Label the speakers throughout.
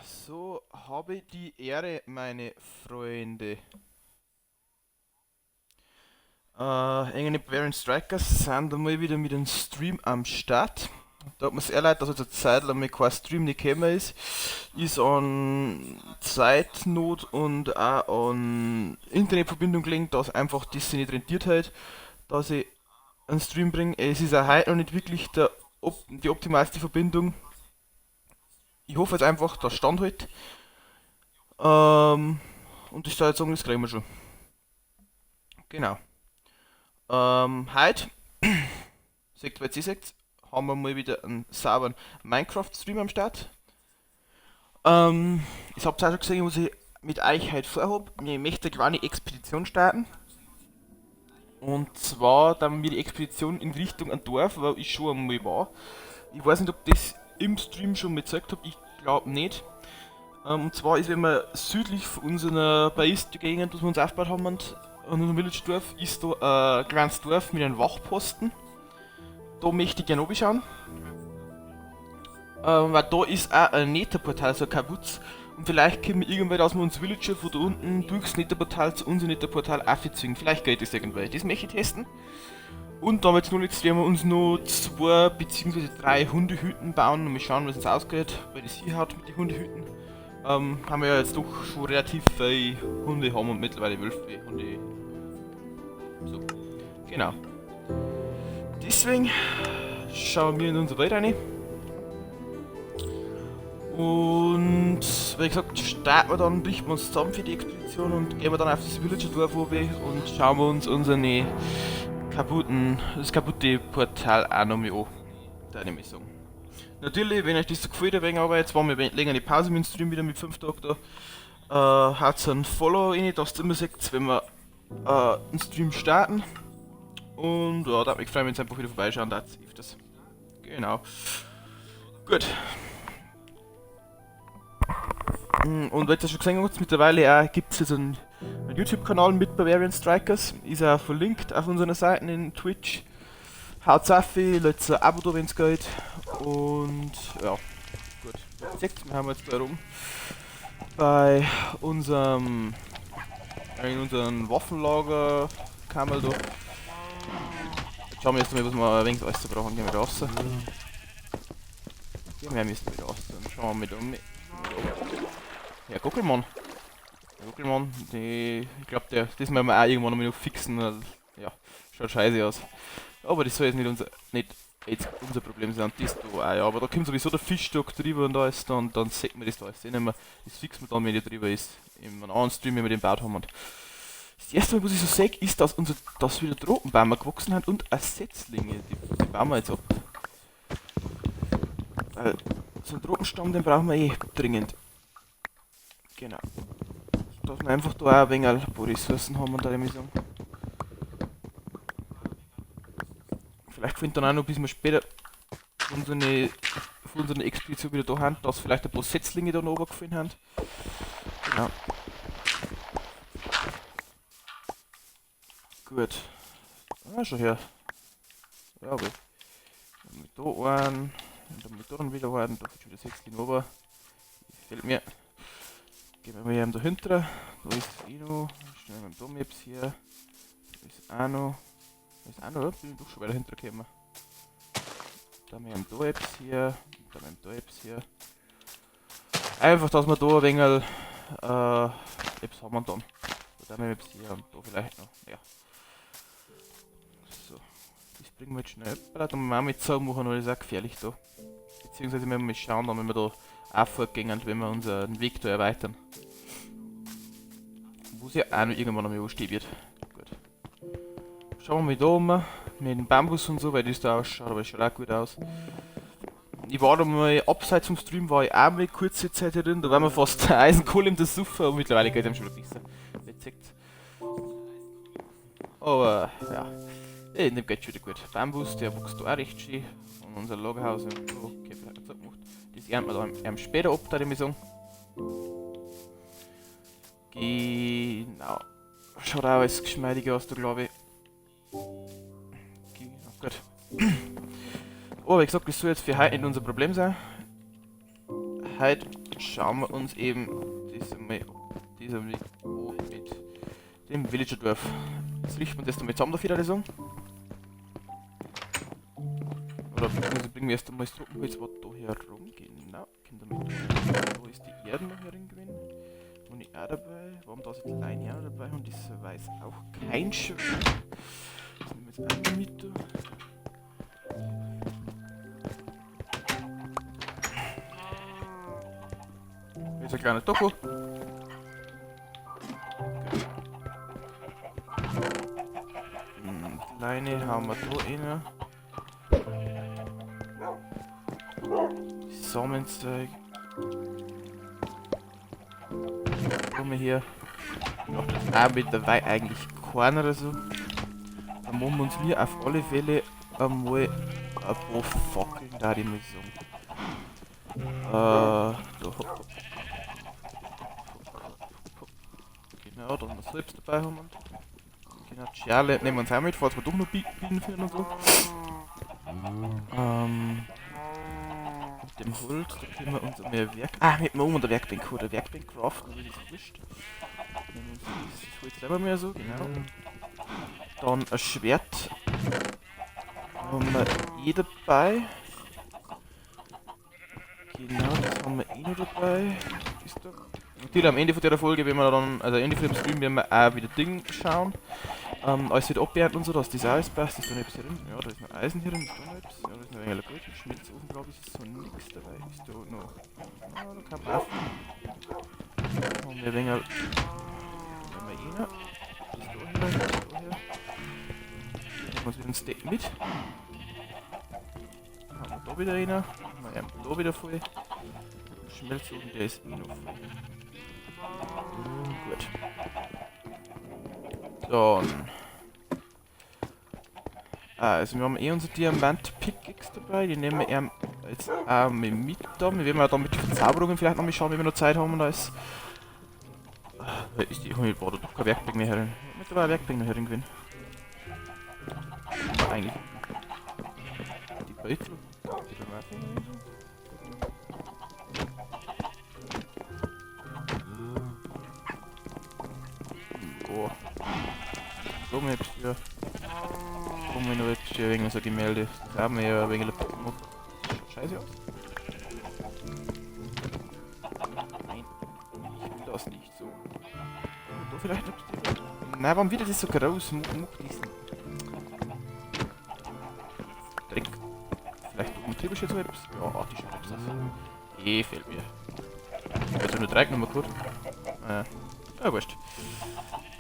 Speaker 1: So habe die Ehre, meine Freunde. Engene Bavarian Strikers sind einmal wieder mit einem Stream am Start. Da hat mir sehr leid, dass jetzt eine Zeit lang mal kein Stream nicht gekommen ist. Ist an Zeitnot und auch an Internetverbindung gelegen, dass einfach das sich nicht rentiert hat, dass ich einen Stream bringe. Es ist auch heute noch nicht wirklich die optimalste Verbindung. Ich hoffe jetzt einfach, dass Stand hält. Und ich soll jetzt sagen, das kriegen wir schon. Genau. Heute, seht ihr, seht, haben wir mal wieder einen sauberen Minecraft-Stream am Start. Ich hab's auch schon gesehen, was ich mit euch heute vorhab. Ich möchte eine kleine Expedition starten. Und zwar dann wir die Expedition in Richtung ein Dorf, wo ich schon einmal war. Ich weiß nicht, ob das im Stream schon mal gezeigt hab, ich glaub nicht. Und zwar ist, wenn wir südlich von unserer Base Gegend, was wir uns aufgebaut haben, und in unserem Village Dorf, ist da ein kleines Dorf mit einem Wachposten. Da möchte ich gerne runterschauen. Weil da ist auch ein Netherportal, also ein Kabutz. Und vielleicht können wir irgendwann, dass wir uns Villager von da unten durchs Netherportal zu unserem Netherportal aufziehen. Vielleicht geht das irgendwann. Das möchte ich testen. Und damit noch jetzt werden wir uns noch 2 beziehungsweise 3 Hundehütten bauen und mal schauen, was uns ausgeht, weil das hier hat mit den Hundehütten. Haben wir ja jetzt doch schon relativ viele Hunde haben und mittlerweile Wölfe, Hunde. So, genau. Deswegen schauen wir in unsere Welt rein. Und wie gesagt, starten wir dann, richten wir uns zusammen für die Expedition und gehen wir dann auf das Villager Dorf runter und schauen wir uns unsere kaputten, das kaputte Portal auch noch mal an. Da nehme ich sagen. Natürlich, wenn euch das so gefällt, ein wenig, aber jetzt waren wir länger die Pause mit dem Stream wieder mit 5 Tagen da. Haut einen Follow rein, dass ihr immer seht, wenn wir einen Stream starten. Und ja, da würde mich freuen, wenn ihr einfach wieder vorbeischauen, da öfters. Genau. Gut. Und weil ihr das schon gesehen habt, mittlerweile auch gibt's jetzt einen YouTube-Kanal mit Bavarian Strikers. Ist auch verlinkt auf unseren Seiten in Twitch. Haut's auf, lasst ein Abo da, wenn's geht. Und ja, gut. Seht, wir haben jetzt da rum bei unserem, in unserem Waffenlager Kamel da. Jetzt schauen wir erst einmal, was wir ein wenig alles zu brauchen. Gehen wir raus. Gehen wir müssen wieder raus. Dann schauen wir mal da mit. Ja, Gockelmann. Der Gockelmann, die, ich glaub, der, das müssen wir auch irgendwann noch mal fixen. Weil, ja, schaut scheiße aus. Aber das soll jetzt nicht jetzt unser Problem sein. Das da auch, ja. Aber da kommt sowieso der Fischstock drüber und alles, dann sieht man das da alles eh nicht mehr. Das fixen wir dann, wenn der drüber ist. In einem anderen Stream, wenn wir den gebaut haben. Und das erste Mal, was ich so sehe, ist, dass wieder Tropenbäume gewachsen sind und auch Setzlinge. Die bauen wir jetzt ab. Weil so einen Tropenstamm, den brauchen wir eh dringend. Genau. Dass wir einfach da auch ein wenig ein paar Ressourcen haben und da ich sagen. Vielleicht findet dann auch noch, bis wir später von unserer Expedition wieder da haben, dass vielleicht ein paar Setzlinge da noch oben gefunden haben. Genau. Gut. Ah, schon her. Ja, aber mit da einen, und dann mit da dann wieder einen, da ist schon wieder Setzling oben. Gefällt mir. Gehen wir mal hier dahinter. Da ist es eh noch. Schnell mit dem Domips hier. Da ist auch noch. Da ist auch noch, oder? Bin ich doch schon weiter hinter gekommen. Da haben wir da etwas hier. Und da haben wir da etwas hier. Einfach, dass wir da ein wenig etwas haben wir dann. Da haben wir etwas hier und da vielleicht noch. Ja. So. Das bringen wir jetzt schnell. Da müssen wir auch mit zusammen machen, weil das ist auch gefährlich da. Beziehungsweise müssen wir mal schauen, dann, wenn wir da auch fortgehen, wenn wir unseren Weg da erweitern. Wo es ja auch noch irgendwann noch mal anstehen wird. Gut. Schauen wir mal da um, mit dem Bambus und so, weil das da ausschaut, aber es schaut auch gut aus. Ich war da mal abseits vom Stream, war ich auch mal kurze Zeit hier drin, da waren wir fast Eisenkohle im Suff, aber mittlerweile geht es ihm schon wieder besser. Jetzt seht's. Aber ja, in dem geht schon wieder gut. Bambus, der wächst da auch recht schön. Und unser Lagerhaus, okay, vielleicht hat's auch gemacht. Das ernten wir dann später ab, da ich mal sagen. Genau. Schaut auch alles geschmeidig aus, da glaub ich. Genau, gut. Aber wie gesagt, das soll jetzt für heute nicht unser Problem sein. Heute schauen wir uns eben das einmal, das einmal an mit dem Villagerdorf. Jetzt richten wir das einmal zusammen dafür, würde ich sagen. Oder beziehungsweise bringen wir erst einmal das Trockenholz was da herum. Genau, kommt damit da. Da ist die Erde noch herin gewesen. Und ich auch dabei. Warum da ist die Leine auch noch dabei? Und das weiß auch kein Schwein. Das nehmen wir jetzt auch noch mit da. Hier ist ein kleiner Doku. Okay. Leine haben wir da rein. Samenzeug. Kommen wir hier. Noch das auch mit dabei eigentlich keiner oder so. Da machen wir uns mir auf alle Fälle einmal ein paar Fackeln, da die mal sagen. Da hopp, hopp. Hopp, hopp. Genau, da haben wir selbst dabei haben. Und genau, die Schale nehmen wir uns auch mit, falls wir doch noch Bienen finden und so. Mit dem Holz, da können wir uns mehr Werk. Ah, mit dem Oben der Werkbank, oder Werkbank craften, aber das ist wurscht. Nehmen wir uns das Holz selber mehr so, genau. Dann ein Schwert haben wir eh dabei. Genau, das haben wir eh noch dabei. Ist da. Natürlich am Ende von der Folge, wenn wir dann, also Ende von dem Stream, werden wir auch wieder Ding schauen. Alles wird abgeerntet und so, dass das auch alles passt. Ist da noch etwas hier drin? Ja, da ist noch Eisen hier drin, ist da noch etwas? Ja, da ist noch ein wenig Gold. Im Schmelzofen, glaub ich, ist so nix dabei. Ist da noch. Ah, da kann man auch. Haben wir ein wenig. Haben wir eh noch. Ist da her, ist da her. Nehmen wir uns wieder ein Steak mit. Haben wir da wieder rein. Haben wir da wieder voll. Schmelzofen, der ist eh noch voll. Gut. Dann. Also wir haben eh unsere Diamant-Pickaxe dabei, die nehmen wir jetzt auch mit da. Wir werden auch dann mit den Verzauberungen vielleicht noch mal schauen, wenn wir noch Zeit haben und alles. Ist die, ich war da doch kein Werkbank mehr herin. Mittlerweile ein Werkbank noch herin gewesen. Aber eigentlich. Die Beutel. Die da mal finden. Oh. Blume hab ich für. Blume noch etwas für wegen so Gemälde. Das haben wir ja wegen der Blume. Scheiße aus. Nein. Ich will das nicht so. Da vielleicht noch ein bisschen. Nein, warum wird das so groß? Mach diesen. Dreck. Vielleicht oben drüber steht so etwas. Ja, die schaut etwas aus. Eh, fehlt mir. Ich hab nur 3 genommen, gut. Ja, wurscht.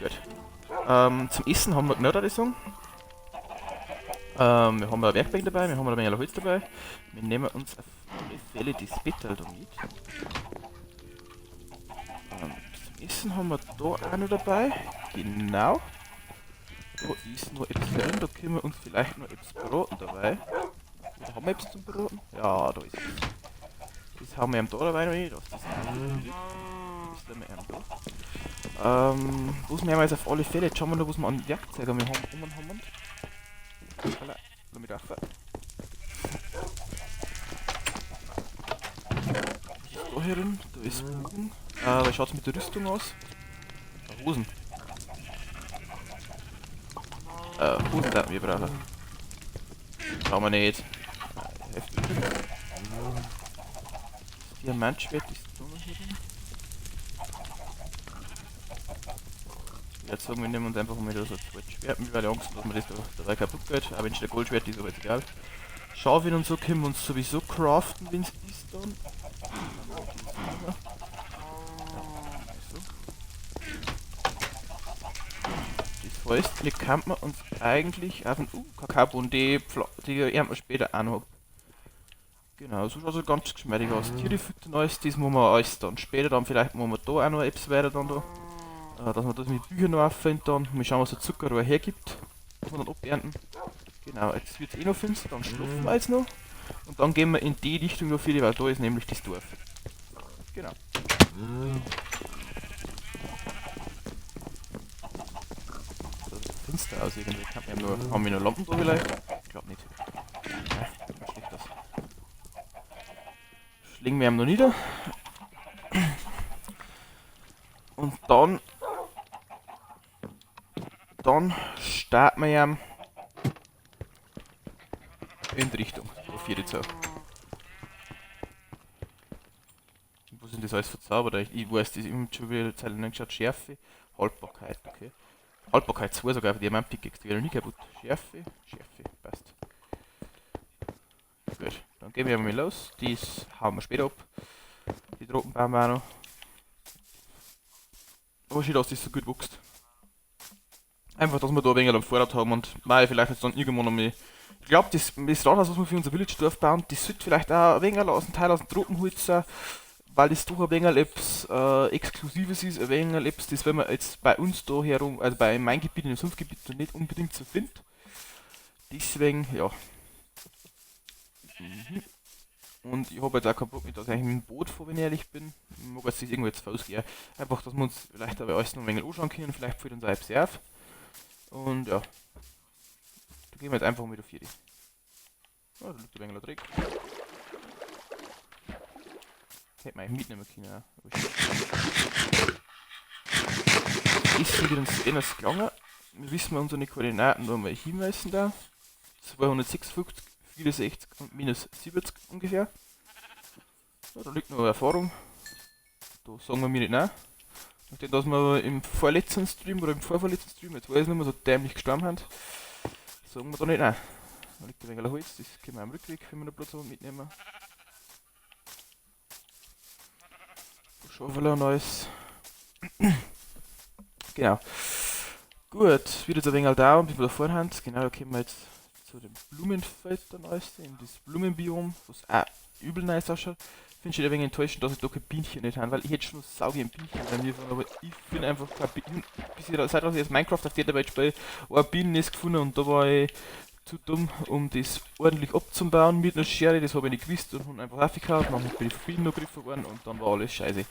Speaker 1: Gut. Zum Essen haben wir genug, würde ich sagen. Wir haben eine Werkbank dabei, wir haben ein wenig Holz dabei. Wir nehmen uns auf alle Fälle die Spittel da mit. Zum Essen haben wir da auch noch dabei. Genau. Da ist noch etwas drin, da können wir uns vielleicht noch etwas braten dabei. Oder haben wir etwas zum Braten? Ja, da ist es. Das haben wir da dabei noch nicht. Das ist auch nicht. Das ist wir da. Was wir jetzt auf alle Fälle, jetzt schauen wir noch, was wir an Werkzeugen wir haben. Um und haben. Hoppala, lass mich rauf. Was ist da hier drin? Da ist Bogen. Wie schaut's mit der Rüstung aus? Hosen. Hosen da wir brauchen. Brauchen wir nicht. Heftig. Das Diamantschwert ist da noch hier drin. Jetzt sagen wir, nehmen uns einfach mal wieder so ein zweites Schwert mit, weil ich Angst habe, dass mir das da dabei kaputt geht. Aber wenn es der Goldschwert ist, aber jetzt egal. Schaufeln und so können wir uns sowieso craften, wenn's ist dann. Das heißt, hier kann man uns eigentlich auf den Kakaobohnen, die ernten wir später auch noch. Genau, so schaut es ganz geschmeidig aus. Tiere füttern alles, das muss man alles dann später dann, vielleicht machen wir da auch noch etwas weiter dann da. Dass man das mit Büchern noch auffindet dann. Mal schauen, was der Zuckerrohr hergibt. Was wir dann abernten. Genau, jetzt wird's eh noch finster, dann schlafen wir jetzt noch. Und dann gehen wir in die Richtung noch viel, weil da ist nämlich das Dorf. Genau. Das sieht finster aus irgendwie. Haben wir noch Lampen da vielleicht? Ich glaub nicht. Ja, sieht schlecht aus. Schlingen wir ihm noch nieder. Dann starten wir ja in die Richtung. Auf jede Zahl. Wo sind das alles verzaubert? Ich weiß, das ist immer schon wieder Zeit lang geschaut. Schärfe, Haltbarkeit, okay. Haltbarkeit 2 sogar für Diamant-Pickaxe, die wäre nie kaputt. Schärfe, Schärfe, passt. Gut, dann gehen wir mal los. Das hauen wir später ab. Die Tropen bauen wir auch noch. Aber schön, dass das so gut wächst. Einfach, dass wir da ein wenig am Vorrat haben und mal vielleicht jetzt dann irgendwann noch mal. Ich glaub, das Rathaus, was wir für unser Village-Dorf bauen, das sollte vielleicht auch ein wenig aus dem Teil aus dem Tropenholz sein, weil das doch ein wenig etwas Exklusives ist, ein wenig etwas, das wenn man jetzt bei uns da herum, also bei meinem Gebiet, in dem Sumpfgebiet, nicht unbedingt so findet. Deswegen, ja. Und ich hab jetzt auch keinen Bock mehr, dass ich eigentlich mit dem Boot fahre, wenn ich ehrlich bin. Ich mag jetzt das irgendwo jetzt vorausgehen. Einfach, dass wir uns vielleicht aber alles noch ein wenig anschauen können, vielleicht fällt uns auch etwas auf. Und ja. Da gehen wir jetzt einfach mit auf 4. Oh, da liegt ein wenig ein Dreck. Hätte man eigentlich mitnehmen können, ja. Ist wieder ein gelangen. Wir wissen unsere Koordinaten, wo wir hinweisen da. 256, 64 und minus 70 ungefähr. Ja, da liegt noch eine Erfahrung. Da sagen wir mir nicht nein. Nachdem, dass wir im vorletzten Stream oder im vorvorletzten Stream, jetzt weiß ich nicht mehr, so dämlich gestorben haben, sagen wir da nicht nein. Da liegt ein wenig Holz, das können wir am Rückweg, wenn wir noch Platz haben, mitnehmen. Schaufel und alles. Genau. Gut, wieder so ein wenig da, bis wir da vorne haben. Genau, da kommen wir jetzt zu dem Blumenfeld dann alles, in das Blumenbiom, was auch übel nice ausschaut. Finde ich ein wenig enttäuschend, dass ich da kein Bienchen nicht habe, weil ich hätte schon sauge ein Bienchen bei mir, aber ich finde einfach kein Bienchen. Bis ich da, seit ich jetzt Minecraft auf der Welt spiele, war ein Bienennest gefunden und da war ich zu dumm, um das ordentlich abzubauen mit einer Schere, das habe ich nicht gewusst und hab einfach aufgehauen, dann bin ich von Bienen angegriffen worden und dann war alles scheiße.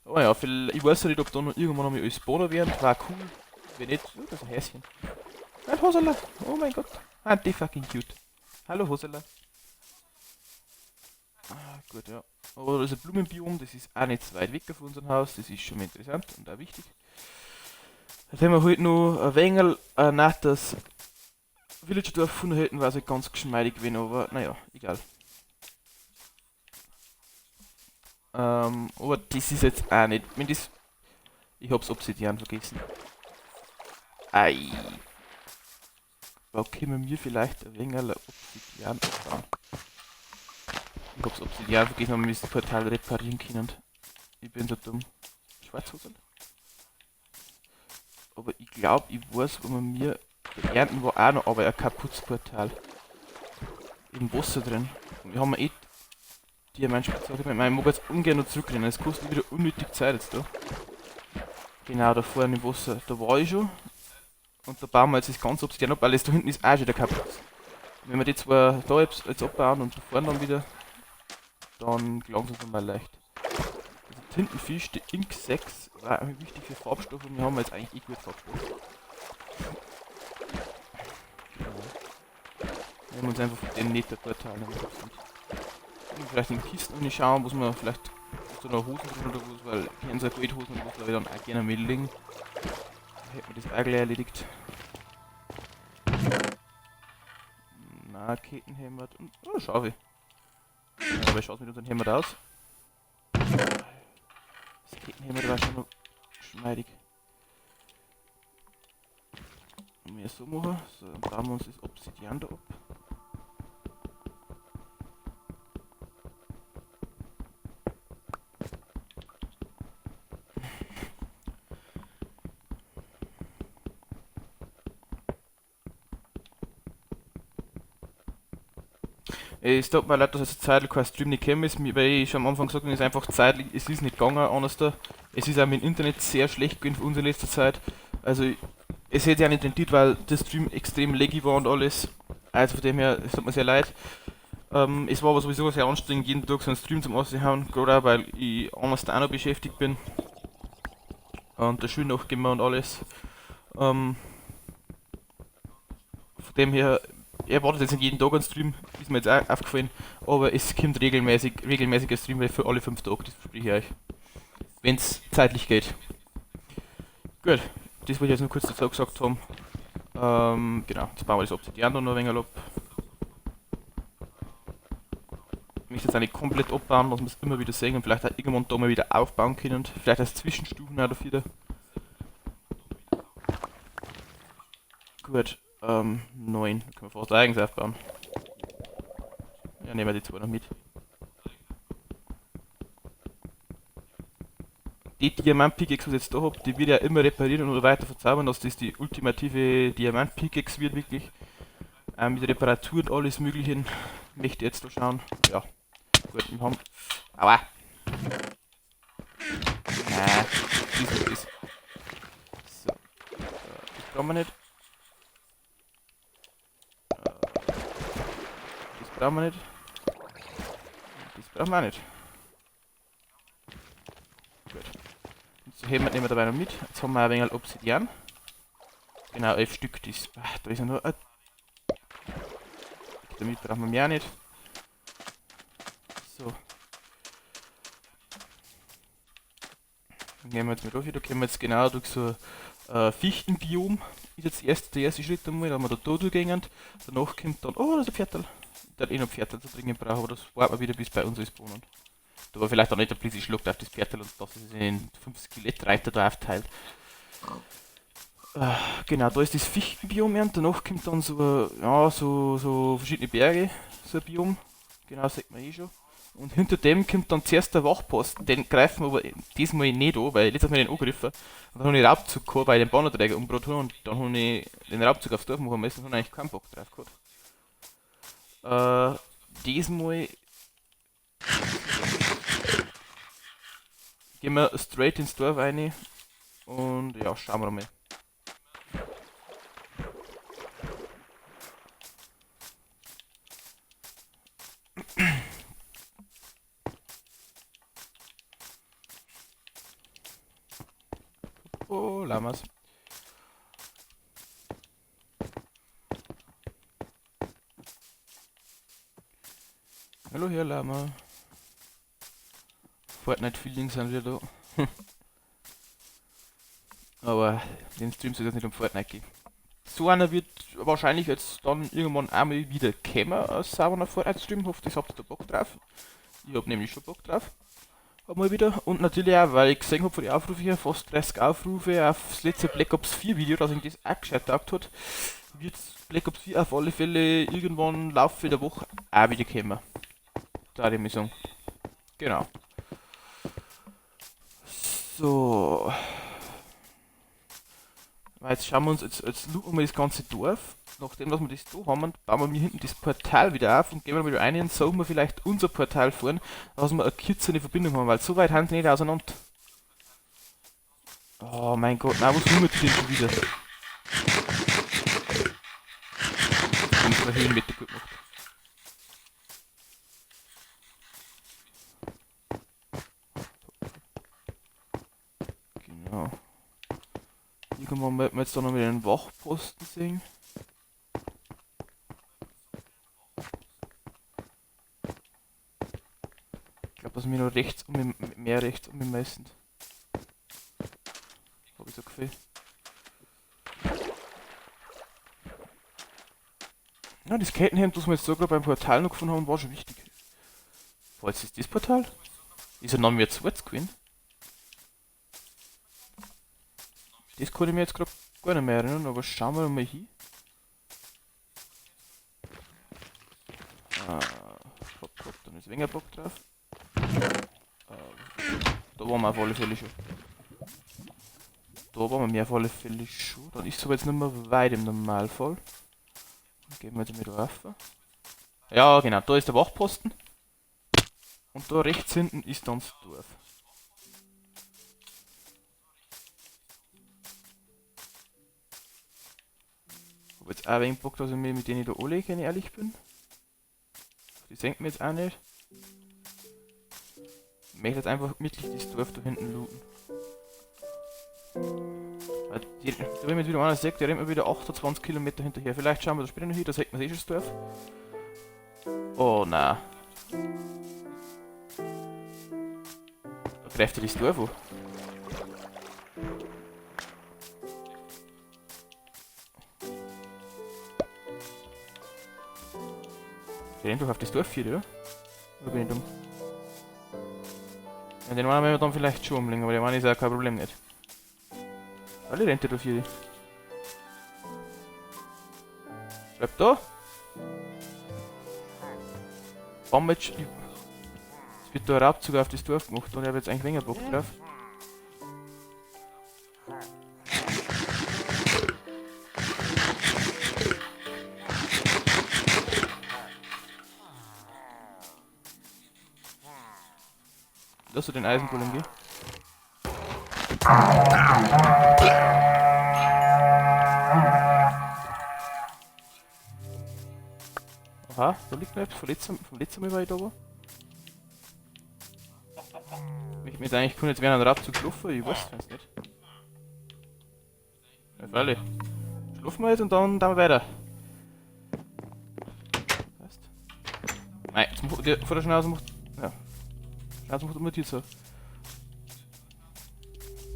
Speaker 1: Aber ja, vielleicht, ich weiß ja nicht, ob da noch irgendwann noch mal alles spawnen werden, war cool, wenn nicht, oh, das ist ein Häschen. Ein Hosela, oh mein Gott, aren't they fucking cute. Hallo Hosela. Ah, gut, ja. Aber das ist ein Blumenbiom, das ist auch nicht so weit weg von unserem Haus, das ist schon mal interessant und auch wichtig. Jetzt haben wir heute noch ein wenig nach das Villager-Dorf gefunden hätten, war es halt ganz geschmeidig gewesen, aber naja, egal. Aber das ist jetzt auch nicht, wenn das, ich hab's Obsidian vergessen. Ei. Da können wir vielleicht ein wenig Obsidian abbauen. Ich hab's Obsidian vergessen, aber wir müssen das Portal reparieren können. Ich bin so dumm. Schwarzhosel? Aber ich glaub, ich weiß, wo man mir ernten war auch noch, aber ein kaputtes Portal. Im Wasser drin. Und wir haben eh Diamantspitzhacke. Ich meine, ich mag jetzt ungern noch zurückrennen. Es kostet wieder unnötig Zeit jetzt da. Genau, da vorne im Wasser. Da war ich schon. Und da bauen wir jetzt das ganze Obsidian ab, weil das da hinten ist auch schon wieder kaputt. Und wenn wir die zwei da jetzt abbauen und da vorne dann wieder, dann gelangt es uns mal leicht. Also Tintenfisch, die Ink 6, war eigentlich wichtig für Farbstoffe und wir haben jetzt eigentlich eh gut Farbstoffe. Genau. Wir nehmen uns einfach von dem Nether-Portal noch was sind. Und vielleicht in Kisten schauen, was wir vielleicht so noch Hosen drin oder was, weil ich kenne so Goldhosen und was, glaube ich, dann auch gerne mitlegen. Da hätten wir das auch gleich erledigt. Na, Kettenhemd und. Oh, Schaufel. Ja, aber schaut mit unserem Hemd aus. Das Kettenhemd war schon noch geschmeidig. Wenn wir so machen, so, dann bauen wir uns das Obsidian da ab. Es tut mir leid, dass jetzt zeitlich kein Stream nicht gekommen ist, weil ich schon am Anfang gesagt habe, es ist einfach zeitlich, es ist nicht gegangen, anders da. Es ist auch mit dem Internet sehr schlecht gewesen für uns in letzter Zeit. Also, es hätte ja nicht rentiert, weil der Stream extrem laggy war und alles. Also von dem her, es tut mir sehr leid. Es war aber sowieso sehr anstrengend, jeden Tag so einen Stream zum Aushauen, gerade auch, weil ich anders da auch noch beschäftigt bin. Und der Schule nachgehen und alles. Von dem her, erwartet jetzt nicht jeden Tag einen Stream, ist mir jetzt auch aufgefallen, aber es kommt regelmäßiger Stream für alle 5 Tage, das verspreche ich euch. Wenn es zeitlich geht. Gut, das wollte ich jetzt nur kurz dazu gesagt haben. Genau, jetzt bauen wir das Obsidian da noch ein wenig ab. Ich möchte jetzt auch nicht komplett abbauen, dass wir es immer wieder sehen und vielleicht auch irgendwann da mal wieder aufbauen können. Vielleicht als Zwischenstufen auch dafür. Gut, 9. Können wir fast eigens aufbauen. Ja, nehmen wir die 2 noch mit. Die Diamant-Pickaxe, was ich jetzt da hab, die wird ja immer repariert und weiter verzaubern, dass das die ultimative Diamant-Pickaxe wird, wirklich. Mit Reparatur und alles Mögliche. Möchte ich jetzt da schauen. Ja. Gut, wir haben. Aua! Nein, das ist nicht das. So. Das brauchen wir nicht. Das brauchen wir nicht. Das brauchen wir auch nicht. Gut. Und so heben wir nehmen wir dabei noch mit. Jetzt haben wir ein wenig Obsidian. Genau, 11 Stück. Das, ach, da ist ja nur ein. Damit brauchen wir mehr nicht. So. Dann gehen wir jetzt mal durch. Da kommen wir jetzt genau durch so ein Fichtenbiom. Ist jetzt der erste Schritt einmal, da haben wir da durchgehen. Danach kommt dann. Oh, das ist ein Pferdl. Der hat eh noch Pferdl zu dringend brauchen, aber das warten wir wieder bis bei uns spawnen. Da war vielleicht auch nicht der Blitz schluckt auf das Pferdl und dass es in 5 Skelettreiter da aufteilt. Genau, da ist das Fichtenbiom und danach kommt dann so, ja, so verschiedene Berge, so ein Biom. Genau, sieht man eh schon. Und hinter dem kommt dann zuerst der Wachposten, den greifen wir aber diesmal nicht an, weil letztes Mal den angegriffen. Und dann habe ich Raubzug gehabt, weil ich den Bannerträger umgebracht habe und dann habe ich den Raubzug aufs Dorf machen müssen und habe eigentlich keinen Bock drauf gehabt. Diesmal gehen wir straight ins Dorf rein und ja, schauen wir mal. Oh, Lamas. Hallo Herr Lama. Fortnite-Feelings sind wieder da. Aber den Stream soll es nicht um Fortnite gehen. So einer wird wahrscheinlich jetzt dann irgendwann einmal wieder kommen als sauberer Fortnite-Stream. Hoffe, das habt ihr da Bock drauf. Ich hab nämlich schon Bock drauf. Mal wieder. Und natürlich auch, weil ich gesehen hab von den Aufrufen hier, fast 30 Aufrufe auf das letzte Black Ops 4 Video, dass ich das auch gescheit taugt hat, wird Black Ops 4 auf alle Fälle irgendwann im Laufe der Woche auch wieder kommen. Da ich mal sagen. Genau. So. Jetzt schauen wir uns, jetzt looten wir das ganze Dorf. Nachdem, dass wir das da haben, bauen wir hinten das Portal wieder auf und gehen wir wieder rein und sollen wir vielleicht unser Portal fahren, dass wir eine kürzere Verbindung haben, weil so weit haben sie nicht auseinander. Oh mein Gott, nein, was wollen wir denn schon wieder? Unsere Höhenmeter gut gemacht. Genau. Irgendwann werden wir jetzt da noch wieder einen Wachposten sehen. Ich glaube, dass wir noch rechts um, mehr rechts um meistens. Hab ich so Gefühl. Ja, das Kettenhemd, das wir jetzt sogar beim Portal noch gefunden haben, war schon wichtig. Boah, jetzt ist das Portal? Ist ja noch mehr zu gewesen. Das kann ich mir jetzt gerade gar nicht mehr erinnern, aber schauen wir mal hin. Ah, hopp, hopp, dann ist weniger Bock drauf. Da waren wir auf alle Fälle schon. Da waren wir mehr auf alle Fälle schon. Dann ist es aber jetzt nicht mehr weit im Normalfall. Dann gehen wir jetzt mal rauf. Ja, genau, da ist der Wachposten. Und da rechts hinten ist dann das Dorf. Ich hab jetzt auch ein wenig Bock, dass ich mich mit denen da anlege, wenn ich ehrlich bin. Die senken mir jetzt auch nicht. Ich möchte jetzt einfach mittig das Dorf da hinten looten. Da wenn jetzt wieder einer sieht, der rennt mir wieder 28 Kilometer hinterher. Vielleicht schauen wir da später noch hin, da sieht man eh schon das Dorf. Oh nein. Da greift er das Dorf an. Der rennt doch auf das Dorf hier, oder? Oder bin ich dumm? Ja, den einen werden wir dann vielleicht schon umlegen, aber der eine ist auch kein Problem nicht. Alle rennt der da hier. Bleib da! Warum jetzt? Es wird da ein Raubzug auf das Dorf gemacht und ich habe jetzt eigentlich weniger Bock drauf. Lass du den Eisengolem gehen? Aha, da liegt noch etwas vom letzten Mal war ich da war. Ich mir jetzt eigentlich kann jetzt während einem Raubzug schlafen, ich weiß es nicht. Ja, freilich. Schlafen wir jetzt und dann wir weiter. Passt. Nein, jetzt macht der vor der Schnauze macht. Ja. Schnauze macht immer die so.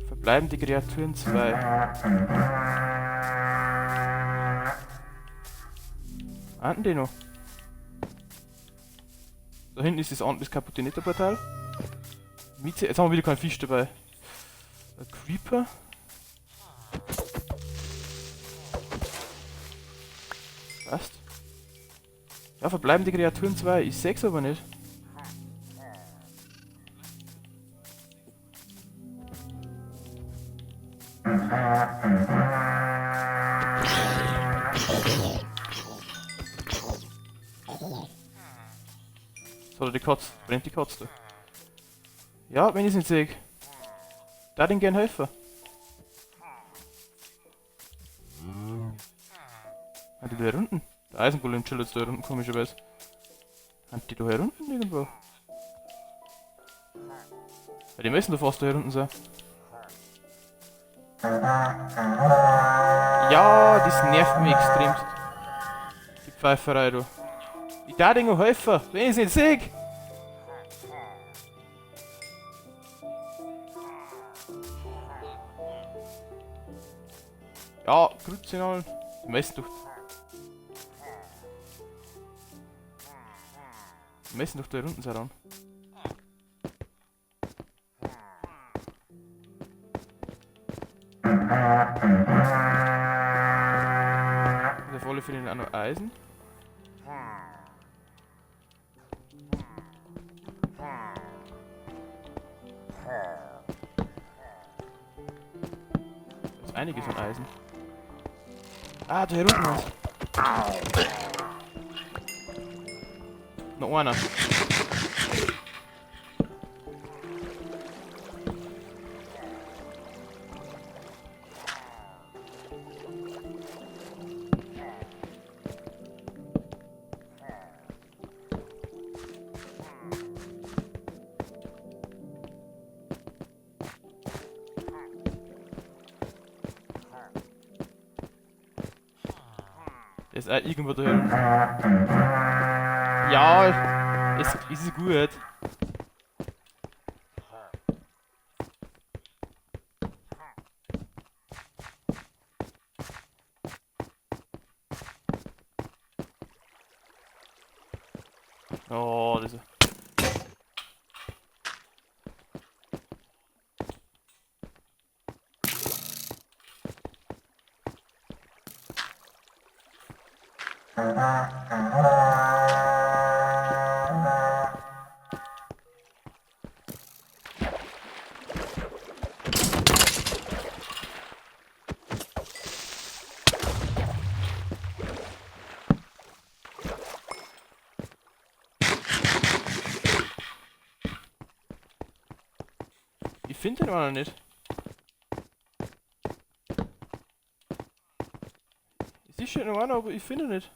Speaker 1: Verbleibende Kreaturen 2. Ahnten die noch? Da hinten ist das kaputte Netherportal. Mieze, jetzt haben wir wieder keinen Fisch dabei. Ein Creeper. Passt. Ja, verbleibende Kreaturen 2. Ich seh's aber nicht. Jetzt hat er die Katze. Brennt die Katze da. Ja, wenn ich's nicht sehe. Da den gern helfen. Haben die da hier unten? Der Eisengolem chillt jetzt da unten, komischerweise. Haben die da hier unten irgendwo? Ja, die müssen doch fast da hier unten sein. Ja, das nervt mich extremst. Die Pfeiferei da. Ich darf denen noch helfen, wenn ich's nicht sehe. Ja, Grüezi allen. Die meisten doch. Die meisten doch da unten sein dann. Also auf alle Fälle auch noch Eisen. Da ist einiges an Eisen. Ah, da hier unten was. Noch einer. Der ist auch irgendwo da hinten. Ja, es ist gut. Oh, das ist... Ich finde den auch noch nicht. Es ist schon noch einer, aber ich finde ihn nicht.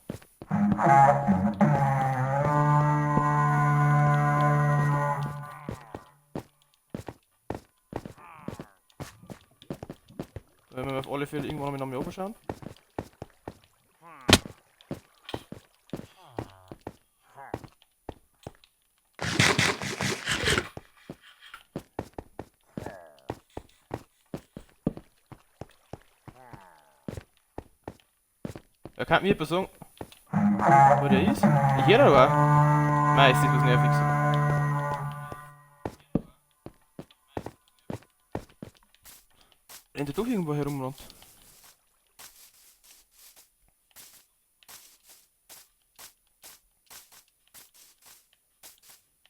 Speaker 1: Da werden wir auf alle Fälle irgendwann noch mal schauen. Da kann mir jemand sagen. Wo der ist? Ich höre aber. Nein, ist das was Nerviges. Rennt er doch irgendwo herumrennt.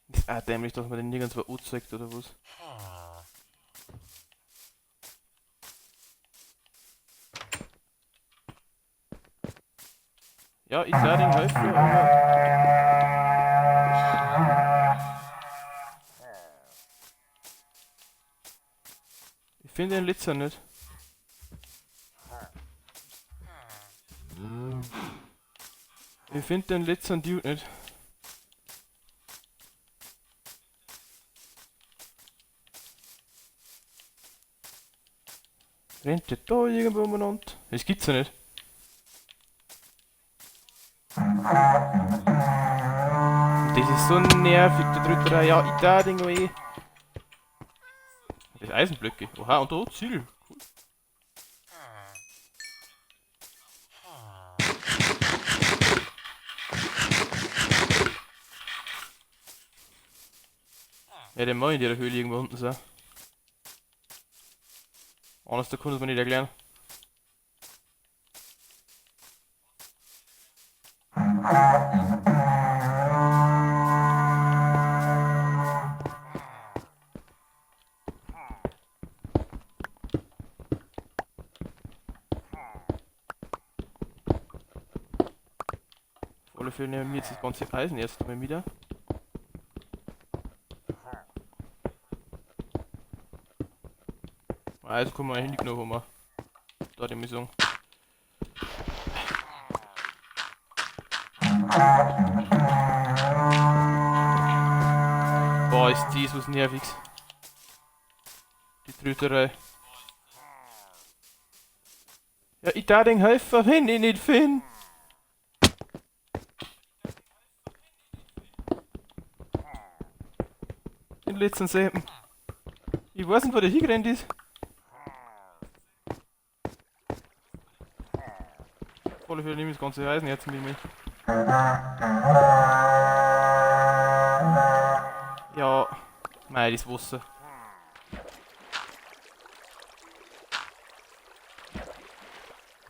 Speaker 1: Ist auch dämlich, dass man den nirgendwo anzeigt oder was. Ja, ich sah den helfen, aber. Ich finde den Litzer nicht. Ich finde den letzten Dude nicht. Rennt der da irgendwo umeinander? Das gibt's ja nicht. Das ist so nervig, der dritte. Ja, ich da Ding eh. Das ist Eisenblöcke. Oha, und da Ziel. Cool. Ja, der muss in der Höhle irgendwo unten sein. Anders, da kann es mir nicht erklären. Auf alle Fälle nehmen wir jetzt das ganze Eisen erst mal wieder. Also können wir eigentlich noch haben. Da die Mission. Boah, ist dies was Nerviges. Die Tröterei. Ja, ich da den helfen, wenn ich nicht find. Den letzten Seppen. Ich weiß nicht, wo der hingerannt ist. Auf alle Fälle nehme ich das ganze Eisen jetzt mit mir. Ja, mei, das Wasser.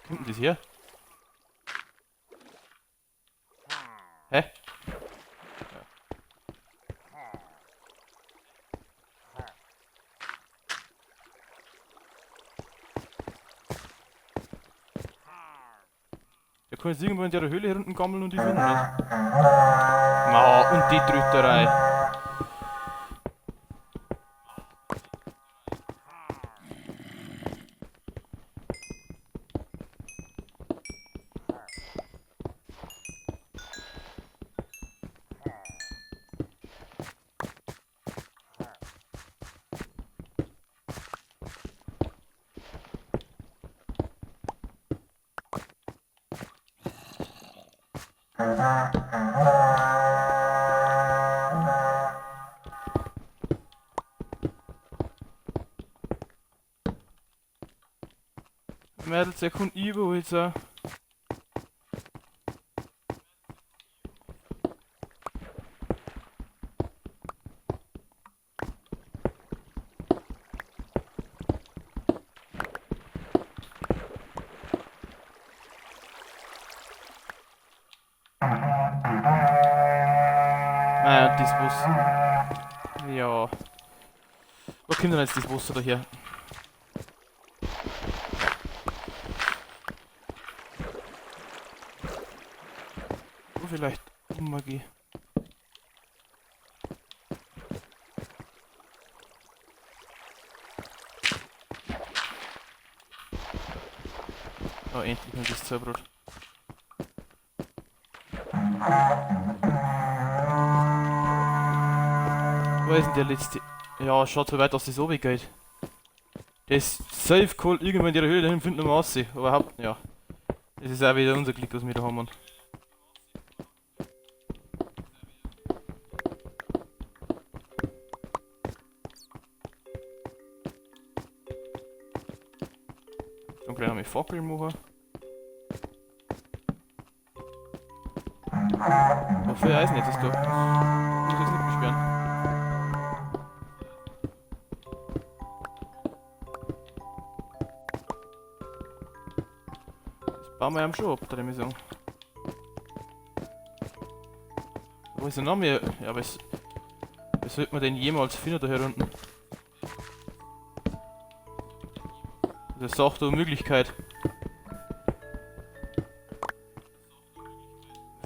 Speaker 1: Wo kommt denn das her? Hä? Der kann jetzt irgendwo in der Höhle hier unten gammeln und die finden nicht. Ma, und die Trütterei. Mädels, der kommt überall jetzt auch. Ah, das Wasser. Ja. Wo kommt denn jetzt das Wasser daher? Wo vielleicht Magie. Oh, endlich mal das Zauberbrot. Wo ist denn der letzte? Ja, schaut so weit, dass das oben geht. Der ist safe cool, irgendwo in der Höhle dahin finden wir raus. Aber haupt, ja. Das ist auch wieder unser Glück, was wir da haben. Dann gleich noch mit Fackeln machen. So viel Eisen jetzt ist da. Das muss ich jetzt nicht beschweren. Das bauen wir ja schon ab, da ich sagen. Wo ist denn noch mehr? Ja, was sollte man denn jemals finden da hier unten? Das ist auch die Möglichkeit.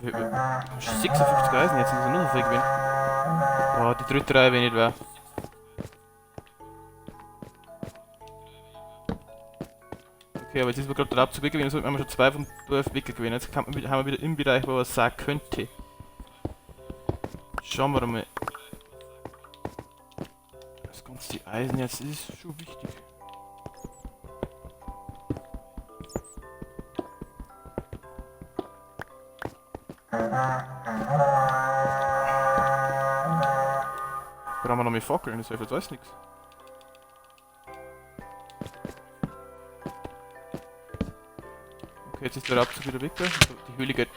Speaker 1: 56 Eisen jetzt, das ist nur so viel gewesen. Oh, die dritte Reihe, wenn nicht wäre. Okay, aber jetzt ist mir gerade der Abzug weg gewesen, jetzt haben wir schon 2 von 12 weg gewesen. Jetzt haben wir wieder im Bereich, wo was sagen könnte. Schauen wir mal. Das ganze Eisen jetzt ist schon wichtig. Brauchen wir noch mehr Fackeln, das hilft jetzt alles nichts. Okay, jetzt ist der Abzug wieder weg da. Die Höhle geht.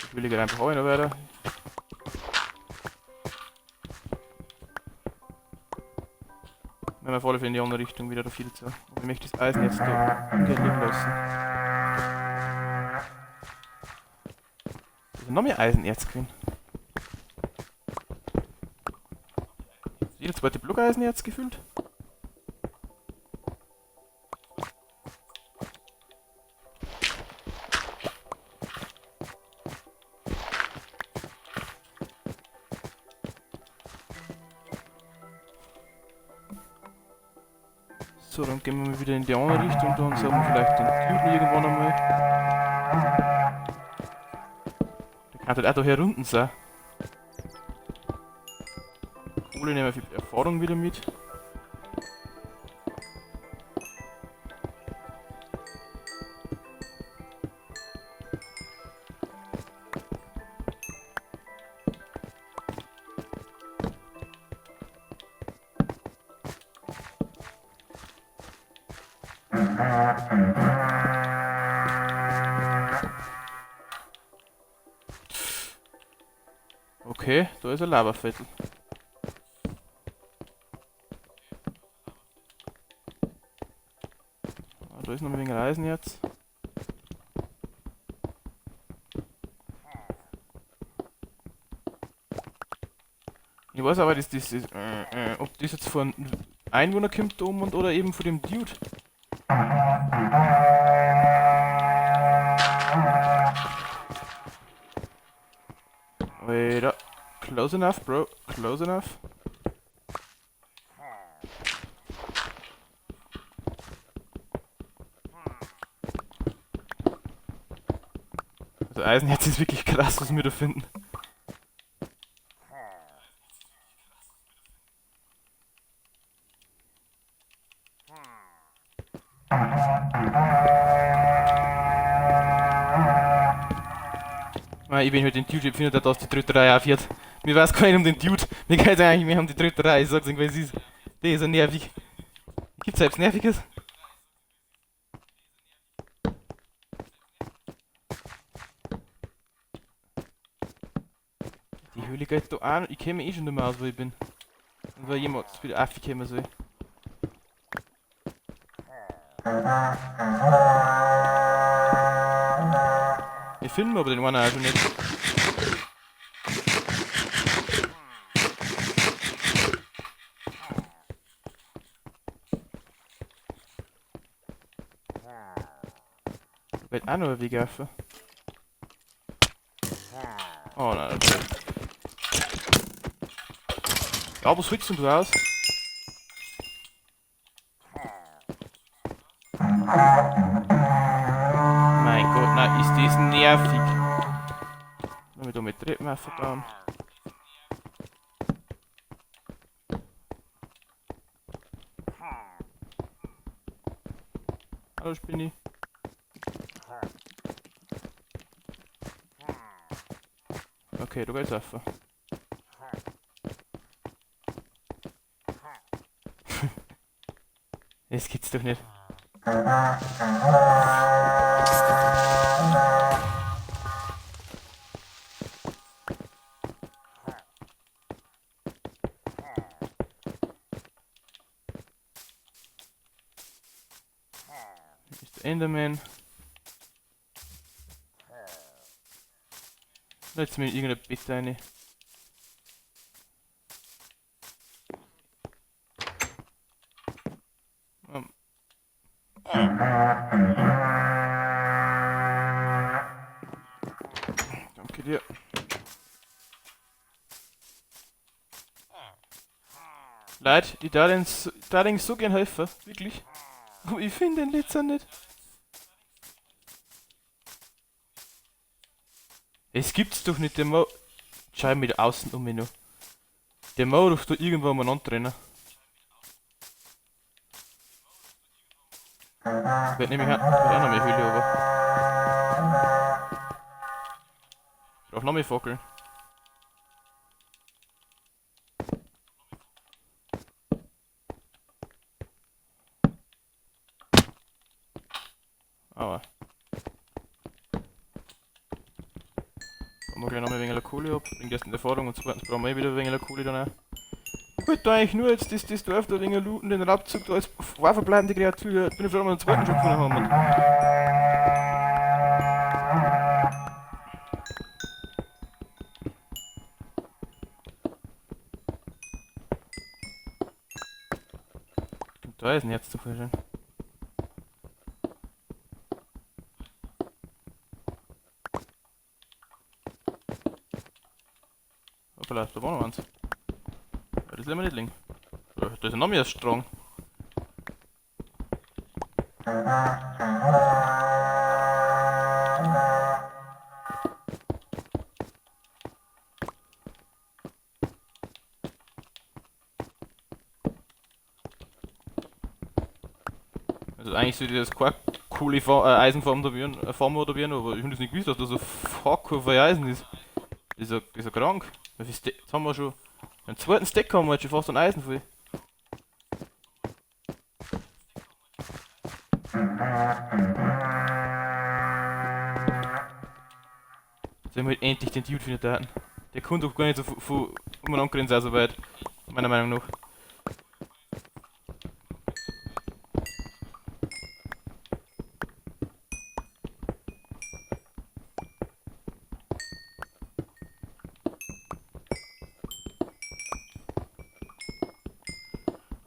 Speaker 1: Die Höhle geht einfach auch noch weiter. Wenn wir auf alle Fälle in die andere Richtung wieder da viel zu. Aber ich möchte das Eisen jetzt da ungern liegen lassen. Also noch mehr Eisenerz gewinnen. Ist jeder zweite Block Eisenerz gefüllt? So, dann gehen wir mal wieder in die andere Richtung da und sagen wir vielleicht den Dude irgendwann einmal. Der kann halt auch da hier unten sein. Kohle nehmen wir viel Erfahrung wieder mit. Okay, da ist ein Lavaviertel. Ah, da ist noch ein wenig Eisen jetzt. Ich weiß aber, dass das, ob das jetzt von Einwohner kommt da oben und oder eben von dem Dude. Alter. Close enough, bro. Close enough. Also Eisenerz ist wirklich krass, was wir da finden. Ich bin halt den Dude, ich finde, dass die dritte Reihe aufhört. Mir weiß keiner um den Dude. Mir geht es eigentlich mehr um die dritte Reihe. Ich sag's ihnen, was es ist. Der ist so nervig. Gibt's selbst Nerviges? Die Höhle geht da an. Ich käme eh schon nicht mehr aus, wo ich bin. Und weil jemand wieder aufkommen soll. Wir finden aber den einen auch schon nicht. Wird auch noch ein Weg offen. Oh nein, okay. Ja, was holst denn du aus? Mein Gott, nein, ist das nervig. Wenn wir da mit Treppen aufbauen. Hallo Spinni. Okay, du gehst auf. Das gibt's doch nicht. Ist der Enderman. Jetzt mir in irgendein Bett rein. Danke dir. Leute, ich darf ihnen so gern helfen, wirklich. Aber ich finde den Litzer nicht. Es gibt's doch nicht, der Mo. Schau mit außen um mich noch. Der Mo doch da irgendwo umeinander rennen. Ich werd nämlich auch noch mehr Höhle, aber. Ich brauch noch mehr Fackeln. Aua. Dann mach ich noch mal ein wenig Kohle ab, bringt erst in Erfahrung und zweitens brauchen wir eh wieder ein wenig Kohle dann auch. Ich wollte eigentlich nur jetzt das Dorf da ein wenig looten, den Raubzug da als verbleibende Kreatur. Bin ich froh, dass wir einen zweiten schon gefunden haben. Und da ist ein Herz zu vorstellen. Hoppala, da war noch eins. Ja, das lassen wir nicht liegen. Da ist ja noch mehr Strong. Also eigentlich sollte das keine coole Eisenform da werden, Form oder werden, aber ich hab das nicht gewusst, dass das so fuck viel Eisen ist. Das ist ja krank. Jetzt haben wir schon einen zweiten Stack haben wir jetzt schon fast ein Eisen voll. Jetzt haben wir halt endlich den Dude für die Daten. Der kommt doch gar nicht so von umeinander grenzen, so weit. Meiner Meinung nach.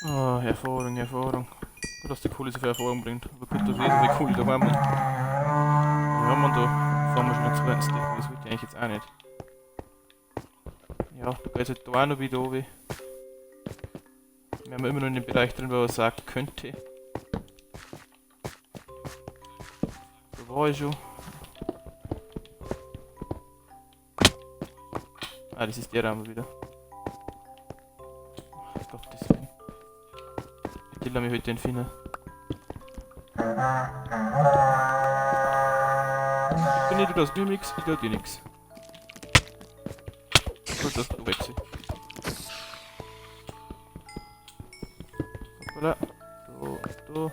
Speaker 1: Oh, Erfahrung, Erfahrung. Gut, dass die Kohle so viel Erfahrung bringt. Aber gut, dass wir so viel Kohle da haben. Wir haben da fahren wir schon den zweiten Stack, das wollte ich eigentlich jetzt auch nicht. Ja, da geht's halt da auch noch wieder runter. Wir haben immer noch in dem Bereich drin, wo er sagen könnte. Da war ich schon. Ah, das ist der Raum wieder. Ach, Gottes Willen. Bitte lass mich heute den finden. Ich bin nicht, du darfst mir nix, ich darf dir nix. Gut, dass du weg bist. Hoppala. Da, da.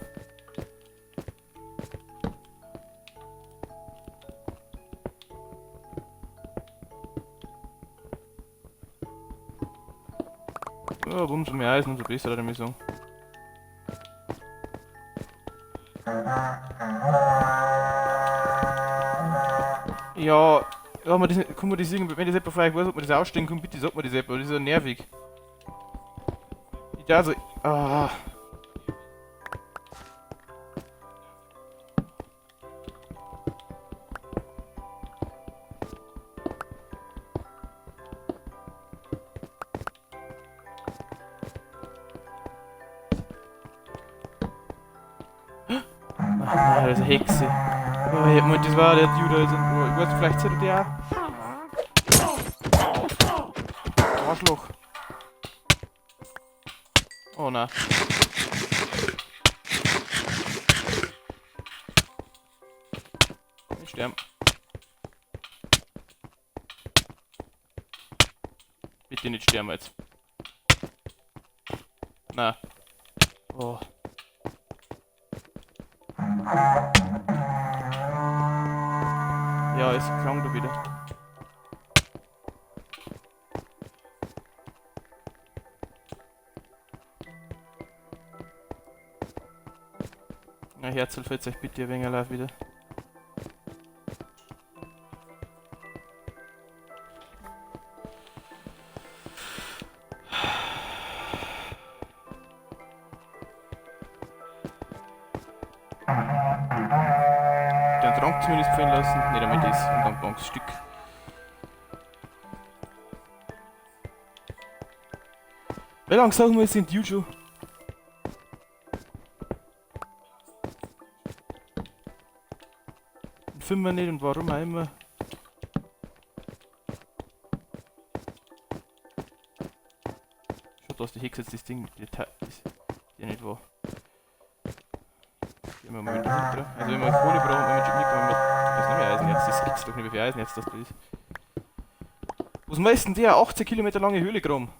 Speaker 1: Ja, umso mehr Eisen, umso besser, würde ich sagen. Ja, ja, man das nicht, kann man das irgendwie, wenn das jemand vielleicht weiß, ob man das ausstellen kann, bitte sagt mir das jemand, das ist ja nervig. Ich da so, ah. Ach nein, das ist eine Hexe. Oh, ich hab das war der Dude, also, oh, ich weiß, vielleicht sollte der auch. Arschloch. Oh nein. Ich sterbe. Bitte nicht sterben jetzt. Na. Oh. Ja, es klang da wieder. Na, Herzl, fällt euch bitte ein wenig live wieder. Den Trank zumindest fallen lassen, nicht einmal das, und dann ganzes Stück. Wie lange sagen wir, sind die schon? Finden wir nicht und warum auch immer. Schaut, dass die Hexe jetzt das Ding, die ist ja nicht wahr. Gehen wir mal wieder runter. Also wenn wir Kohle brauchen, wenn wir schon mitkommen, das ist nicht mehr Eisenerz, das gibt's doch nicht, wie viel Eisenerz das da ist. Was meist denn der 18 Kilometer lange Höhle graben?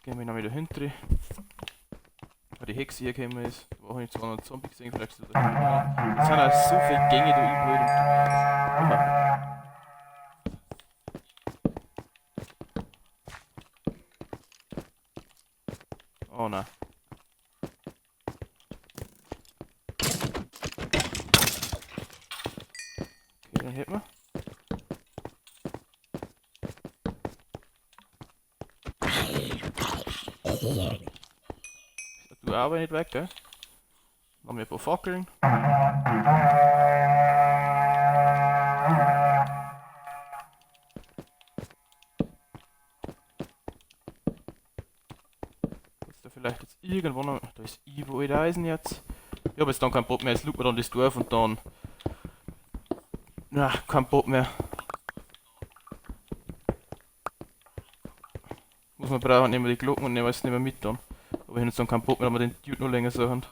Speaker 1: Gehen wir noch wieder hinter. Weil die Hexe hier gekommen ist, da habe ich zwar noch einen Zombie gesehen, vielleicht ist das da. Es sind auch so viele Gänge da überall. Und oh nein. Okay, dann hätten wir. Du aber nicht weg, gell? Noch mehr ein paar Fackeln. Jetzt da vielleicht jetzt irgendwo noch. Da ist überall Eisen jetzt. Ich hab jetzt dann keinen Bock mehr. Jetzt schaut man dann das Dorf und dann. Na, kein Bock mehr. Muss man brauchen, nehmen wir die Glocken und nehmen es nicht mehr mit dann. Aber ich hab jetzt dann keinen Bock mehr, wenn wir den Dude noch länger so haben.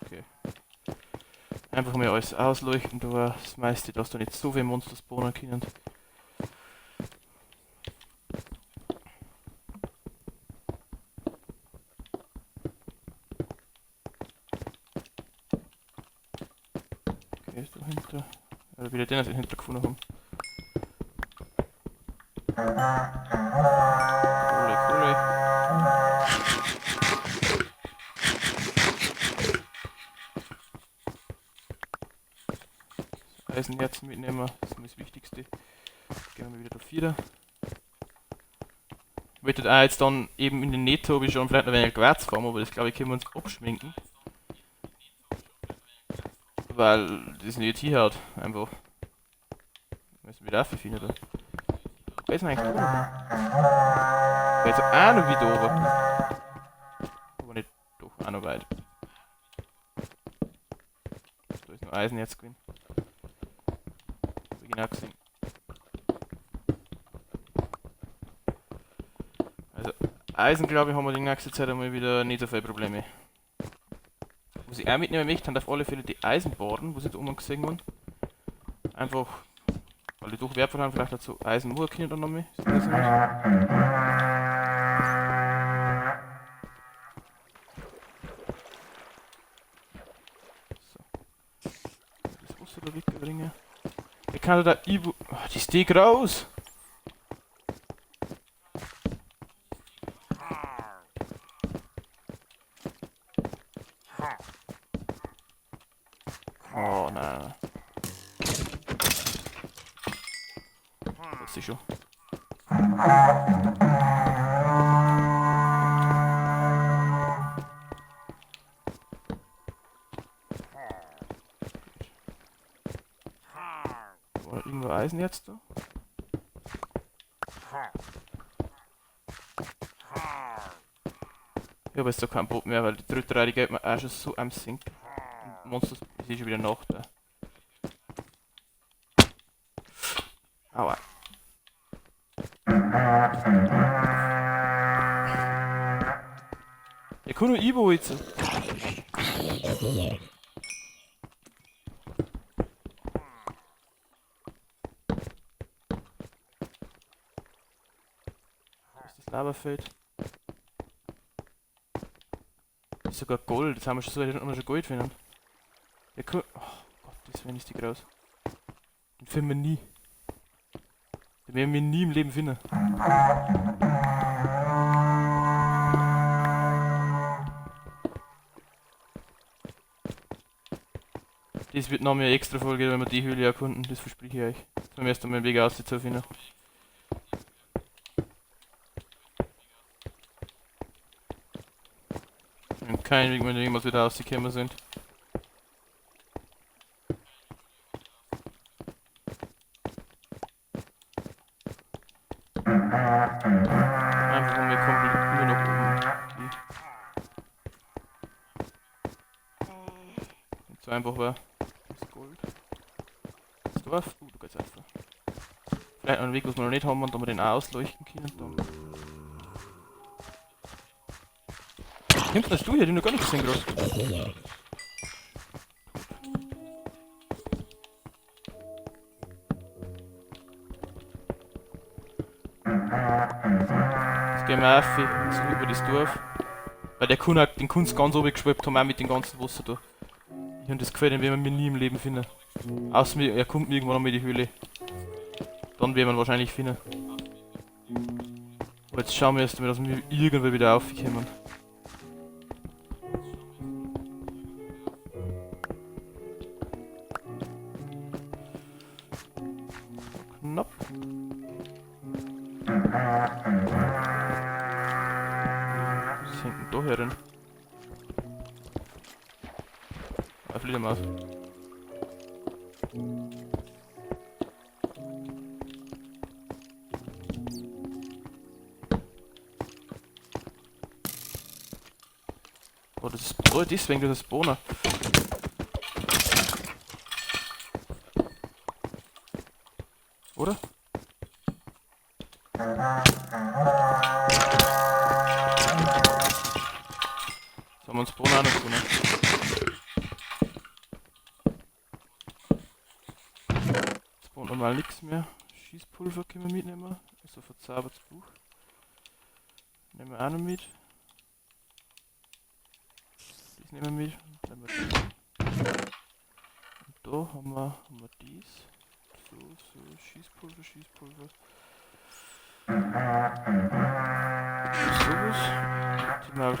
Speaker 1: Okay. Einfach mal alles ausleuchten, da war das meiste, dass da nicht so viele Monster spawnen können. Okay, ist da hinter. Oder wieder den, den hinter gefunden haben. Kohle, Kohle. Das Eisenerz mitnehmen, das ist das Wichtigste. Gehen wir wieder da 4. Ich möchte auch jetzt dann eben in den Nether habe ich schon vielleicht noch ein wenig Quarz farmen, aber das glaube ich können wir uns abschminken. Weil das nicht hinhaut, einfach. Müssen wir wieder finden da. Wer ist denn eigentlich da? Wer ist auch noch wieder oben? Aber nicht, doch, auch noch weit. Da ist noch Eisenerz gewesen. Hab ich genau gesehen. Also, Eisen, glaube ich, haben wir die nächste Zeit einmal wieder nicht so viele Probleme. Was ich auch mitnehmen möchte, sind auf alle Fälle die Eisenbahnen, was ich da oben gesehen habe. Einfach, weil die doch wertvoll haben, vielleicht dazu Eisen machen können dann noch mehr. So. Das Wasser da wegbringen. Ich kann da Ivo. Oh, die ist die groß! Oh nein. Das ist schon. War irgendwo Eisen jetzt da? Ich habe jetzt da keinen Bock mehr, weil die dritte Reihe geht mir auch schon so am Sink. Monster ist eh schon wieder Nacht da. Aua. kann nur Ibo jetzt. Ist das Lavafeld? Das ist sogar Gold. Das haben wir schon so weit, haben wir schon Gold finden. Der kann. Oh Gott, das wäre nicht die groß. Den finden wir nie. Den werden wir nie im Leben finden. Das wird noch mehr extra Folge, wenn wir die Höhle erkunden, das verspreche ich euch. Jetzt müssen wir erst einmal einen Weg raus zu finden. Wir haben keinen Weg mehr, jemals wieder rausgekommen sind. Einfach mal komplett nur nach oben. Nicht so einfach war. Das Gold. Das Dorf. Du geht's einfach. Vielleicht noch einen Weg, was wir noch nicht haben und dann wir den auch ausleuchten können. Dann. Kommst das du hier? Die noch gar nicht gesehen gerade. Jetzt gehen wir auf, jetzt über das Dorf. Weil der Kuhn hat den Kunst ganz oben geschweppt haben, auch mit dem ganzen Wasser da. Ich hab das Gefühl, den werden wir nie im Leben finden. Außer er kommt irgendwann einmal in die Höhle. Dann werden wir ihn wahrscheinlich finden. Aber jetzt schauen wir erst einmal, dass wir irgendwann wieder raufkommen. Knapp. Was hängt denn da herin? Ah, Fledermaus. Oh, das ist. Oh, deswegen, das ist Spawner. Oder? Jetzt haben wir uns Spawner auch noch gefunden. Spawnt normal nichts mehr. Schießpulver können wir mitnehmen. Ist ein verzaubertes Buch. Nehmen wir auch noch mit. Das nehmen wir mit. Nehmen wir das. Und da haben wir dies. So, so, Schießpulver, Schießpulver. Sowas. Optimal.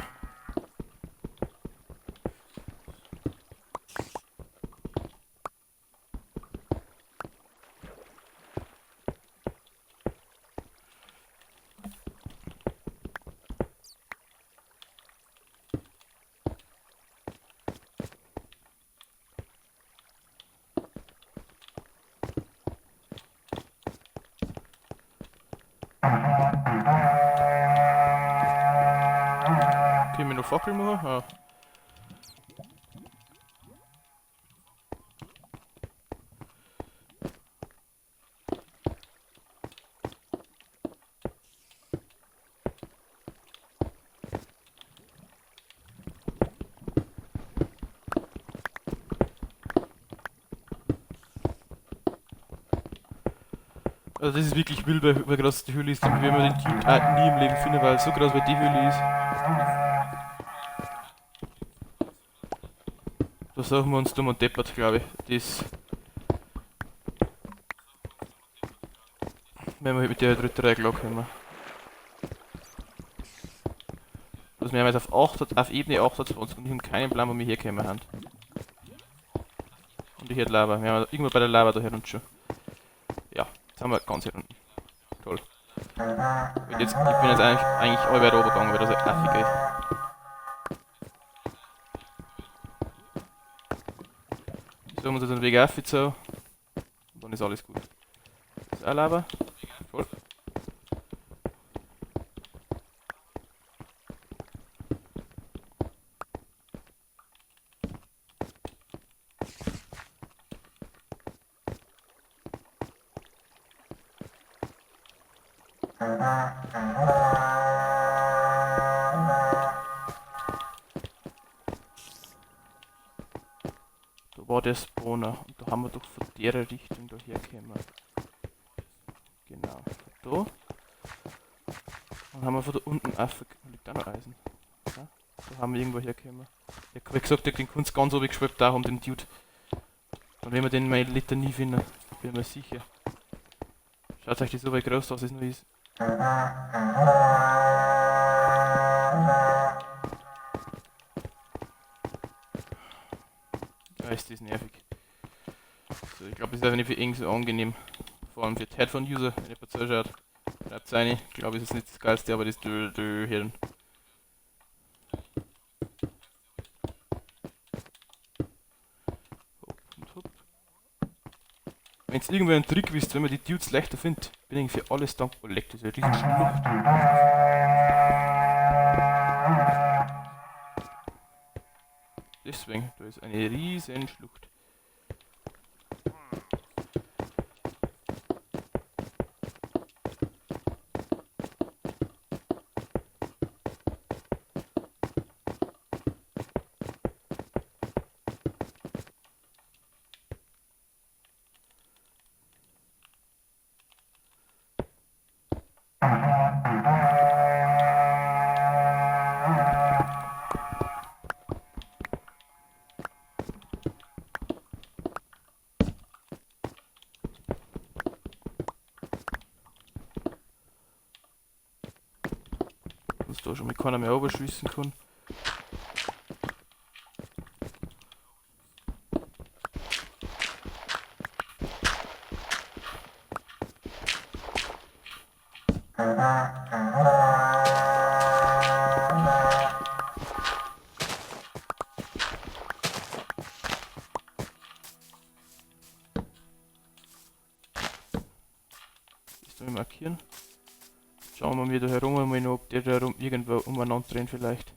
Speaker 1: Können wir noch Fackeln machen? Ja. Also das ist wirklich wild, weil groß die Höhle ist, und wenn wir den Typ auch nie im Leben finden, weil so groß wie die Höhle ist. Da suchen wir uns dumm und deppert, glaub ich. Das. Wenn wir halt mit der dritten Reihe klarkommen. Also wir haben jetzt auf Ebene 28 und ich habe keinen Plan, wo wir hergekommen haben. Und ich hätte Lava. Wir haben irgendwo bei der Lava da herunter schon. Ja, jetzt haben wir ganz hier unten. Toll. Und jetzt, ich bin jetzt eigentlich alle weit oben gegangen, weil das echt affig geht. So haben wir uns jetzt einen Weg auf, so. Und dann ist alles gut. Das ist auch Lava. Toll. war der Spawner. Und da haben wir doch von der Richtung da hergekommen. Genau, von da. Und haben wir von da unten auch liegt auch noch Eisen. Ja, da haben wir irgendwo hergekommen. Ja, wie gesagt, den Kunst ganz oben geschwebt, da haben den Dude. Dann werden wir den meine Liter nie finden. Bin mir sicher. Schaut euch das so weit groß, dass es noch ist. Ja, ist das nervig. So, ich glaube, das ist einfach nicht für ihn so angenehm. Vor allem für die Headphone-User, wenn jemand zuschaut. Schreibt rein. Ich glaube, es ist nicht das Geilste, aber das Dö hören. Hopp und hopp. Wenn's irgendwer einen Trick wisst, wenn man die Dudes leichter findet, bin ich für alles dankbar. Leck, das ist ja riesen Schlucht. Deswegen, da ist eine riesen Schlucht. Da schon mal keiner mehr runterschießen kann. Das da markieren. Schauen wir mal da herum, mal noch, ob der da rum irgendwo umeinander drehen vielleicht.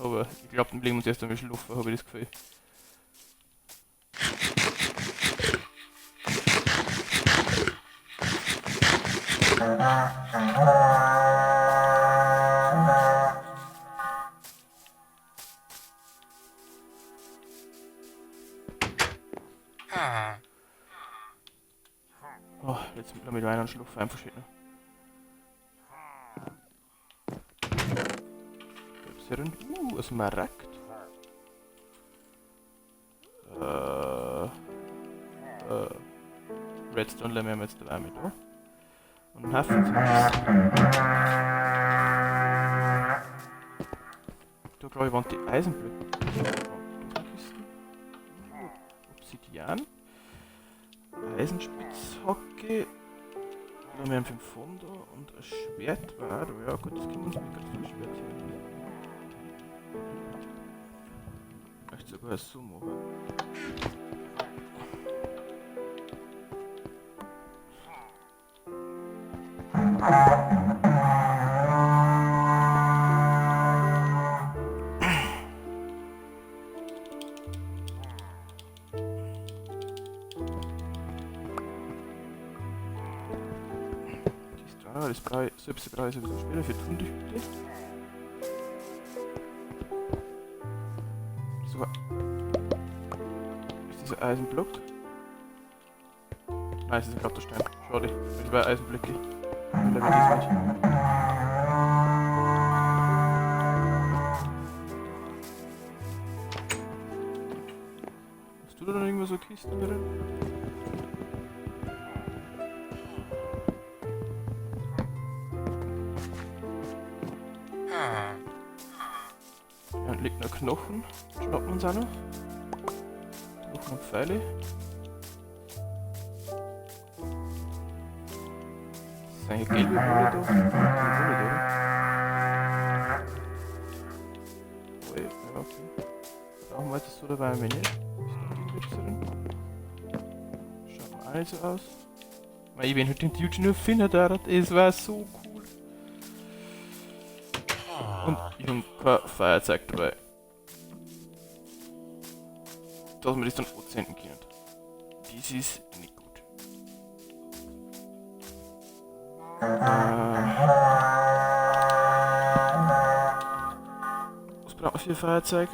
Speaker 1: Aber ich glaub, dann legen wir uns erst einmal schlafen, hab ich das Gefühl. Oh, jetzt mit meinem Schlupf einfach schön. Ein Smaragd. Redstone nehmen wir jetzt dabei mit, oder? Und einen Haufen Zeugs. Da glaube ich waren die Eisenblöcke. Obsidian. Eisenspitzhacke. Dann haben wir 5 Pfund da und ein Schwert war. Ja gut, das können wir uns mit gerade für ein Schwert her. Vielleicht sogar so machen. Das brauche ich, selbst brauche ich sowieso später für die Hundehütte. So. Ist dieser Eisenblock? Nein, es ist ein glatter Stein. Schade, das war Eisenblöcke. Ich das nicht. Hast du da noch irgendwo so Kisten drin? Ja, liegt noch Knochen. Schnappen wir uns auch noch. Knochen und Pfeile. Das ist eine gelbe Wolle da. Gelbe Wolle da, oder? Oh, ja, okay. Brauchen wir jetzt so dabei, wenn nicht. Ist da irgendwas drin? Schaut mal auch nicht so aus. Ich bin heute den Dude nur finden da. Das war so cool. Und ich habe kein Feuerzeug dabei. Dass wir das dann anzünden können. Das ist nicht gut. Was braucht man für Feuerzeug?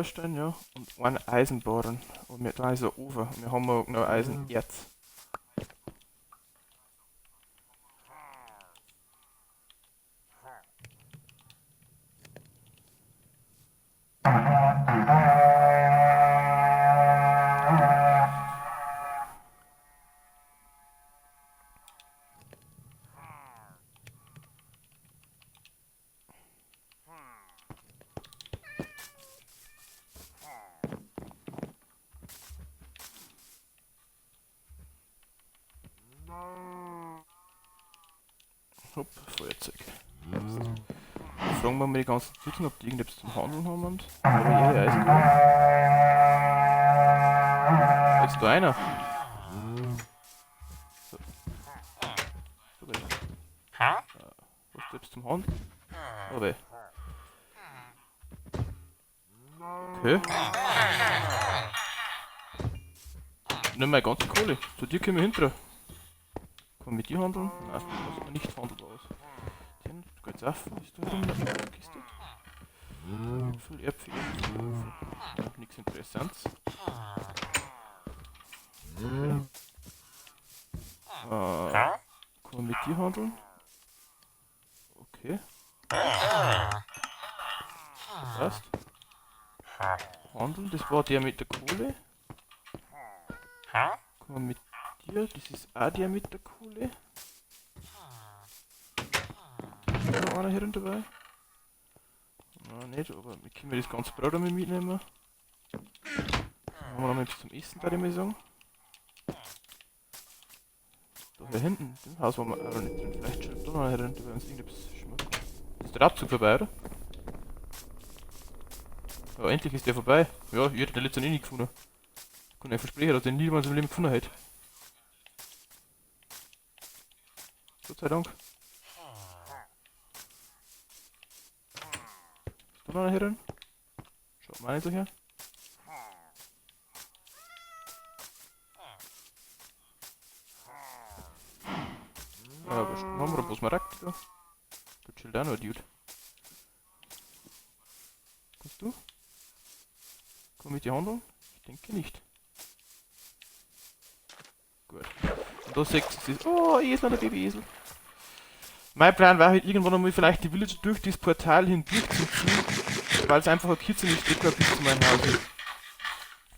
Speaker 1: herstellen, ja. Und einen Eisenbarren. Und wir, da ist ein Ofen. Und wir haben auch noch Eisenerz. Hopp, Feuerzeug. Fragen wir mal die ganzen Tüten, ob die irgendetwas zum Handeln haben und. Aber ihre Eisenkohle. Jetzt da einer. So. So, hast du etwas zum Handeln? Oh weh. Okay. Nimm meine ganze Kohle. Zu dir können wir hinter. Kann man mit dir handeln? Nein, das ist nicht handelbar aus. Den geht's auf. Ist da rum eine Kiste? Äpfel, Äpfel, Äpfel. Ja, nichts Interessantes. Okay. Kann man mit dir handeln? Okay. Passt. Handeln, das war der mit der Kohle. Kann man mit dir, das ist auch der mit der Kohle. Ist da noch einer hier dabei? Nein, nicht, aber wir können das ganze Brot einmal mitnehmen. Dann haben wir noch etwas zum Essen, da ich mal sagen. Da hier hinten, im Haus waren wir auch noch nicht drin. Vielleicht schon da noch einer hier, weil uns irgendetwas schmeckt. Ist der Abzug vorbei, oder? Ja, endlich ist der vorbei. Ja, ich hätte den letzten eh nicht gefunden. Ich kann euch versprechen, dass ich den niemals im Leben gefunden hätte. Gott sei Dank. Ist da noch einer hier drin? Schaut mal nicht so her. Ja, aber schon haben wir ein paar Smaragd da. Da chillt auch noch ein Dude. Kommst du? Komm mit dir handeln? Ich denke nicht. Gut. Und da seht ihr das. Oh, Esel, der Babyesel. Mein Plan war halt irgendwann einmal vielleicht die Villager durch das Portal hindurch zu ziehen, weil es einfach eine kürzere Strecke war bis zu meinem Haus.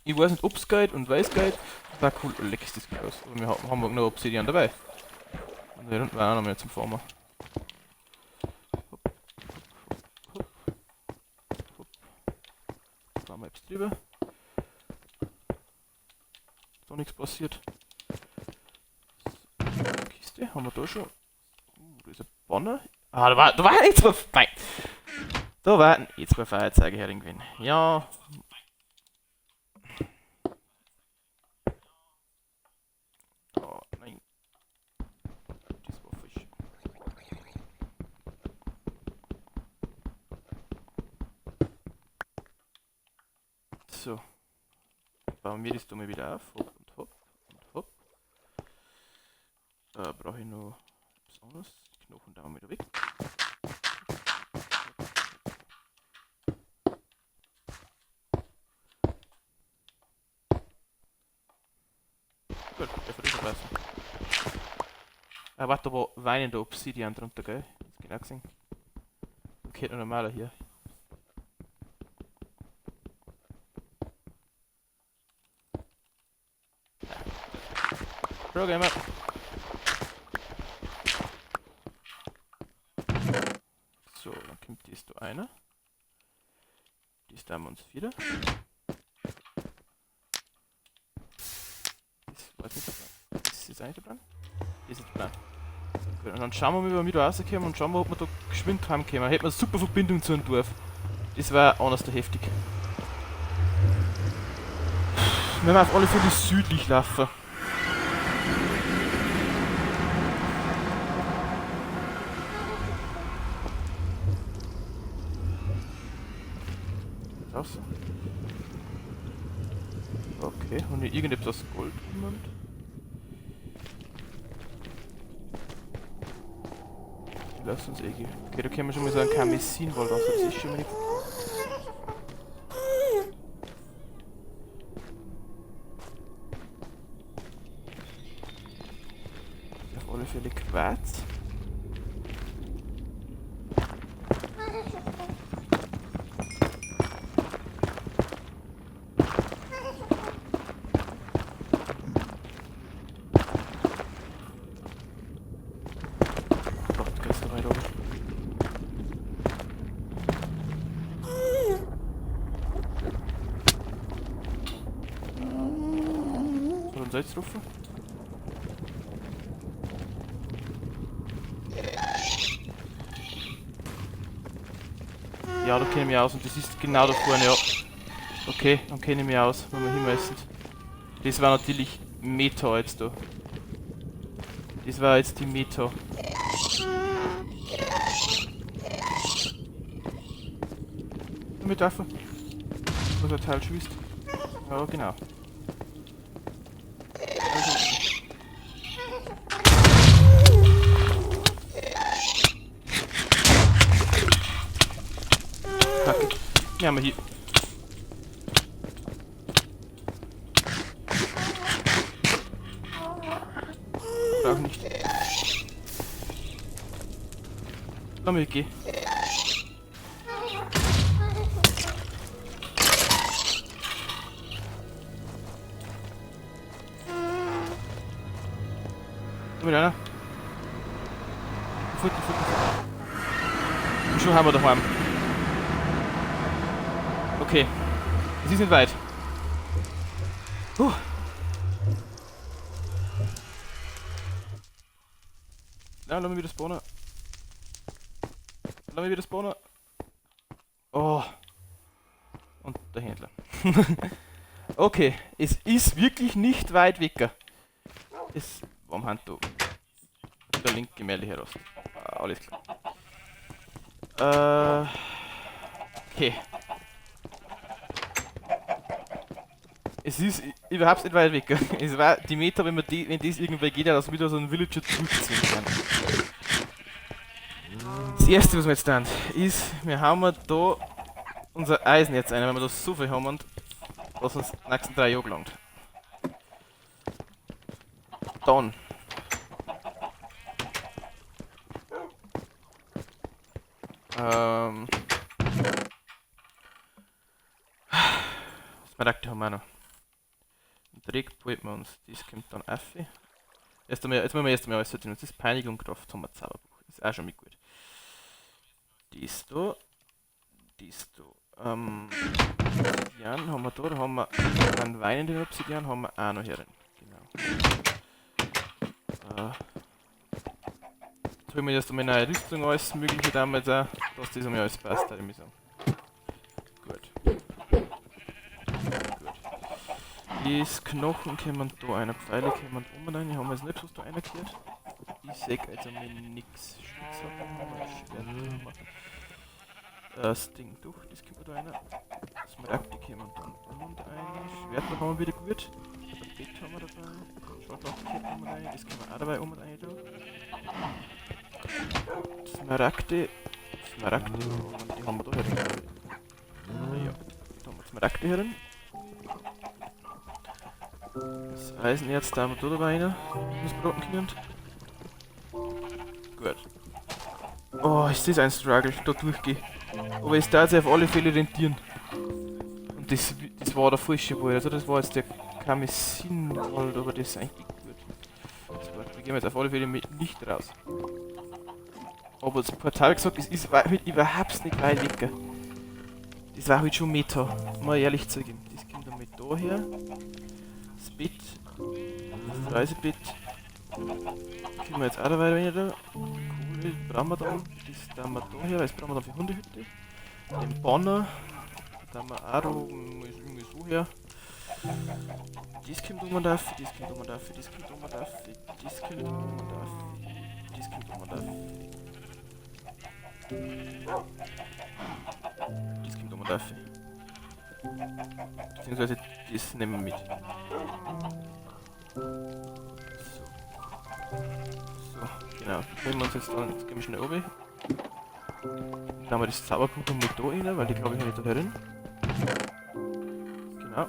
Speaker 1: Ich weiß nicht, ob's geht und weiß geht. Das war cool. Oh, leck ist das groß. Aber wir haben noch Obsidian dabei. Und hier unten war auch noch mehr zum Farmen. Hopp, hopp, hopp, hopp. Da haben wir etwas drüber. Ist da nichts passiert. So, Kiste haben wir da schon. Da ist ein Banner. Ah, da war eh zwei. Nein. Da waren eh zwei Feuerzeuge herin. Ja. Oh, nein. Das war falsch. So. Bauen wir das da mal wieder auf. Hopp und hopp und hopp. Da brauche ich noch etwas anderes. Die Knochen da wieder weg. Gut, der wird überlassen. Ah, warte, da war weinender Obsidian drunter, gell? Das genau gesehen. Okay, noch normaler hier. Pro Gamer. So, dann kommt die da einer. Die ist da uns wieder. Das war nicht der Plan. Das ist eigentlich der Plan. Das ist der Plan. Gut, und dann schauen wir mal, wie wir da rauskommen und schauen wir, ob wir da geschwind heimkommen. Hätten wir eine super Verbindung zu einem Dorf. Das war anders da heftig. Wir werden auf alle Fälle südlich laufen. Raus. Okay, haben wir irgendetwas aus Gold gemacht? Lass uns eh gehen. Okay, da können wir schon mal so einen Karmesinwald raus. Das ist schon mal nicht. Fälle Quarz. Gott, geht's da weit oben. Hat uns jetzt getroffen? Ja, da kenne ich mich aus und das ist genau da vorne, ja. Okay, dann kenne ich mich aus, wo wir hin müssen. Das war natürlich Meta jetzt da. Das war jetzt die Meta. Mit dürfen. Was der Teil schießt. Ja, genau. Kacke. Ja, haben wir hier. Brauch nicht. Lass mich gehen. Mit einer. Fort, fort, fort. Und schon haben wir daheim. Okay. Es ist nicht weit. Puh. Ja, lass mich wieder spawnen. Lass mich wieder spawnen. Oh. Und der Händler. Okay, es ist wirklich nicht weit weg. Es. Warum haben du der linke Merli heraus? Ah, alles klar. Okay. Es ist überhaupt nicht weit weg. Es war die Meta, wenn man die, wenn das irgendwann geht, dass man wieder so einen Villager zurückziehen kann. Das erste, was wir jetzt tun, ist, wir haben da unser Eisen jetzt ein, weil wir da so viel haben und was uns die nächsten 3 Jahre gelangt. Dann. Smaragde haben wir auch noch. Den Dreck behalten wir uns. Das kommt dann auf. Erst einmal, jetzt müssen wir erst einmal alles sortieren. Das ist Peinigung, Kraft, haben wir Zauberbuch. Ist auch schon mal gut. Das da. Das da. Obsidian haben wir da. Da haben wir einen Wein in den Obsidian haben wir auch noch hier drin. Genau. Jetzt holen wir erst einmal eine neue Rüstung, alles mögliche damals auch, dass das einmal alles passt, würde ich sagen. Gut. Gut. Das Knochen kommen da einer, Pfeile kommen oben rein, haben wir jetzt nicht, was da reingehört. Ich seh jetzt einmal nix. Spitzhacken haben wir, Schwert haben wir. Das Ding durch, das kommt da rein. Smaragde kommen dann und rein. Schwert haben wir wieder gut. Ein Bett haben wir dabei. Schrotflinte kommt rein, das können wir auch dabei oben rein da. Smaragde. Smaragde, die haben wir da herin. Ja, da haben wir Smaragde herin. Das Eisenerz, da haben wir da dabei rein. Das braten können. Gut. Oh, ist das ein Struggle, da durchgehen. Aber es darf sich auf alle Fälle rentieren. Und das war der falsche Wald, also das war jetzt der Kamisin-Wald, aber das ist eigentlich gut. Das war, wir gehen jetzt auf alle Fälle mit nicht raus. Aber das Portal gesagt, es ist halt überhaupt nicht weit weg. Das war halt schon Meta, mal ehrlich zugeben. Das kommt dann mit da her. Das Bett, das Reisebett. Können wir jetzt auch dabei rein da. Kohle brauchen wir dann. Das da wir da her, weil das brauchen wir dann für Hundehütte. Den Banner. Da haben wir auch da irgendwie so her. Das kommt um und auf, das kommt um und auf, das kommt um und auf, das kommt um und auf, das kommt um und auf. Das kommt um und auf. Beziehungsweise das nehmen wir mit. So. So, genau. Nehmen wir uns jetzt dann, jetzt gehen wir schnell runter. Dann haben wir das Zauberbuch mit da rein, weil die glaube ich habe ich da herin. Genau.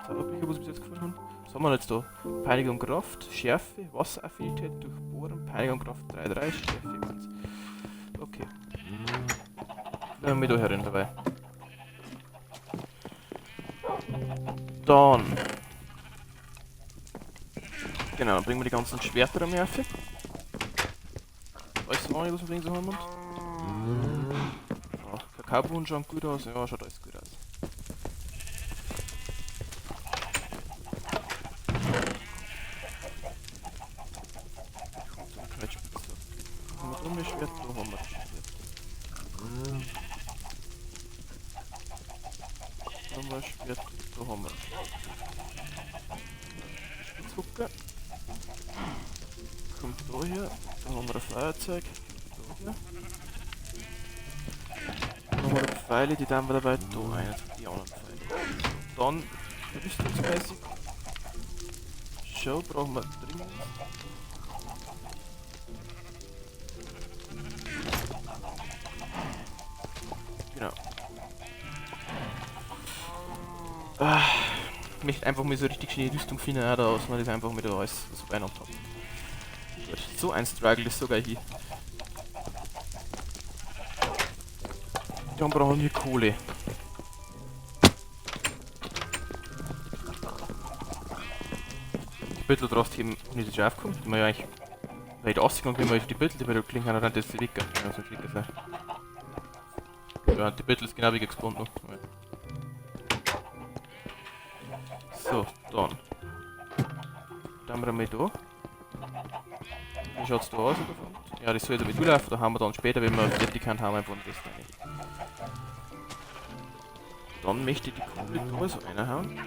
Speaker 1: Zauberbücher, was wir bis jetzt gefunden haben. Was haben wir jetzt da? Peinigung Kraft, Schärfe, Wasseraffinität, Durchbohren, Peinigung Kraft 3,3, Schärfe 1. Okay. Dann wir da herin dabei. Dann. Genau, dann bringen wir die ganzen Schwerter um auf. Alles noch nicht, was wir so haben. Oh, Kakaobohnen schauen gut aus. Ja, schaut alles gut aus. Haben wir da ein Schwert? Da haben wir das Schwert. Da haben wir ein Schwert, da haben wir das Schwert. Spitzhucke. Kommt da her. Da haben wir ein Feuerzeug. Da her. Da haben wir die Pfeile, die tun wir dabei da rein. Die anderen Pfeile. Dann rüstungsmäßig. Show brauchen wir dringend. Genau. Ah, ich möchte einfach mal so richtig schöne Rüstung finden, auch da, dass man das einfach mit alles so beieinander hat. Gut, so ein Struggle ist sogar hier. Dann brauchen wir Kohle. Die Büttel drauf heben, wenn ich das schon aufkomme. Die man ja eigentlich weit rausgegangen, wenn man die Büttel, die bei der Klinge hat, dann das die Wicker. Ja, so Klicker sein. Ja, die Büttel ist genau wie gespawnt noch. Ja. So, dann. Dann haben wir mal da. Wie schaut's da aus? Ja, das soll jetzt mit zulaufen, da haben wir dann später, wenn wir fertig haben, haben wir einfach das rein. Dann möchte ich die Kohle da so reinhauen.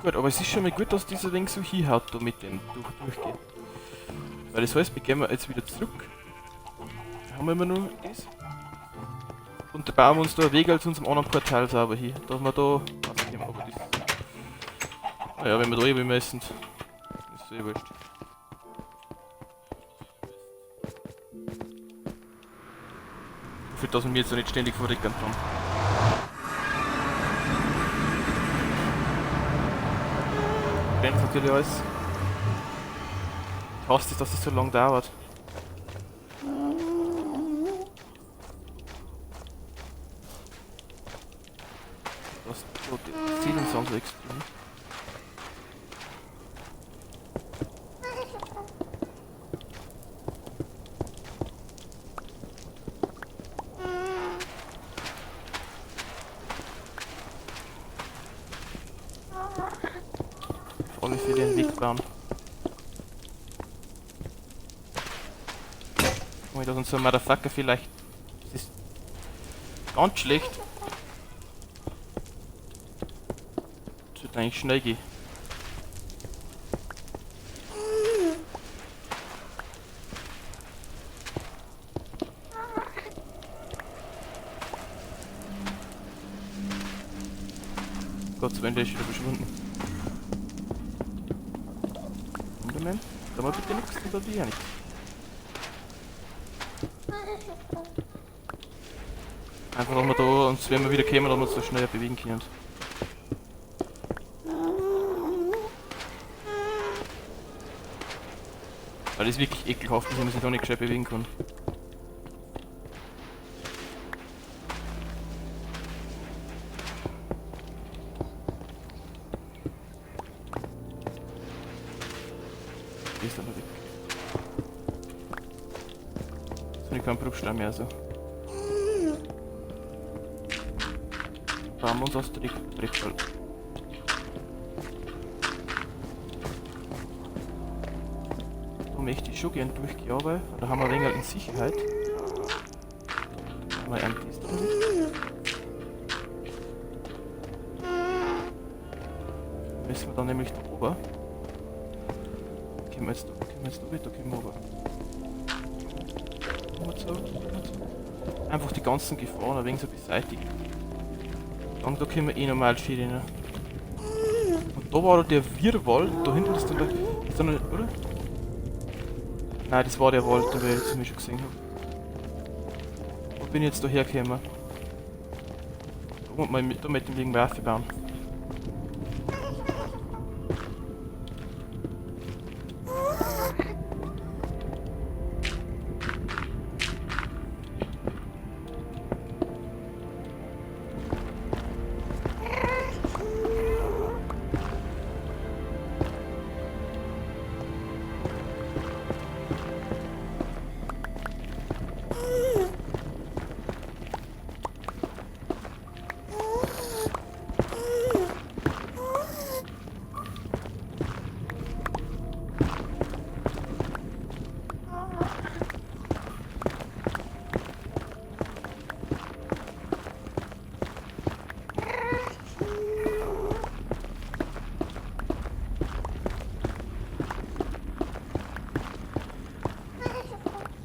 Speaker 1: Gut, aber es ist schon mal gut, dass dieser Ding so hinhaut, da mit dem durchgeht. Weil das heißt, wir gehen jetzt wieder zurück. Haben wir immer nur das. Und da bauen wir uns da einen Weg zu unserem anderen Portal sauber hin. Dass wir da rauskommen, aber das. Naja, wenn wir da eh müssen, ist eh wurscht. Ich hoffe, dass wir jetzt nicht ständig verrecken kann. Brennt natürlich alles. Ich hasse es, dass es so lange dauert. Das die Zielen sind so extrem. Auf alle Fälle einen Weg bauen. Oh, dass uns so ein Motherfucker vielleicht. Das ist ganz schlecht. Das wird eigentlich schnell gehen. Gott sei Dank, der ist wieder verschwunden. Moment, da war bitte nichts, da war ja nichts. Einfach, dass wir da uns, wenn wir wieder kommen, dass wir uns so schnell bewegen können. Weil das ist wirklich ekelhaft, dass man sich da nicht gescheit bewegen kann. Die ist aber weg. Jetzt habe ich keinen Bruchstein mehr, also. Bauen wir uns aus Dreckschall. Da möchte ich schon gern durchgehen, aber da haben wir ein wenig in Sicherheit. Da haben wir einen Test damit. Müssen wir dann nämlich da oben. Können wir jetzt da, können wir jetzt da weiter, können wir oben. Einfach die ganzen Gefahren ein wenig so beseitigen. Dann da können wir eh normal schön rein. Und da war der Wirrwald, da hinten ist dann der. Ist da noch, oder? Nein, das war der Wald, den wir jetzt schon gesehen haben. Wo bin ich jetzt da hergekommen? Da Da mit dem Ding Waffe bauen.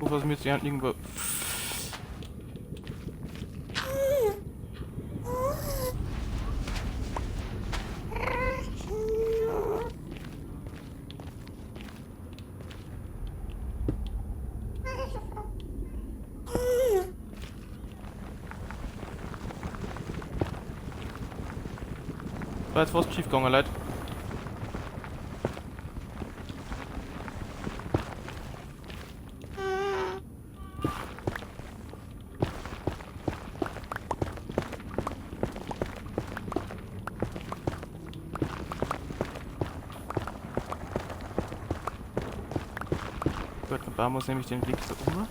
Speaker 1: Was mir jetzt irgendwo. War jetzt fast schief gegangen, Leute. Gut, dann bauen wir uns nämlich den Weg da um.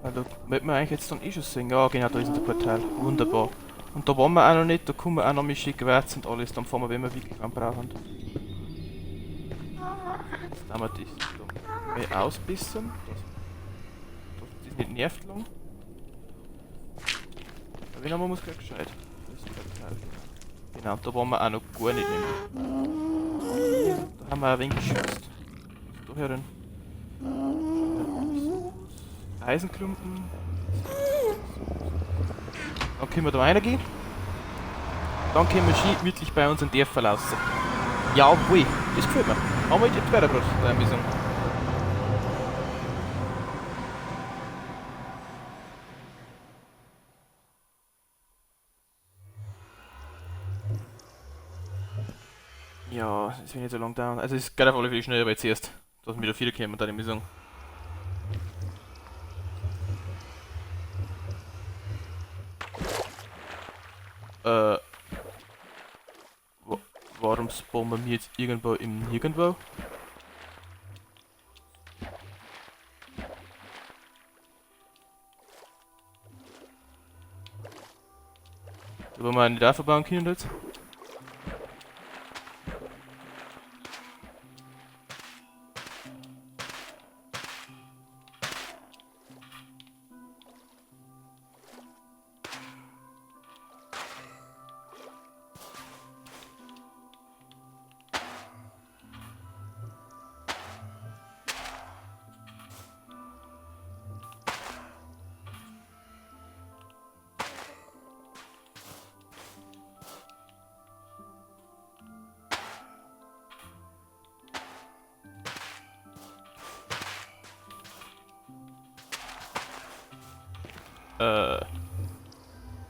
Speaker 1: Also, wird man eigentlich jetzt dann eh schon sehen. Ja, genau, da ist der Portal. Wunderbar. Und da waren wir auch noch nicht, da kommen wir auch noch mit schick Gewürz und alles, dann fahren wir, wenn wir wirklich einen brauchen. Jetzt haben wir das da mal ausbissen, dass das nicht nervt lang. Aber wenn wir muss gleich gescheit. Das ist der Portal. Genau, da waren wir auch noch gar nicht nämlich. Da haben wir ein wenig geschützt. Was ist da herin? Eisenklumpen. Dann können wir da reingehen. Dann können wir schön gemütlich bei uns in Dörfer verlassen. Jawohl, das gefällt mir. Haben wir die weiter gerade, da ein bisschen. Ja, das wird nicht so lang dauern. Also es geht auf alle Fälle schneller, weil zuerst, dass wir wieder wiederkommen und dann die sagen. Warum spawnen wir jetzt irgendwo im Nirgendwo? Da wollen wir nicht aufbauen können jetzt.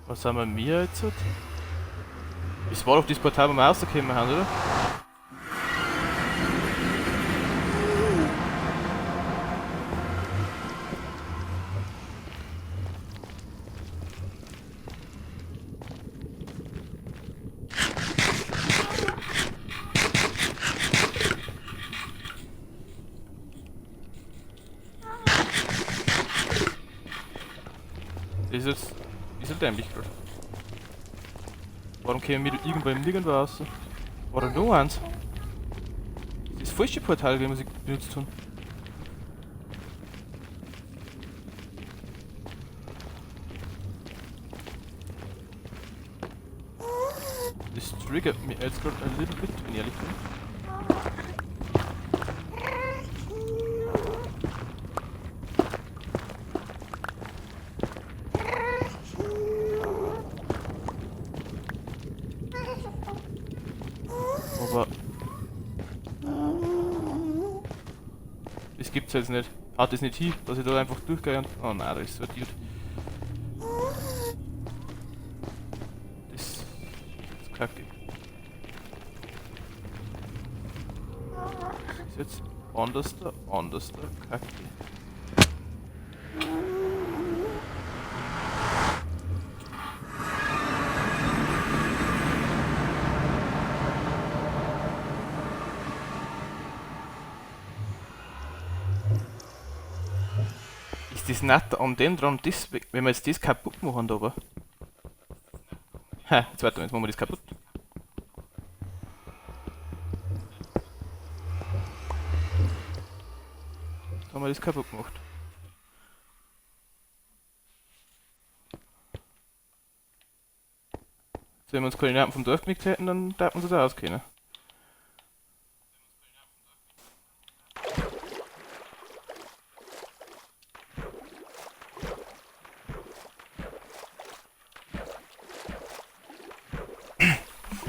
Speaker 1: Was haben wir jetzt? Das war doch das Portal, wo wir rausgekommen haben, oder? Das ist jetzt ein bisschen dämlich gerade. Warum kämen wir da irgendwo im Nirgendwo raus? War da noch eins? Das falsche Portal, das wir benutzt haben. Das triggert mich jetzt gerade ein little bit, wenn ich ehrlich bin. Aber das gibt's jetzt nicht. Haut das nicht hin, dass ich da einfach durchgehe und... Oh nein, da ist so ein Dude. Das ist kacke. Das ist jetzt anders da, kacke. Ist das nicht an dem dran, das, wenn wir jetzt das kaputt machen, da aber. Ha, jetzt warte, jetzt machen wir das kaputt. Jetzt haben wir das kaputt gemacht. Jetzt, wenn wir uns Koordinaten vom Dorf gekriegt hätten, dann darf man sich da auskennen.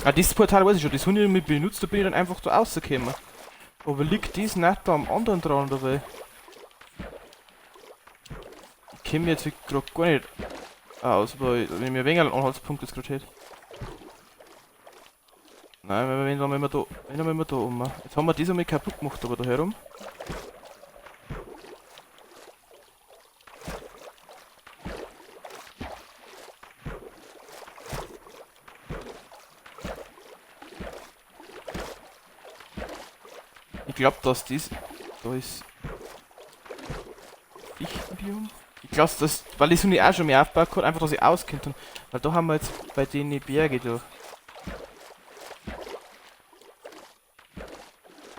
Speaker 1: Ah, das Portal weiß ich schon, das habe ich nicht benutzt, da bin ich dann einfach da rausgekommen. Aber liegt das nicht da am anderen dran, oder wie? Ich kenne mich jetzt grad gar nicht aus, weil wenn ich mir weniger Anhaltspunkt jetzt grad hätte. Nein, wenn, dann wenn wir da, wenn, dann wenn wir da um. Jetzt haben wir das einmal kaputt gemacht, aber da herum. Ich glaub, dass das da ist Fichtenbiom. Ich glaub, dass, weil ich so nicht auch schon mehr aufgebaut habe, einfach, dass ich auskennt und, weil da haben wir jetzt bei den Berge da.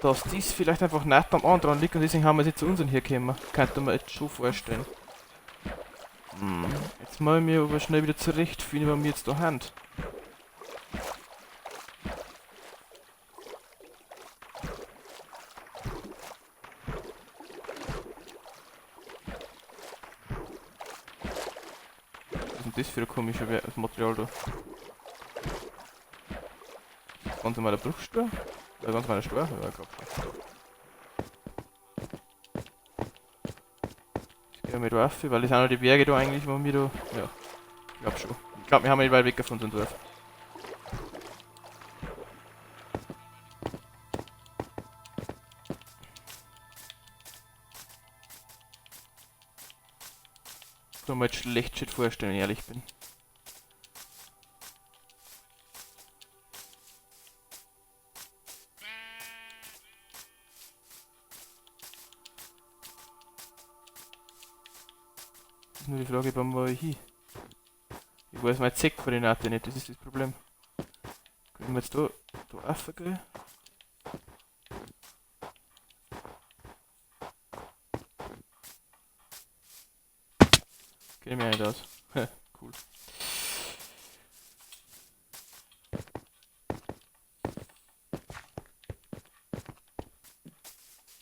Speaker 1: Dass das vielleicht einfach nicht am anderen liegt und deswegen haben wir sie zu unseren hier gekommen. Könnte man jetzt schon vorstellen. Jetzt muss ich mich aber schnell wieder zurechtfinden, was wir jetzt da haben. Was ist denn das für ein komisches Material da? Ganz normaler Bruchstein? Oder ganz normaler Stein? Ja, ich glaub schon. Jetzt gehen wir da rauf, weil das sind auch noch die Berge da eigentlich, wo wir da. Ja, ich glaub schon. Ich glaub, wir haben nicht weit weg von unserem Dorf. Kann mir jetzt schlecht shit vorstellen, wenn ich ehrlich bin. Das ist nur die Frage, wann war ich hin? Ich weiß meine Z-Koordinate nicht, das ist das Problem. Können wir jetzt da raufgehen? Kenn ich mich nicht aus. Cool.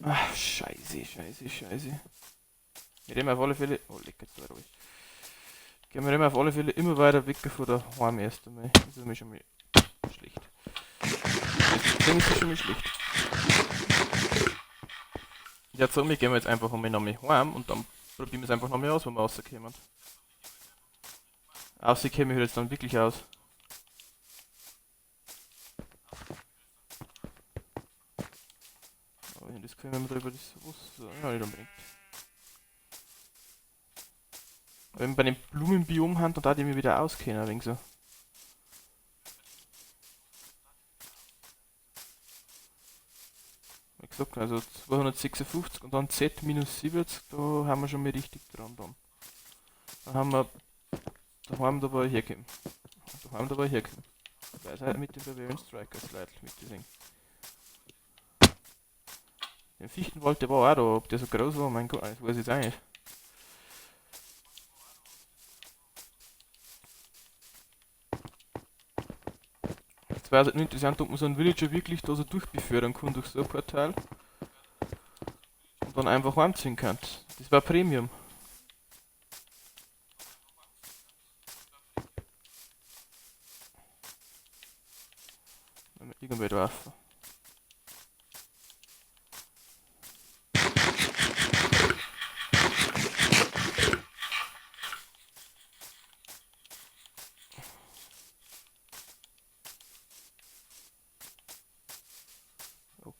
Speaker 1: Ach, scheiße, scheiße, scheiße. Wir reden auf alle Fälle. Oh, leck jetzt da ruhig. Gehen wir immer auf alle Fälle immer weiter weg von der Heim erst einmal. Das ist mir schon mal schlecht. Das Ding ist schon mal schlecht. Ja, so, wir gehen jetzt einfach einmal nochmal heim und dann probieren wir es einfach nochmal aus, wenn wir rauskommen. Rauskommen hört jetzt dann wirklich aus. Aber ich hab das Gefühl, wenn wir da über das Wasser. Ja, nicht unbedingt. Aber wenn wir bei dem Blumenbiom haben, dann da die mir wieder auskennen, ein wenig so. Wie gesagt, also 256 und dann Z minus 70, da haben wir schon mal richtig dran dann. Dann haben wir daheim dabei hergekommen. Daheim dabei hergekommen. Weisheit mit dem Bavarian Strikers Leute mit dem Ding. Den Fichtenwald, der war auch da, ob der so groß war, mein Gott, das weiß ich jetzt auch nicht. Jetzt wäre es halt nur interessant, ob man so einen Villager wirklich da so durchbefördern kann durch so ein Portal. Und dann einfach heimziehen kann. Das war Premium. Irgendwer drauf.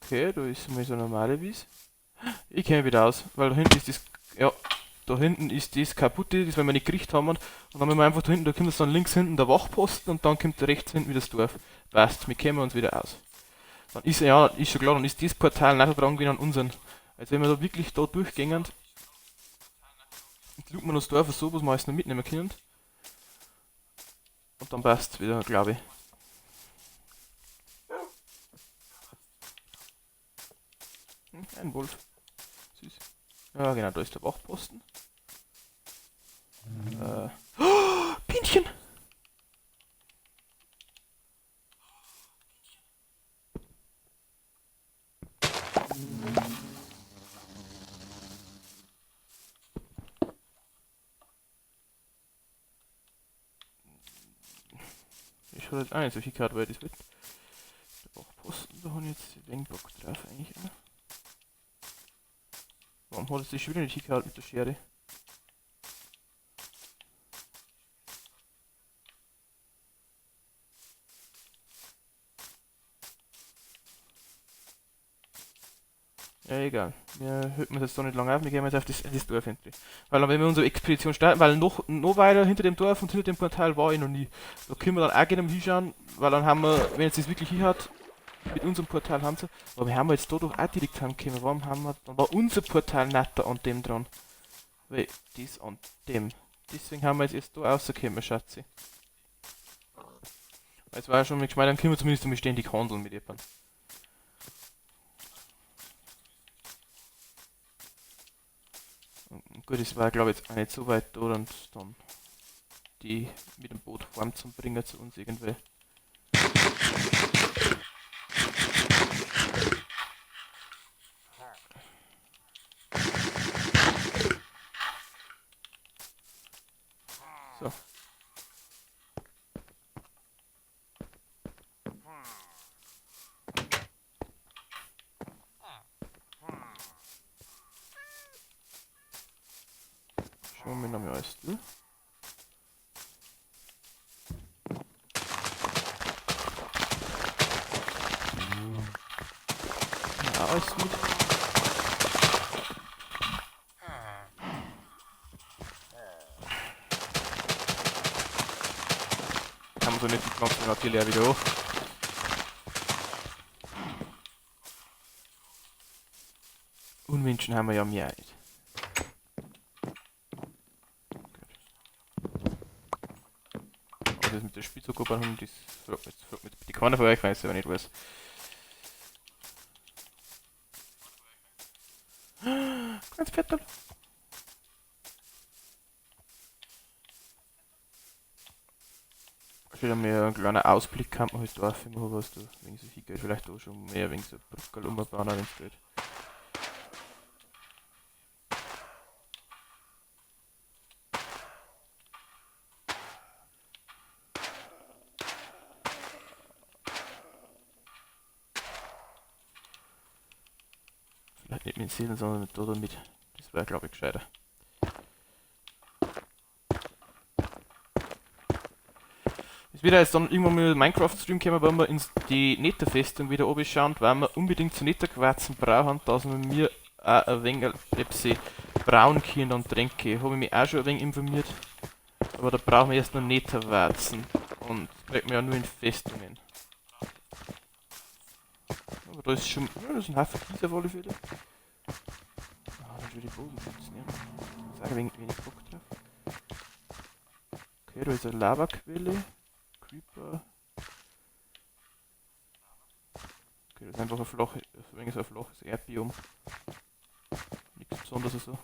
Speaker 1: Okay, da ist mal so eine normale Wiese. Ich kenne mich wieder aus, weil da hinten ist das. Ja, da hinten ist das kaputte, das, weil wir nicht gekriegt haben. Und dann haben wir einfach da hinten, da kommt das dann links hinten der Wachposten und dann kommt rechts hinten wieder das Dorf. Passt, wir kennen uns wieder aus. Dann ist ja, ist schon klar, dann ist das Portal nicht dran gewesen an unseren. Also wenn wir da wirklich da durchgängen, schaut man das Dorf so, was wir alles noch mitnehmen können. Und dann passt wieder, glaube ich. Ein Wolf. Süß. Ja, genau, da ist der Wachposten. Oh, Bienchen! Ich habe jetzt auch nicht so viel gehabt, weil das wird. Der Wachposten, da habe ich jetzt wenig Bock drauf eigentlich. Auch. Warum hat es sich schon wieder nicht hingehauen mit der Schere? Ja, egal. Wir hüten uns jetzt doch nicht lange auf, wir gehen jetzt auf das Dorf hinten. Weil dann, wenn wir unsere Expedition starten, weil noch weiter hinter dem Dorf und hinter dem Portal war ich noch nie. Da können wir dann auch gerne hinschauen, weil dann haben wir, wenn es das wirklich hier hat, mit unserem Portal haben sie. Aber wir haben jetzt dadurch auch direkt heimgekommen. Warum haben wir, dann war unser Portal nicht da an dem dran. Weil das an dem. Deswegen haben wir jetzt erst da rausgekommen, Schatzi. Weil es war ja schon mit Geschmack, dann können wir zumindest einmal ständig handeln mit jemandem. Gut, es war glaube ich jetzt auch nicht so weit da und dann die mit dem Boot heim zum bringen zu uns irgendwie. So. Schauen wir nochmal alles durch. Ja, alles mit. Kann man so nicht die Pflanzen natürlich auch wieder hoch. Unmenschen haben wir ja mehr nicht. Das mit der Spitzhacke haben, das fragt mich bitte keiner von euch, weiß aber nicht was. Kleines Pferdl. Schon mehr ein kleiner Ausblick kann man halt drauf immer was da, wegen so viel Geld, vielleicht auch schon mehr wegen so Brückerl umbauen, wenn es geht. Vielleicht nicht mit Seelen, sondern mit oder mit. Das wäre, glaube ich, gescheiter. Es wird jetzt dann irgendwann mal Minecraft-Stream kommen, wenn wir ins die Nether-Festung wieder oben schauen, weil wir unbedingt zu Nether-Quarzen brauchen, dass wir mir auch ein wenig Pepsi braun können und trinken. Habe ich mich auch schon ein wenig informiert. Aber da brauchen wir erst noch Nether-Warzen. Und das kriegt man ja nur in Festungen. Aber da ist schon. Ja, das ist ein Haufen Kies auf alle Fälle. Ah, dann schon die Bogenschützen, ja. Da ist auch wenig Bock drauf. Okay, da ist eine Lavaquelle. Creeper. Okay, das ist einfach ein flaches, so ein flaches Erdbiom. Nichts Besonderes so.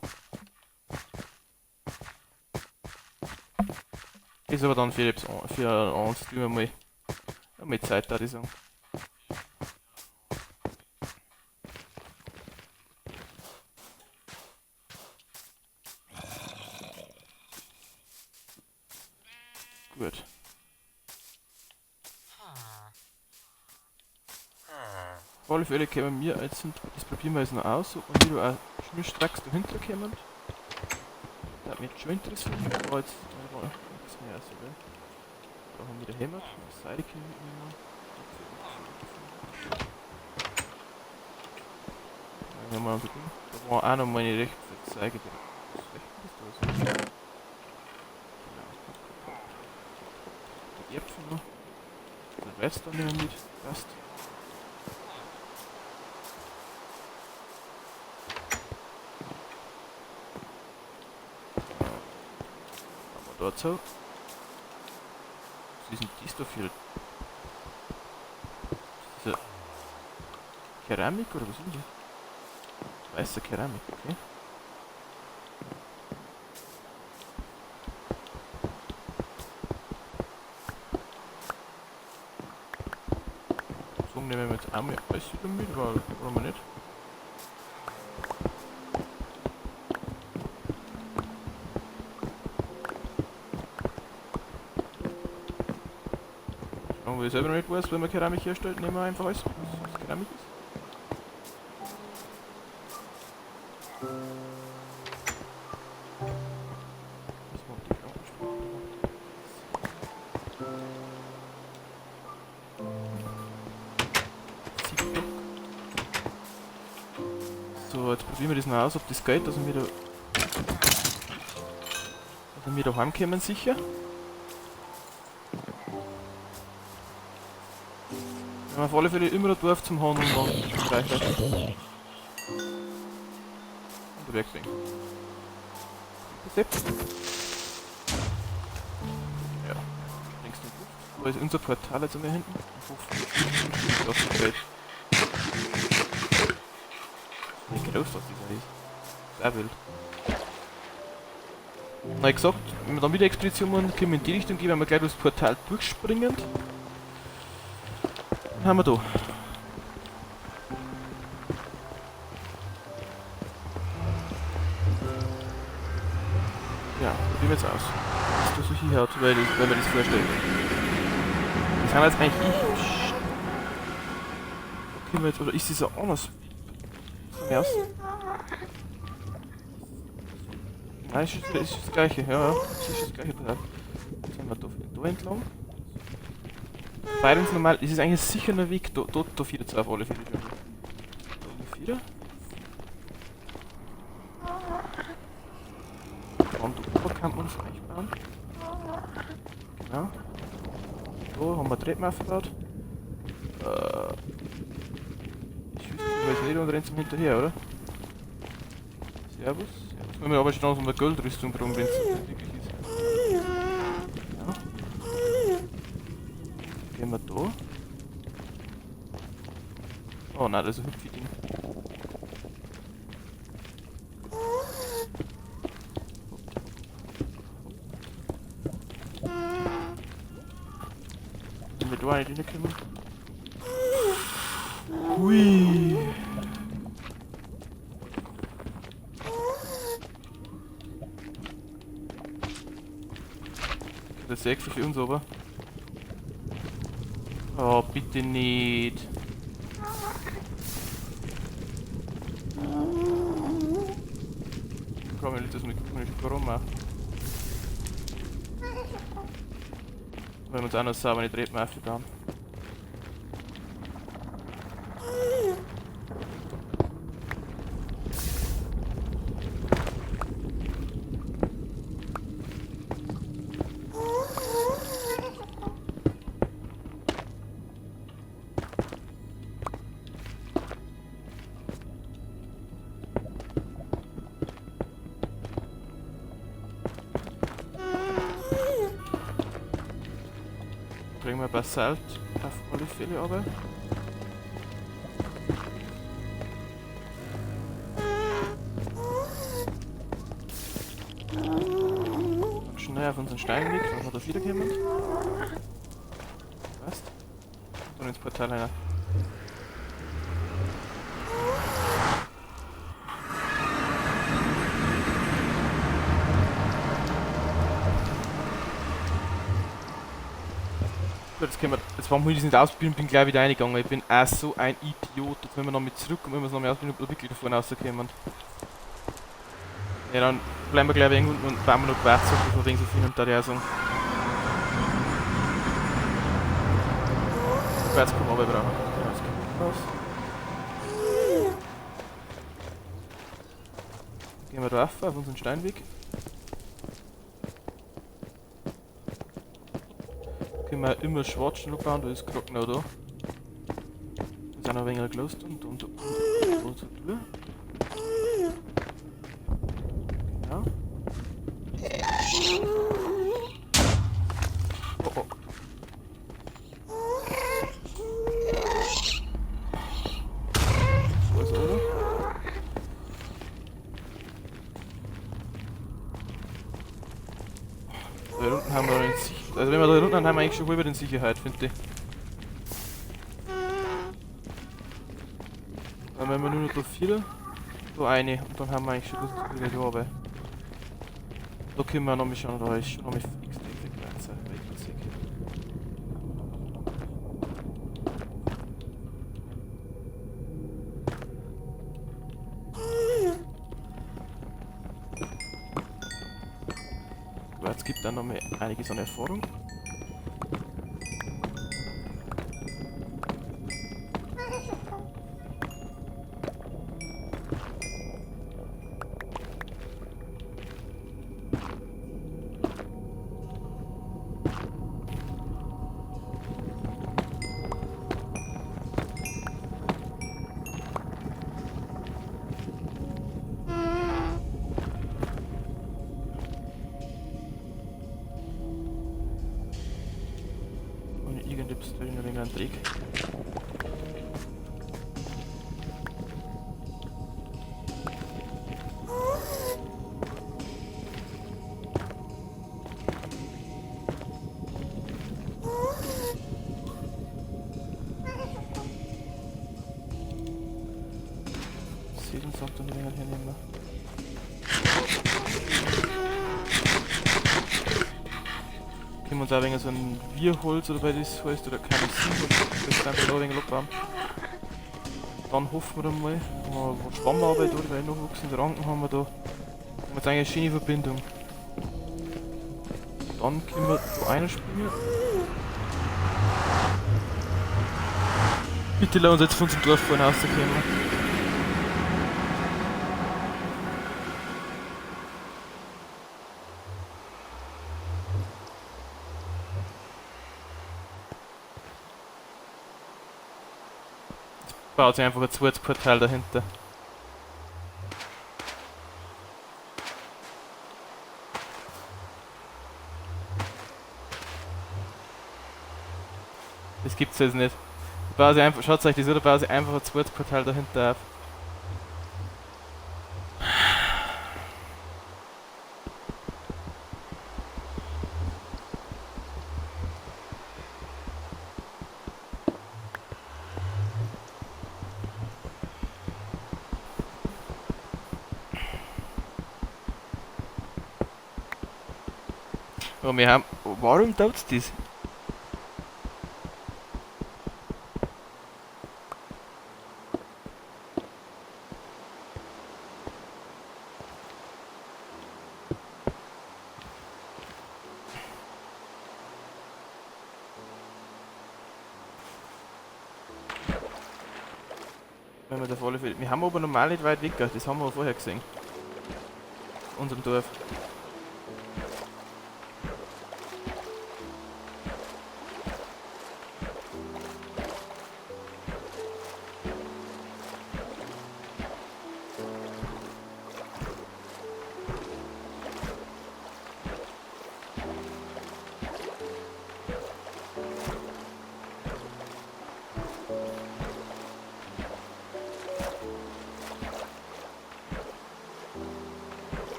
Speaker 1: Ist aber dann für einen Stream einmal Zeit, da ich sagen. Gut. Auf alle Fälle kommen wir jetzt, das probieren wir jetzt noch aus, ob wir wieder auch schnurstracks dahinter kommen. Das hat mich jetzt schon interessiert, aber jetzt nichts mehr so, gell? Da haben wir wieder Hämmer, das Seide können wir mitnehmen. Dann haben wir unser Ding. Da war auch noch meine recht zeige. Was ist das da so? Genau. Die Äpfel noch. Den Redstone nehmen wir mit. Passt. Haben wir dort so. Was ist denn das da für diese Keramik oder was ist denn das? Weiße Keramik, okay. So, nehmen wir jetzt einmal alles wieder mit, weil brauchen wir nicht. Wo ich selber noch nicht weiß, wenn man Keramik herstellt, nehmen wir einfach alles, was Keramik ist. So, jetzt probieren wir das noch aus, ob das geht, dass wir da heimkommen sicher. Wir haben auf alle Fälle immer ein Dorf zum Handeln dann Reichweite. Und der Werkzeug. Ja, springst du in die Luft. Da ist unser Portal jetzt einmal hinten. Auf die Welt. Wie groß das dieser ist. Sehr wild. Na, ich gesagt, wenn wir dann wieder Expedition machen, können wir in die Richtung gehen, wenn wir gleich durchs Portal durchspringen. Dann haben wir da. Ja, probieren wir jetzt aus. Was das so hinhaut, weil mir das vorstellt. Das haben wir jetzt eigentlich ich. Können wir jetzt, oder ist das auch anders? Aus? Nein, es ist das gleiche, ja, ja. Es ist das gleiche Portal. Jetzt sind wir da entlang. Bei uns normal, es ist eigentlich sicher ein Weg, da vier zu auf alle Fälle schon. Da vier. Und da kann man vielleicht bauen. Genau. Da haben wir Treppen aufgebaut. Ich wüsste nicht und rennt zum hinterher, oder? Servus. Jetzt müssen wir aber schon so eine Goldrüstung brauchen, wenn es wirklich ist. Ja. Gehen wir da. Oh nein, das ist ein Hüpfding. Wenn wir da nicht reinkommen. Hui. Das ist extra für uns, aber. Oh, bitte nicht. Komm, ich das mit Warum auch. Wenn wir uns auch noch sauber die Treppen aufbauen. Bringen wir Basalt auf alle Fälle aber. Und schnell auf unseren Steinweg, dass wir da wiederkommen. Passt. Und dann ins Portal rein. Jetzt können wir, jetzt warum will ich das nicht ausprobieren und bin gleich wieder reingegangen. Ich bin auch so ein Idiot. Jetzt müssen wir noch mit zurück und müssen wir es noch mal ausprobieren, ob wir wirklich da vorne rauskommen. Ja, dann bleiben wir gleich wegen unten und bauen wir noch Quarz, bevor wir so viel und da der sagen. Quarz kommen wir aber brauchen. Ja, das kommt raus. Gehen wir da rauf auf unseren Steinweg. Können wir immer Schwarzstein bauen, da ist gerade noch da. Ist auch noch ein wenig gelost und so tun. Genau. Oh oh. So ist er, oder? Da unten haben wir den Sicht. Also wenn wir da unten haben, haben wir eigentlich schon wohl über den Sicherheit, finde ich. Dann werden wir nur noch da 4, da eine und dann haben wir eigentlich schon gut wieder da runter. Da können wir noch mal schauen, da ist schon noch mal extrem viel Glanz, weil ich. Quarz gibt dann noch mal einiges an Erfahrung. Irgendetwas drin, ein wenig ein Dreck. Seelensaft und wenig hernehmen. Können wir uns auch ein wenig so ein Wirrholz oder bei das heißt, oder keine Sinn, das ist einfach noch ein wenig abbauen. Dann hoffen wir dann mal, haben wir Schwammarbeit oder weil noch wachsende Ranken haben wir da. Haben wir jetzt eigentlich eine schöne Verbindung. Dann können wir da reinspringen. Bitte lass uns jetzt von unserem Dorf vorne rauskommen. Baut sich einfach ein zweites Portal dahinter. Das gibt's jetzt nicht. Da baut sich einfach, schaut euch das an, da baut sich einfach ein zweites Portal dahinter auf. Aber wir haben. Warum tut's das? Wenn wir da auf alle Fälle. Wir haben aber normal nicht weit weg, das haben wir vorher gesehen. In unserem Dorf.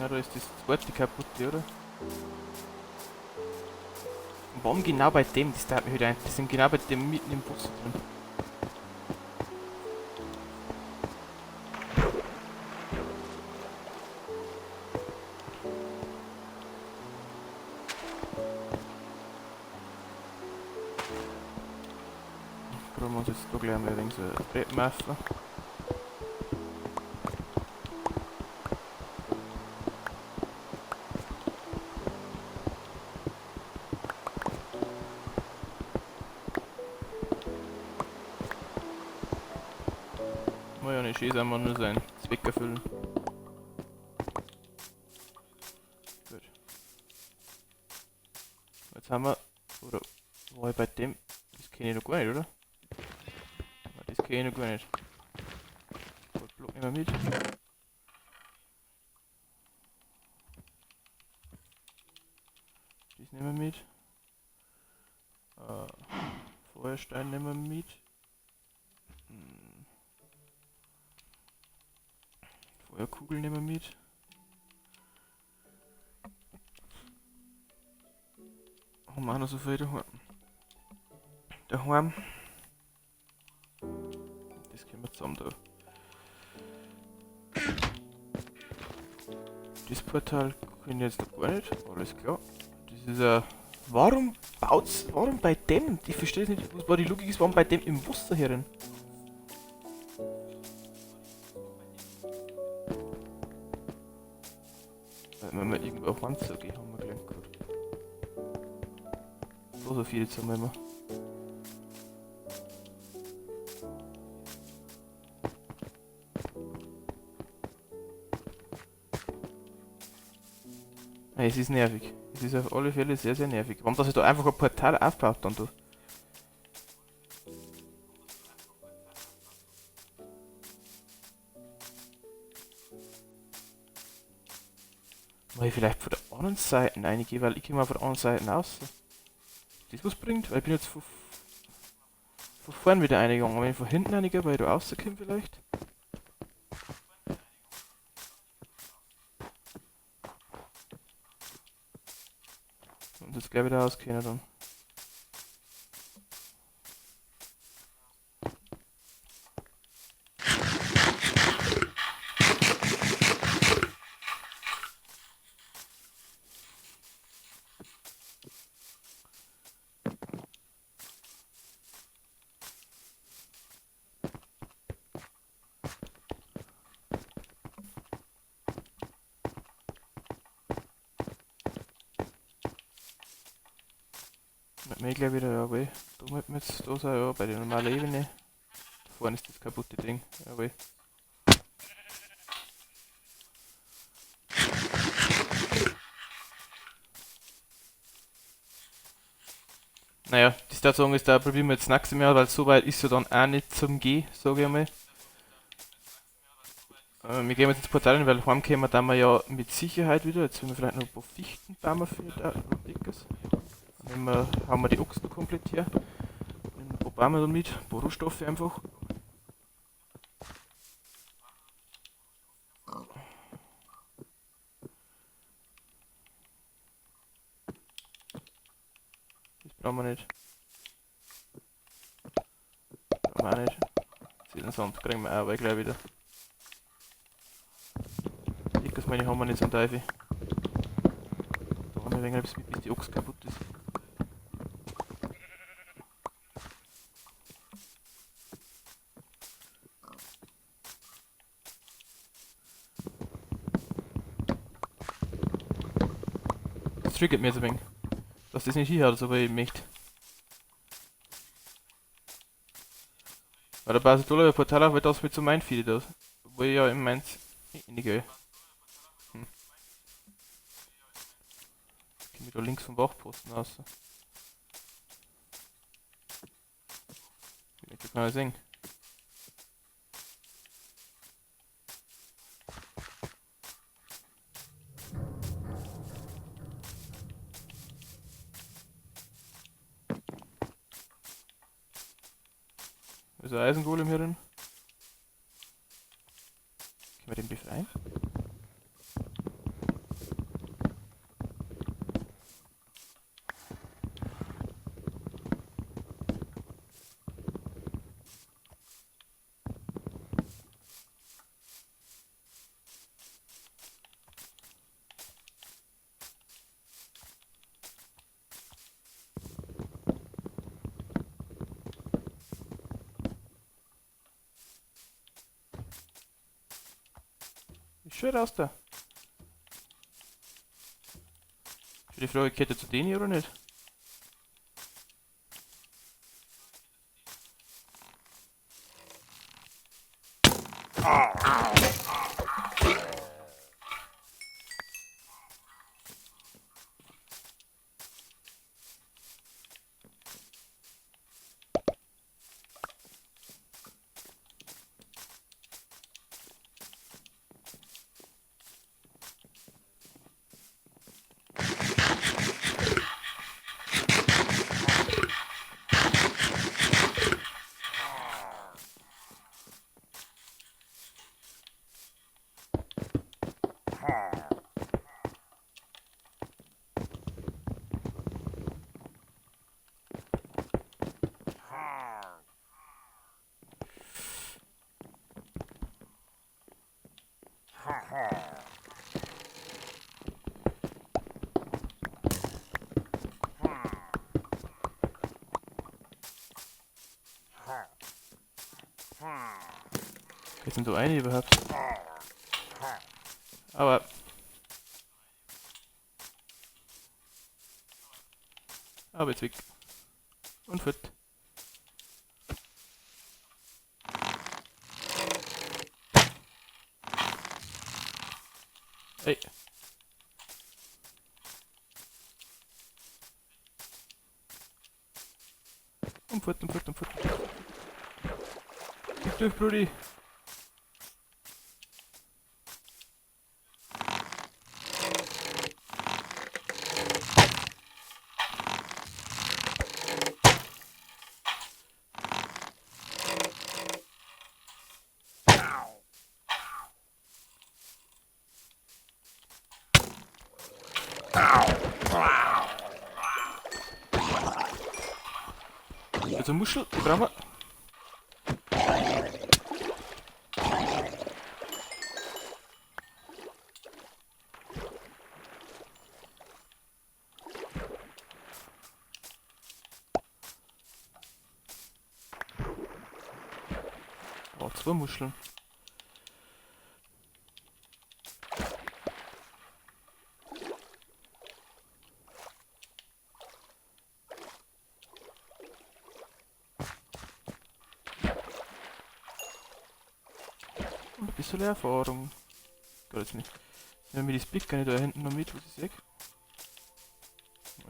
Speaker 1: Ja, da ist das zweite kaputt, oder? Warum genau bei dem? Das dauert mich wieder ein. Die sind genau bei dem mitten im Bus drin. Probieren wir uns jetzt da gleich mal ein wenig so Treppen auf. schön sein, man nur seinen Zweck erfüllen. Gut. Jetzt haben wir. Oder war ich bei dem? Das kenne ich noch gar nicht, oder? Das kenne ich noch gar nicht. Goldblock nehmen wir mit. Das nehmen wir mit. Feuerstein nehmen wir mit. Feuerkugel nehmen wir mit. Haben wir auch noch so viel daheim. Daheim. Das können wir zusammen da. Das Portal können wir jetzt noch gar nicht. Alles klar. Das ist ein. Warum baut's. Warum bei dem? Ich verstehe es nicht, was die Logik ist, warum bei dem im Wasser herin? Wenn wir irgendwo auf Wand gehen, haben wir gelernt gehabt. So viel jetzt haben wir immer. Es ist nervig. Es ist auf alle Fälle sehr, sehr nervig. Warum, dass ich da einfach ein Portal aufbaut dann da? Mal ich vielleicht von der anderen Seite reingehen, weil ich komme von der anderen Seite raus. Das was bringt, weil ich bin jetzt von vorn wieder reingegangen. Wenn ich von hinten reingehe, weil ich da rauskomme vielleicht. Und jetzt gleich wieder rausgehen dann. Mir gleich wieder, jawohl. Da müssen wir jetzt da sein, ja, bei der normalen Ebene. Da vorne ist das kaputte Ding, jawohl. Naja, die Station ist da, probieren wir jetzt nichts mehr, weil so weit ist ja dann auch nicht zum Gehen, sage ich einmal. Wir gehen jetzt ins Portal rein, weil heimkommen dann wir ja mit Sicherheit wieder. Jetzt werden wir vielleicht noch ein paar Fichtenbäume für da dickes. Dann haben wir die Ochsen komplett her. Nehmen ein paar Bäume dann mit, ein paar Rohstoffe einfach. Das brauchen wir nicht. Brauchen wir auch nicht. Seelensand kriegen wir auch aber gleich wieder. Dickes meine haben wir nicht zum Teufel. Da haben wir ein wenig etwas mit, bis die Ochs kaputt ist. Das triggert mir jetzt ein wenig, dass das nicht hinhaut, so wie ich möchte. Weil der Basis Portal auf, weil das mit so mein Feed das. Wo ich ja in meins in. Jetzt komme ich da links vom Wachposten raus. Wie kann ich sehen? Ist ein Eisengolem hier drin? Können wir den befreien? Schön raus da. Für die Frage, gehört er zu denen oder nicht? Jetzt sind so eine überhaupt. Aber. Aber jetzt weg. Und fort. Ey. Und fort und fort und fort. Gib durch, Brudi. Also Muschel, die brauchen wir. Oh, zwei Muscheln. Und ein bisschen Erfahrung. Geht jetzt nicht. Nehmen wir die Blick nicht da hinten noch mit, was ich sehe.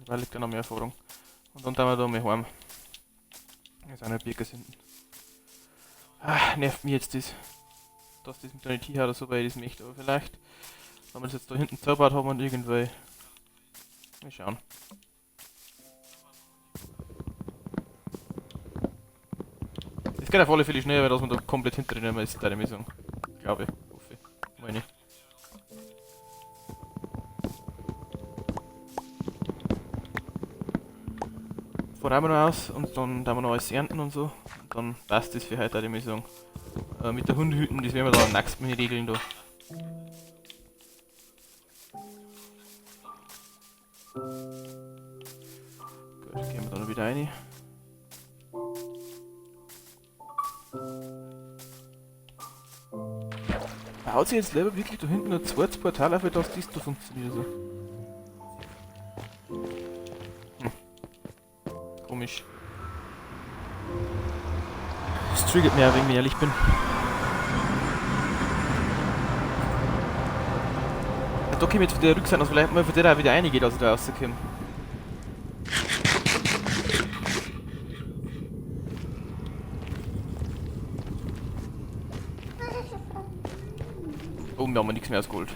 Speaker 1: Da liegt ja noch mehr Erfahrung. Und dann tun wir da mal heim. Jetzt auch noch Birkes hinten. Ah, nervt mich jetzt das. Dass das mit der nicht hinhaut oder so, weil ich das möchte. Aber vielleicht, wenn wir das jetzt da hinten zaubert haben und irgendwie. Mal schauen. Es geht auf alle Fälle schneller, weil dass man da komplett hinter drin ist, da ich sagen. Glaube ich. Hoffe ich. Meine ich. Fahren wir noch aus und dann tun wir noch alles ernten und so. Und dann passt das für heute, würde ich sagen. Mit der Hundehüten, das werden wir dann nächstes Mal regeln da. Gut, gehen wir da noch wieder rein. Baut sich jetzt lieber wirklich da hinten ein zweites Portal auf, dass das da funktioniert. Also. Hm. Komisch. Das triggert mir auch, wenn ich ehrlich bin. Ja, da kommt jetzt von der Rückseite, also vielleicht mal von der auch wieder reingeht, als ich da rauskomme. Oh, wir haben nichts mehr aus Gold.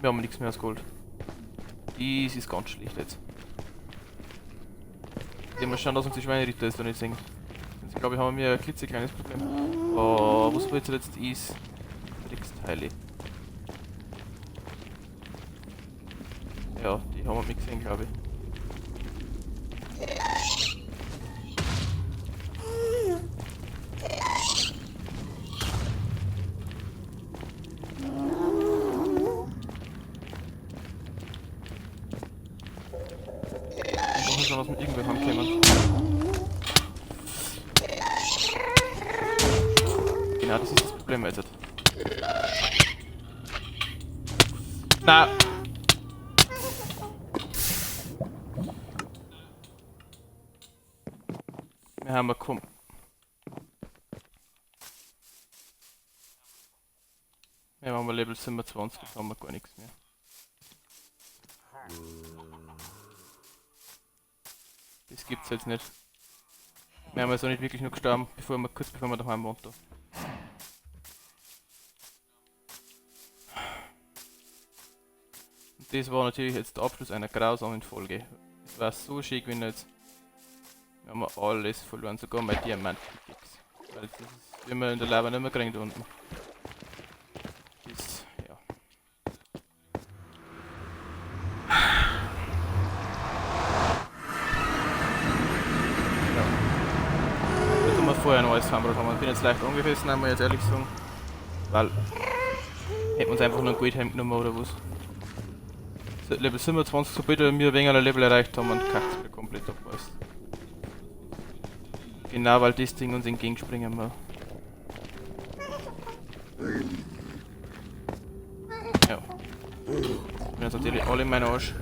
Speaker 1: Wir haben nichts mehr aus Gold. Dies ist ganz schlecht jetzt. Ich muss schauen, dass uns die Schweineritter jetzt da nicht sehen. Sonst glaube ich, haben wir ein klitzekleines Problem. Oh, was wohl jetzt ist? Drecksteile. Ja, die haben wir nicht gesehen, glaube ich. Schon, dass wir irgendwann heimkommen. Genau, das ist das Problem jetzt. Na! Wir haben bekommen. Wir haben Level 27, jetzt haben wir gar nichts mehr. Das gibt's jetzt nicht. Wir haben also nicht wirklich noch gestorben, kurz bevor wir daheim waren. Da. Und das war natürlich jetzt der Abschluss einer grausamen Folge. Es war so schön gewesen jetzt. Wir haben alles verloren, sogar mein Diamant-Pickaxe. Weil das ist, wie wir in der Lava nicht mehr kriegen da unten. Das, ja. Ja. Da tun wir vorher noch alles haben. Ich bin jetzt leicht angefressen, muss ich jetzt ehrlich sagen. Weil hätten wir uns einfach nur ein Goldhelm genommen oder was. So, Level 27, sobald wir ein wenig ein Level erreicht haben und kackt wieder komplett ab alles. Genau, weil das Ding uns entgegenspringen will. Ja. Ich bin jetzt natürlich alle in meinen Arsch.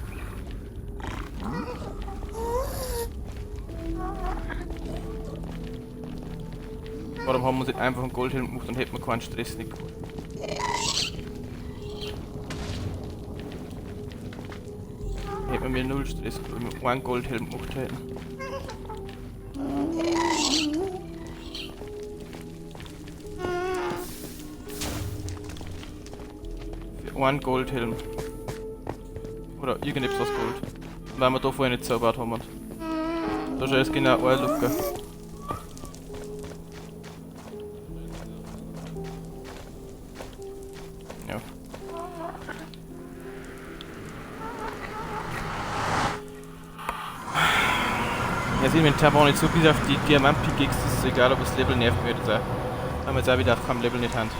Speaker 1: Warum haben wir uns nicht einfach einen Goldhelm gemacht und hätten wir keinen Stress nicht gehabt? Hätten wir mir null Stress gehabt, wenn wir einen Goldhelm gemacht hätten. Für einen Goldhelm. Oder irgendetwas aus Gold. Weil wir da vorher nicht zaubert haben. Da ist jetzt genau eine Lücke. Ja. Ja, das Inventar war nicht so, bis auf die Diamant-Pickaxe, das ist egal, ob das Level nervt mir jetzt auch. Haben wir jetzt auch wieder auf keinem Level nicht hand.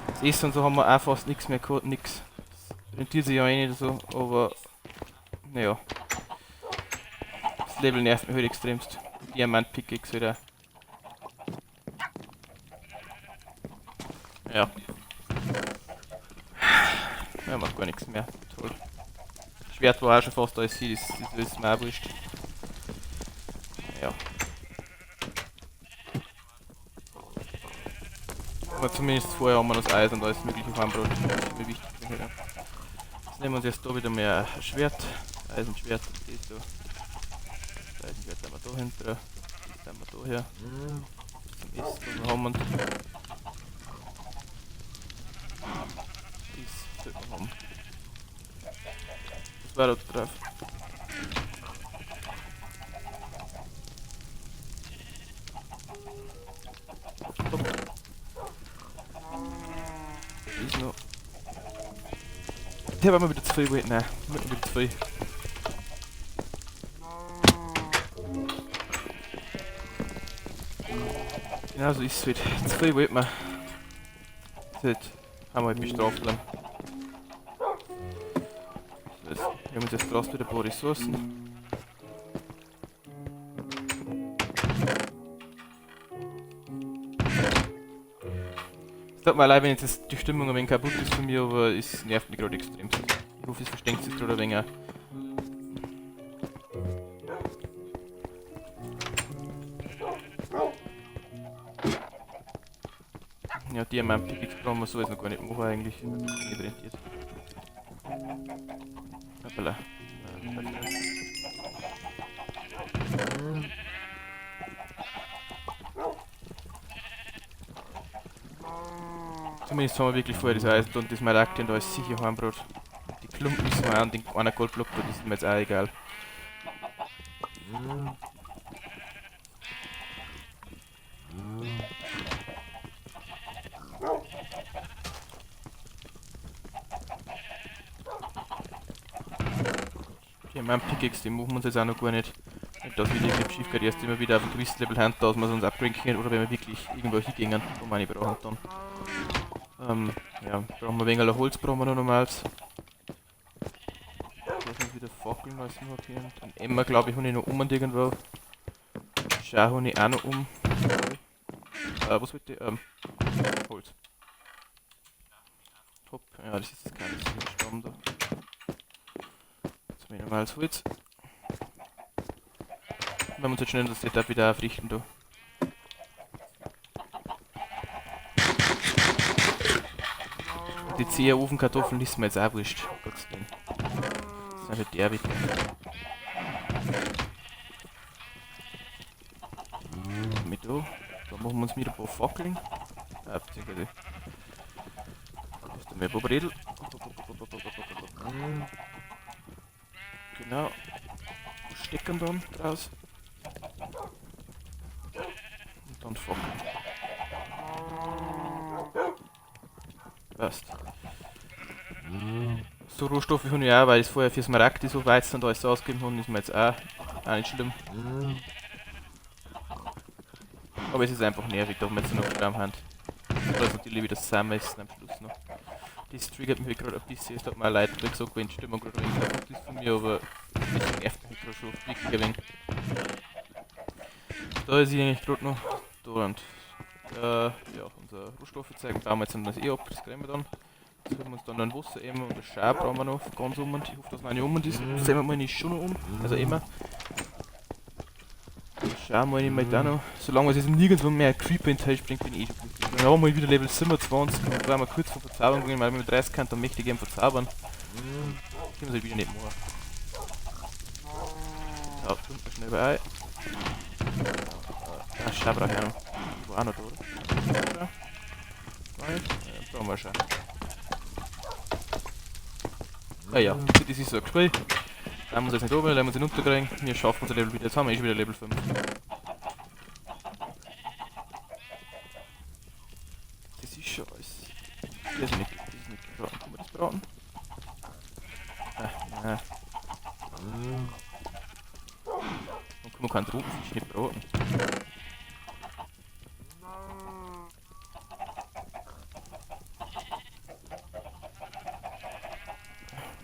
Speaker 1: Das Essen und so haben wir auch fast nichts mehr gehabt, nix. Das rentiert sich ja eh nicht so, aber naja. Das Level nervt mich halt extremst. Diamant-Pickaxe wieder. Ja. Ja, macht gar nichts mehr. Toll. Das Schwert war auch schon fast alles hier, das ist mir auch wurscht. Ja. Aber zumindest vorher haben wir das Eis und alles mögliche Farmbrot. Das ist mir wichtig. Jetzt nehmen wir uns jetzt da wieder mehr ein Schwert. Eisenschwert, das da. Das Eisenschwert haben wir da hinten. Das haben wir da her. Das zum Essen, was wir haben. Und das sollten wir haben. Das war da drauf. Ist noch. Der war mal wieder zu viel, nein, wieder zu viel. Genau so ist es halt. Zu viel wollte man. Jetzt haben wir halt bestraft dann. So, jetzt nehmen wir uns jetzt draußen wieder ein paar Ressourcen. Es tut mir leid, wenn jetzt die Stimmung ein wenig kaputt ist von mir, aber es nervt mich gerade extrem. Ich hoffe, es versteckt sich gerade ein wenig. Ja, Diamant-Pickaxe brauchen wir so jetzt noch gar nicht machen eigentlich. Nicht rentiert. Hoppala. Zumindest haben wir wirklich vorher das Eisen und das Smaragd und da ist sicher Heimbrot. Die Klumpen sind mir an, den einer Goldblock, das ist mir jetzt auch egal. Okay, mein Pickaxe, den machen wir uns jetzt auch noch gar nicht. Nicht, dass wir irgendwie schief geht, erst immer wieder auf ein gewisses Level haben, dass wir es uns upgraden können oder wenn wir wirklich irgendwo hingehen, wo wir nicht brauchen dann. Ja, brauchen wir ein wenig Holz, brauchen wir noch normals. Lass uns wieder Fackeln als wir können. Ein Emmer, glaube ich, habe ich noch um und irgendwo. Schau, habe ich auch noch um. Was wollte ich? Holz. Hopp, ja, das ist kein Stamm da. Jetzt haben wir normales Holz. Wenn wir uns jetzt schnell das Setup wieder aufrichten da. Die 10 Ofenkartoffeln ist mir jetzt auch wurscht. Gott sei Dank. Das ist halt derbe. Mit da. Da machen wir uns wieder ein paar Fackeln. Ah, beziehungsweise. Erst einmal ein paar Bredel. Genau. Stecken dann draus. Und dann Fackeln. Passt. So Rohstoffe habe ich auch, weil ich es vorher für Smaragd so Weizen und alles ausgegeben habe, ist mir jetzt auch nicht schlimm. Aber es ist einfach nervig, da wir jetzt noch am Hand. Das ist natürlich wieder zusammen ist am Schluss noch. Das triggert mich gerade ein bisschen, es tut mir leid, wie gesagt, wenn die Stimmung gerade ein wenig kaputt ist von mir, aber das nervt mich gerade schon wirklich ein wenig. Da ist ich eigentlich gerade noch. Da und ja, unser Rohstoffe zeigen, bauen wir jetzt das eh ab, das kriegen wir dann. Jetzt holen wir uns dann ein Wasser eben und das Schar brauchen wir noch ganz um und ich hoffe, dass noch eine um ist. Das sehen wir mal nicht schon noch um, also immer. Schauen wir mal da noch. Solange es jetzt nirgendwo mehr Creeper in den Teil springt, bin ich eh schon glücklich. Dann haben wir wieder Level 27 und wenn wir kurz vor Verzauberung gehen, weil wir mit 30 kann, dann möchte ich gerne verzaubern. Können wir es halt wieder nicht machen. So, tun wir schnell bei. Ah, Schau brauche ich auch noch. Die war auch noch da, oder? Nein, brauchen wir schon. Ah ja, das ist so ein Gespräch. Da haben wir uns jetzt nicht oben, da haben wir uns nicht unterkriegen. Wir schaffen unser Level wieder. Jetzt haben wir eh schon wieder Level 5. Das ist schon alles. Das ist nicht, das ist nicht gebraten. Kann man das braten? Ah, nein. Dann kann man keinen Tropenfisch nicht braten.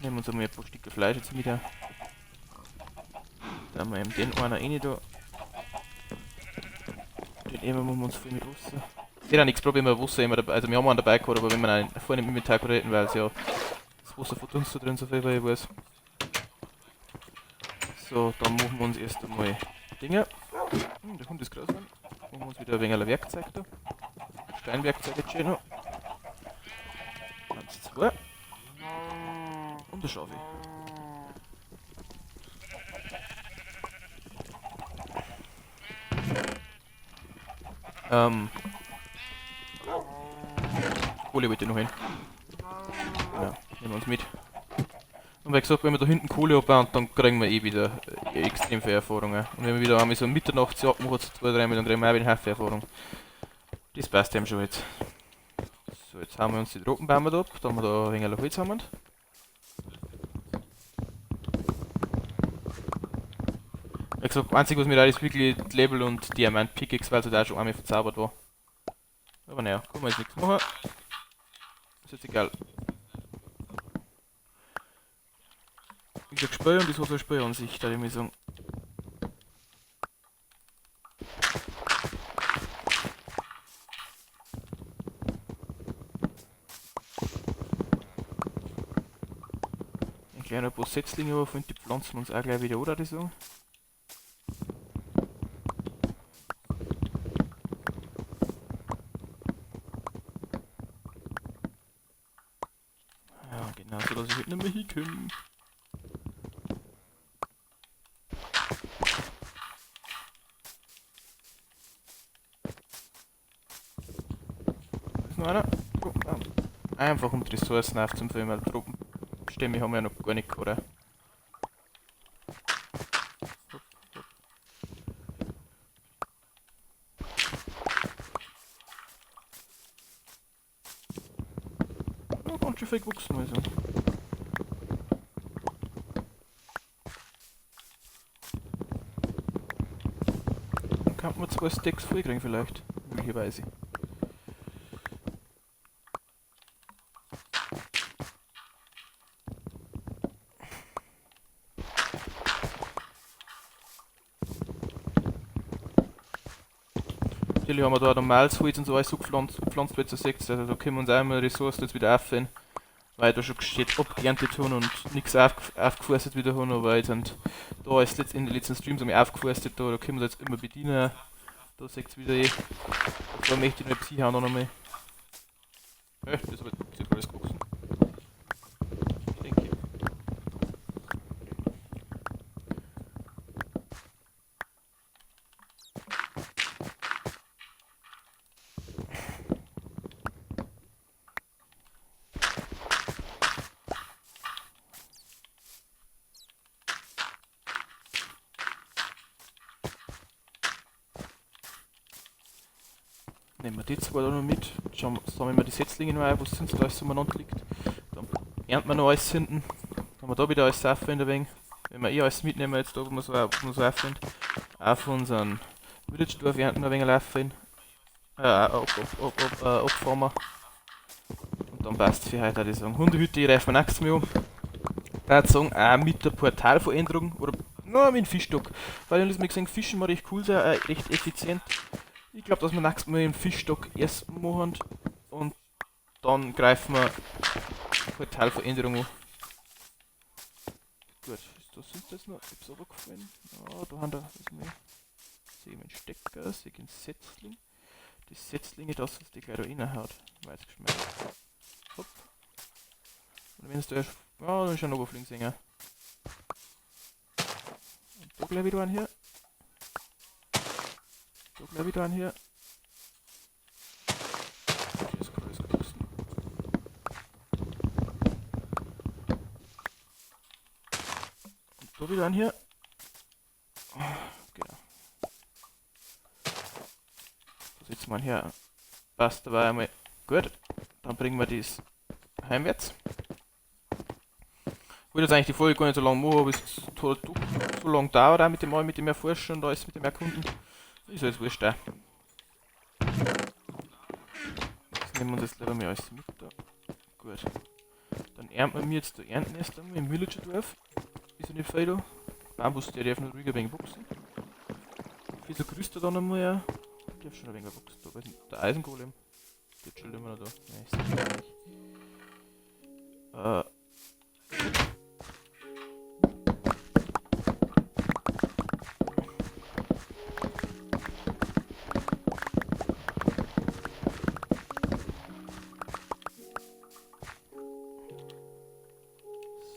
Speaker 1: Nehmen wir uns einmal ein paar Stücke Fleisch jetzt wieder. Da haben wir eben den einen rein da. Den Eimer machen wir uns voll mit Wasser. Ich sehe auch nichts Problem, wenn wir Wasser immer dabei, also wir haben einen dabei gehabt, aber wenn wir einen vorne im Inventar gehabt hätten, weil es ja das Wasser verdunstet da drin, so viel weil ich weiß. So, dann machen wir uns erst einmal Dinge. Der Hund ist groß geworden. Machen wir uns wieder ein wenig Werkzeug da. Steinwerkzeug jetzt schön noch. 1, 2. Und das schaffe ich. Kohle wollte ich noch hin. Ja, nehmen wir uns mit. Und wie gesagt, wenn wir da hinten Kohle abbauen, dann kriegen wir eh wieder extrem viel Erfahrungen. Und wenn wir wieder einmal so Mitternachtsjagd machen, so 2, 3 Mal, dann kriegen wir auch wieder einen Haufen Erfahrung. Das passt eben schon jetzt. So, jetzt haben wir uns die Tropenbäume da ab, da haben wir da ein wenig Holz haben. Wie gesagt, das Einzige, was mir da ist, wirklich die Level und Diamant Pickaxe, weil es halt auch schon einmal verzaubert war. Aber naja, kann man jetzt nichts machen. Ist jetzt egal. Wie gesagt, Spiel und das hat so eine Spielansicht, würde ich mal sagen. Ein kleiner paar Setzlinge, aber die pflanzen uns auch gleich wieder, oder? Die sagen. Ja, genau, so dass ich halt nicht mehr hinkomme. Ist noch einer? Oh, ah. Einfach um die Ressourcen aufzufüllen, weil Tropenstämme haben wir ja noch gar nicht gehabt, oder? Hopp, hopp. Ja, ganz schön viel gewachsen, also. Dann könnte man 2 Stacks voll kriegen vielleicht, möglicherweise. Natürlich haben wir da normales Holz und so alles so gepflanzt, wie ihr seht. Also da können wir uns auch immer Ressourcen jetzt wieder auffinden, weil da schon steht abgeerntet haben und nichts aufgeforstet wieder haben, aber jetzt sind da ist jetzt in den letzten Streams einmal aufgeforstet, da können wir uns jetzt immer bedienen. Da seht's wieder eh. Da möchte ich noch etwas hinhauen noch einmal. Ja, das ist aber circa alles gewachsen. Nehmen wir die zwei da noch mit. Schauen, sammeln wir die Setzlinge noch ein, was sonst da alles umeinander liegt. Dann ernten wir noch alles hinten. Dann haben wir da wieder alles auf in der Weng. Wenn wir eh alles mitnehmen jetzt da, wo wir so auffinden. Auch von unseren Village-Dorf ernten ein wenig laufen. Abfahren. Und dann passt für heute, würde ich sagen. Hundehütte greifen wir nächstes Mal an. Da sagen, auch mit der Portalveränderung oder na, mit dem Fischstock. Weil ich habe gesehen, Fischen war recht cool, sehr, recht effizient. Ich glaube, dass wir nächstes Mal den Fischstock erst machen und dann greifen wir Portalveränderung an. Gut, ist das sonst jetzt noch etwas runtergefallen? Ja, da haben wir was mehr. Sehe ich meinen Stecker, sehe ich einen Setzling. Die Setzlinge, dass uns die gleich da reinhaut. Weiß geschmeißt. Hopp. Und wenn es da erst. Ja, dann ist schon runterfliegen sehen. Und da gleich wieder einen hier. Da gleich wieder einen hier. Okay, ist alles gewachsen. Und da wieder einen hier. Genau. Da setzen wir hier. Passt dabei einmal. Gut. Dann bringen wir das heimwärts. Ich wollte jetzt eigentlich die Folge gar nicht so lange machen, aber es ist so lange dauert auch mit dem Erforschen und alles mit dem Erkunden. Ist alles wurscht auch. Das nehmen wir uns jetzt lieber mal alles mit da. Gut. Dann ernten wir jetzt da ernten erst einmal im Villager-Dorf. Ist ja nicht viel da. Bambus, der darf noch ruhig ein wenig wachsen. Viel so grüßt er da noch mal ja. Der darf schon ein wenig wachsen. Da ist der Eisengolem. Der chillt immer noch da. Nein, ist nicht.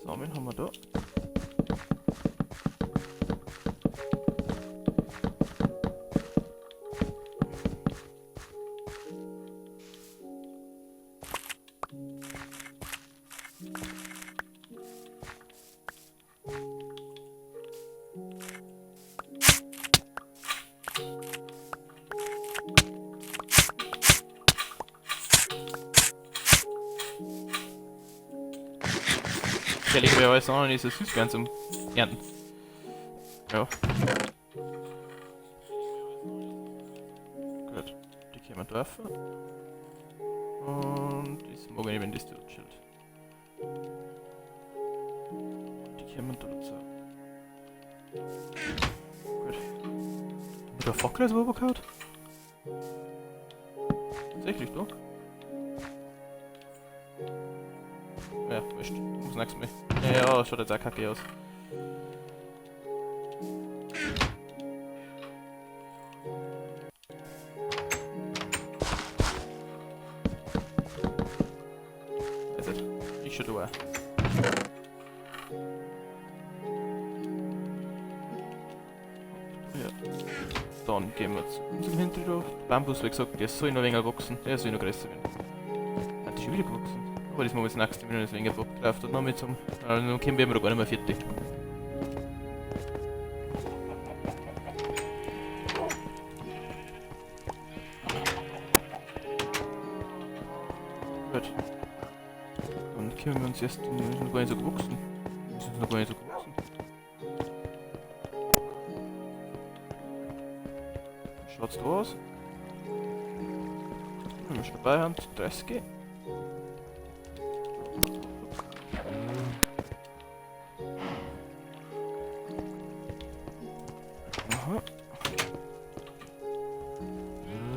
Speaker 1: Samen haben wir da. Ehrlich, aber alles andere ist so süß gern zum Ernten. Ja. Gut, die können wir dürfen. Und das mag ich nicht, wenn das da chillt. Die können wir da dazu. Gut. Mit der Fackel ist runtergehauen? Tatsächlich, da? Ja, wurscht. Muss nächstes Mal. Ja, schaut jetzt auch kacke aus. Also, ich schon da. Ja. Dann gehen wir zu unserem Hinterdorf. Bambus, wie gesagt, der soll noch ein wenig wachsen. Der soll noch größer werden. Hat der schon wieder gewachsen? Aber das machen wir das nächste Mal, wenn ich das weniger Bock drauf hat. Noch mit zum. Dann kommen wir gar nicht mehr fertig. Gut. Dann kümmern wir uns erst um. Wir sind noch gar nicht so gewachsen. Wir sind noch gar nicht so gewachsen. Wie schaut's da aus? Wenn wir schon dabei haben, 30. Aha.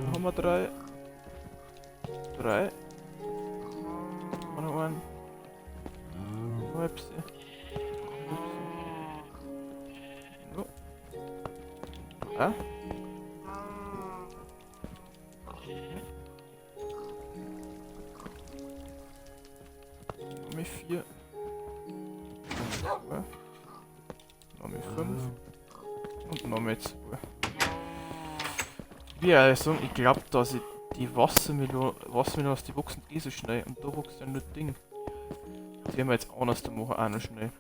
Speaker 1: Da haben wir 3. 3. Noch einen. Noch ein bisschen. No. Ah. Noch 4. Noch 5. Und noch mit 2. Wie also, ich glaube, dass ich die Wassermelone, die wachsen eh so schnell und da wächst ja nur Ding. Das werden wir jetzt anders machen, auch noch schnell.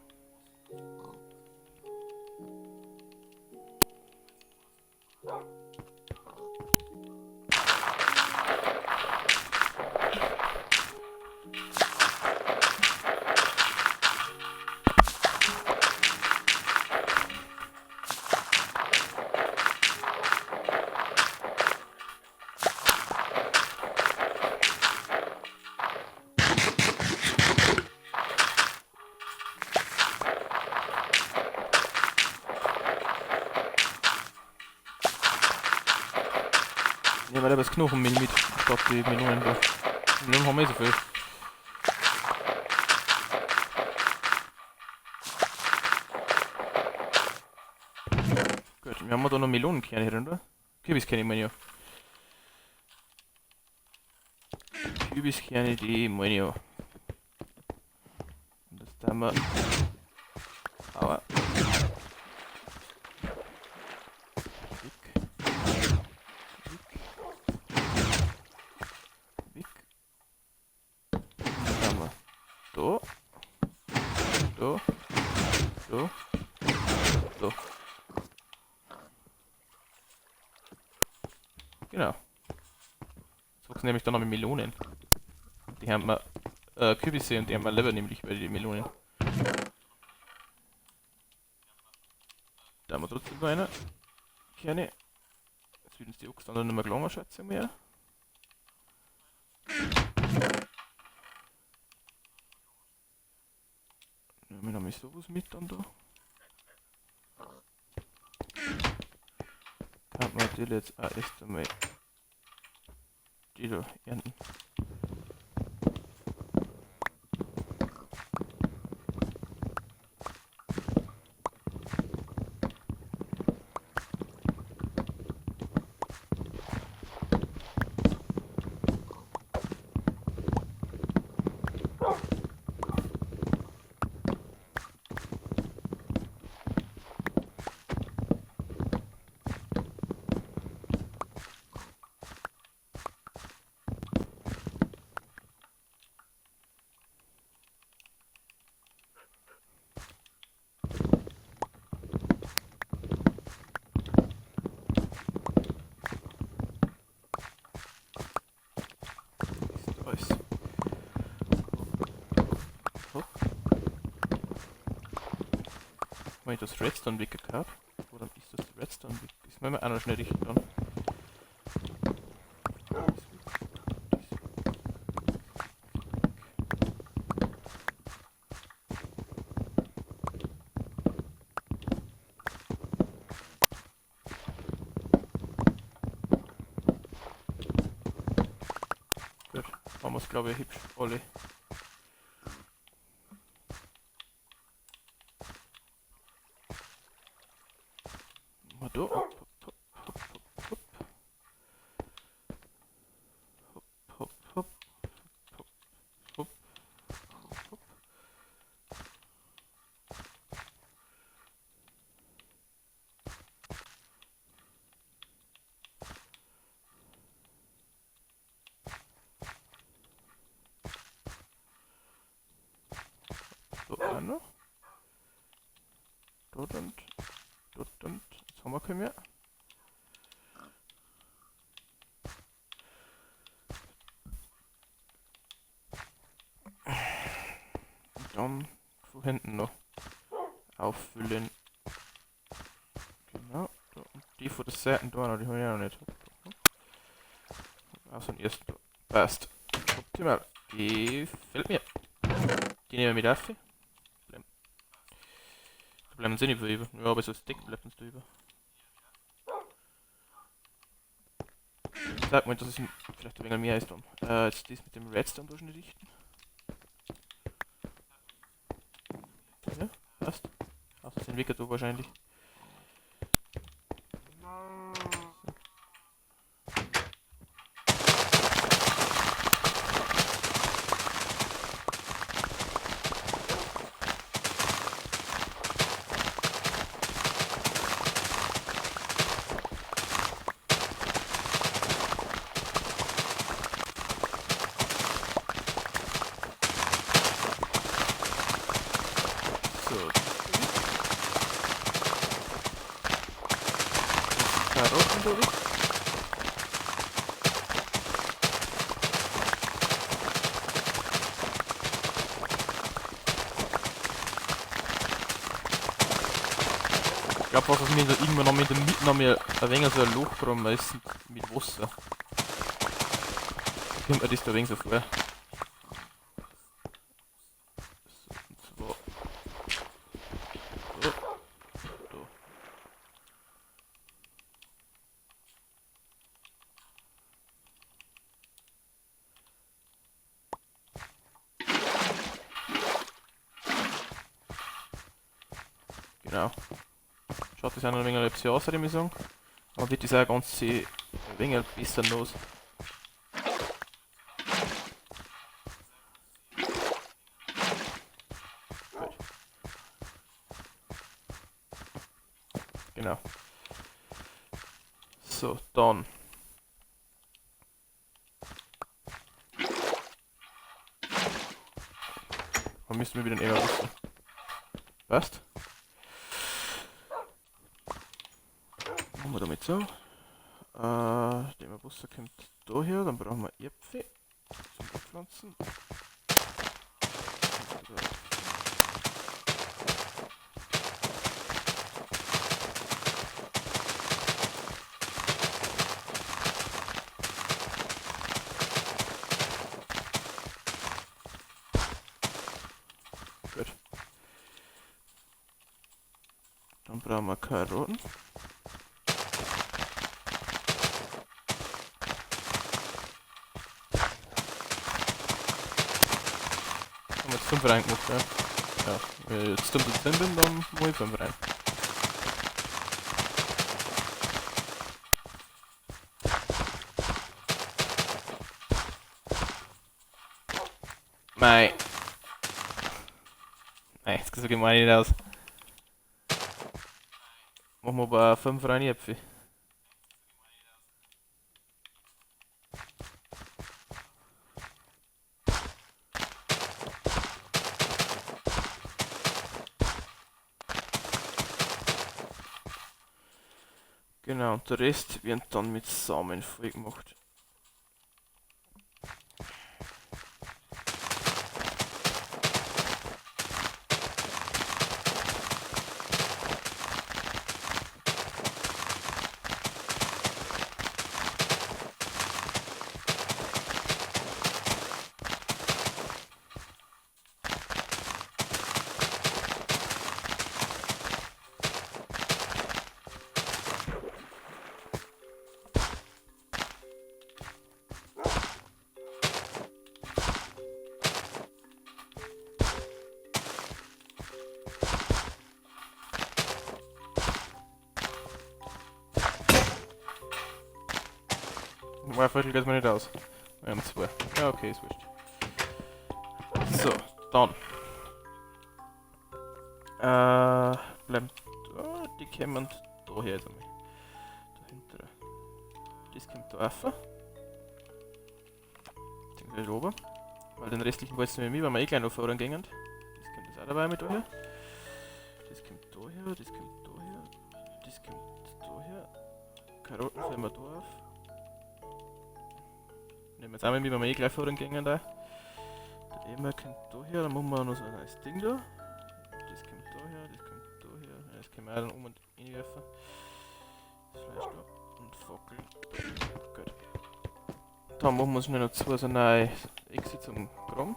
Speaker 1: Nehmen wir das Knochenmehl mit, statt die Melonen da. Melonen haben wir eh so viel. Gut, wir haben da noch Melonenkerne drin, oder? Kürbiskerne meine ich ja. Kürbiskerne, die meine ich ja. Und das tun wir. Aua. Weg. Weg. Weg. Dann haben wir da. Da. Da. Da. Genau. Jetzt wachsen nämlich dann noch mit Melonen. Die haben wir Kürbisse und die haben wir Leber nämlich bei den Melonen. Da haben wir trotzdem noch eine Kerne. Jetzt würden uns die Ochsen dann nicht mehr gelangen, schätze ich mal. Nehmen wir nämlich sowas mit dann da. Kann man natürlich jetzt auch erst einmal die da ernten. Wenn ich das Redstone Wicker gehabt? Oder ist das Redstone Wicker? Das müssen wir auch noch schnell richten dann. Gut, haben wir's, glaube ich, hübsch alle. Mal da. Hopp, hopp, hopp, hopp, hopp. Hopp, hopp, hopp, hopp, hopp, hopp. Da auch noch. Dort und dort und jetzt haben wir keinen mehr. Und dann von hinten noch auffüllen. Genau. Da. Und die von der Seite da noch, die habe ich auch noch nicht. Auch so einen ersten da. Passt. Optimal. Gefällt mir. Die nehmen wir mit auf. Da bleiben sie nicht über. Ja, aber so ein Stick bleibt uns da über. Sag mal, dass es vielleicht ein wenig mehr ist dann. Jetzt das mit dem Redstone da schon richten. Ja, passt. Außer den Wicker da wahrscheinlich. So. Karotten durch. Ich glaub, was mir da irgendwann noch mit der Mitte noch mehr ein wenig so ein Loch graben müssen mit Wasser. Da kommt mir das da ein wenig so vor. So, und zwar da, da. Genau. Schaut das auch noch ein wenig etwas aus, würde ich sagen. Aber wird das auch ganz ein wenig besser los. Gut. Genau. So, dann. Dann müssen wir wieder den Eber wissen. Passt? Machen wir damit so. Der Busse kommt da her, dann brauchen wir Äpfel zum Abpflanzen. Gut. Dann brauchen wir Karotten. Haben wir jetzt 5 reingemacht, ja. Ja, wenn ich jetzt dumm drin bin, dann mach ich 5 rein. Mei. Mei, jetzt so gemein nicht aus. Machen wir aber 5 rein Äpfel. Genau, und der Rest wird dann mit Samen voll gemacht. War Viertel geht mir nicht aus. Wir haben 2. Ja, okay, ist wurscht. So, dann. Bleiben da. Die kommen da her jetzt einmal. Dahinter. Das kommt da rauf. Beziehungsweise oben. Weil den restlichen wollten wir mit, weil wir eh gleich noch voran gingen. Das kommt jetzt auch dabei mit da her. Das kommt da her, das kommt da her. Das kommt da her. Karotten füllen wir da auf. Nehmen wir jetzt auch mit, weil wir eh gleich voran gingen da. Der Eimer kommt da her, dann machen wir noch so ein neues Ding da. Das kommt da her, das kommt da her. Ja, das können wir auch dann um und reinwerfen. Das Fleisch da und Fackeln. Gut. Dann machen wir uns noch 2 so neue Echse zum Graben.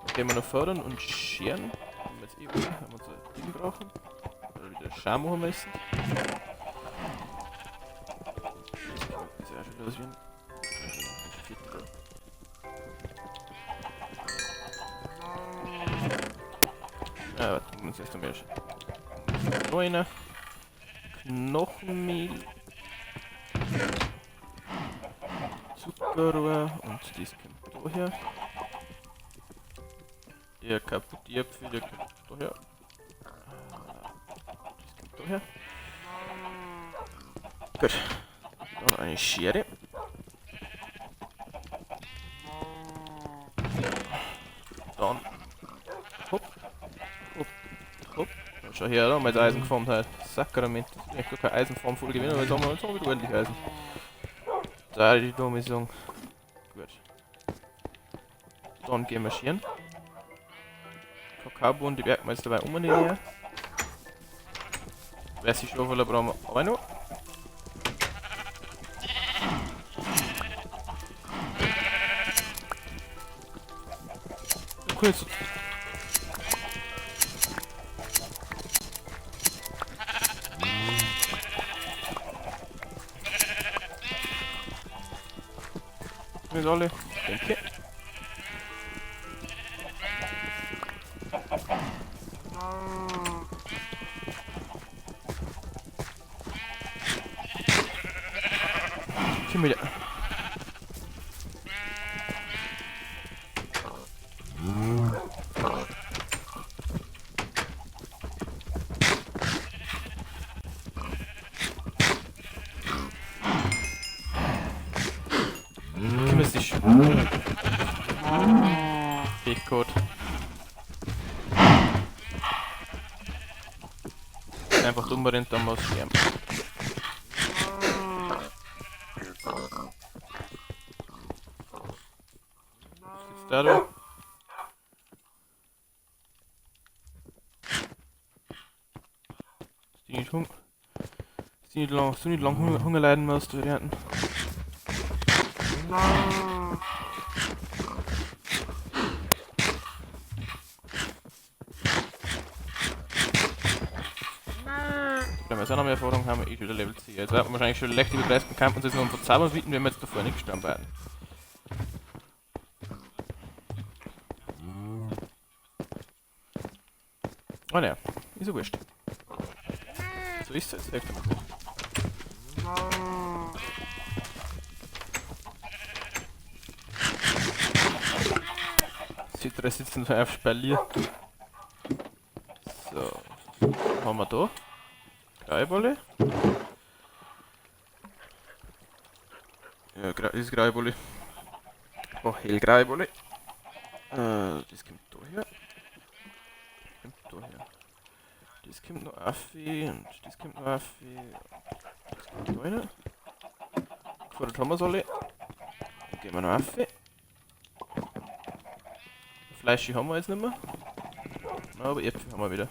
Speaker 1: Dann gehen wir noch fördern und scheren. Haben wir jetzt eh alle, wenn wir so ein Ding brauchen. Oder wieder Scham machen müssen. Das ist auch schon los werden. Ja, warte, muss erst einmal noch einer. Knochenmehl. Zuckerrohr und das kommt da her. Der kaputte Äpfel, der kommt da her. Das kommt da her. Gut. Dann eine Schere. Dann. Hopp. Hopp. Hopp. Schau her, da haben wir jetzt Eisen geformt halt. Sakrament. Das ist eigentlich gar keine Eisenform voll gewesen, aber jetzt haben wir jetzt auch wieder ordentlich Eisen. Da die dumme Song. Gut. Dann gehen wir scheren. Kakaobohnen, die werken wir jetzt dabei um hier. Weiß ich schon, brauchen wir auch noch. Okay, jetzt. Nicht alle. Danke. Schon wieder. Kümmerst dich. Fähigkeit. Einfach dumm rennt, dann muss sterben. Was ist da da? Ist die nicht Hunger? Ist die nicht lang, so nicht lang Hunger leiden musst, du Ernten. Wenn wir jetzt auch noch mehr Erfahrung haben, ich wieder Level 10. Jetzt wird man wahrscheinlich schon leicht über 30 und kann uns jetzt noch um Verzaubern bieten, wenn wir jetzt davor nicht gestorben werden. Oh ne, ist ja wurscht. So ist es jetzt. Die drei sitzen so auf Spalier. So, was haben wir da? Greibolle? Ja, das ist Greibolle. Oh, Hellgreibolle. Das kommt da her. Das kommt da her. Das kommt noch auf und das kommt noch auf. Das kommt da rein. Gefordert haben wir es alle. Dann gehen wir noch auf. Fleisch haben wir jetzt nicht mehr. Aber Äpfel haben wir wieder.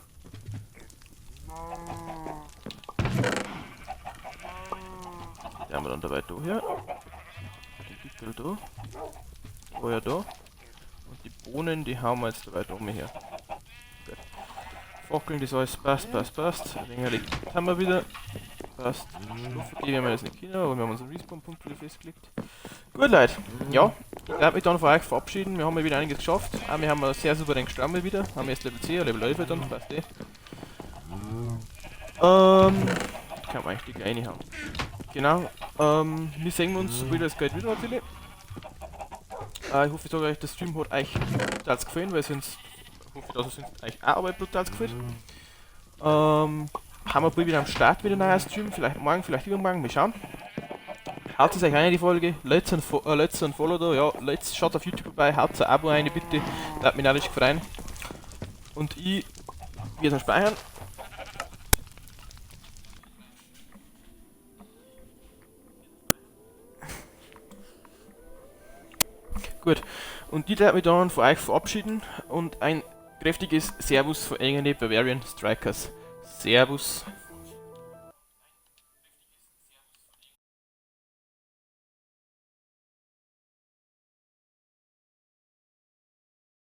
Speaker 1: Die haben wir dann dabei da her. Die Gipfel da. Feuer da. Und die Bohnen, die hauen wir jetzt dabei da her. Gut. Fackeln, das alles passt, passt, passt. Ein wenig haben wir wieder. Passt. Schlafen gehen wir jetzt nicht können, aber wir haben unseren Respawn-Punkt wieder festgelegt. Gut, Leute. Ja, ich werde mich dann von euch verabschieden. Wir haben wieder einiges geschafft. Auch wir haben einen sehr souverän gestorben wieder. Haben jetzt Level 10, Level 11 dann, passt eh. Kann man eigentlich die reinhauen. Genau. Wir sehen uns wieder das Geld wieder natürlich. Ich hoffe, ich sage euch, der Stream hat euch brutal gefallen, weil sonst hoffe ich, dass es euch auch aber brutal gefällt. Haben wir bald wieder am Start wieder ein neuer Stream, vielleicht morgen, vielleicht übermorgen, wir schauen. Haut es euch rein die Folge, lasst ein Follow da, ja, lasst, schaut auf YouTube vorbei, haut ein Abo rein, bitte, da hat mich natürlich gefreut. Und ich werde dann speichern. Gut, und die werde mich dann von euch verabschieden und ein kräftiges Servus von Engene Bavarian Strikers. Servus.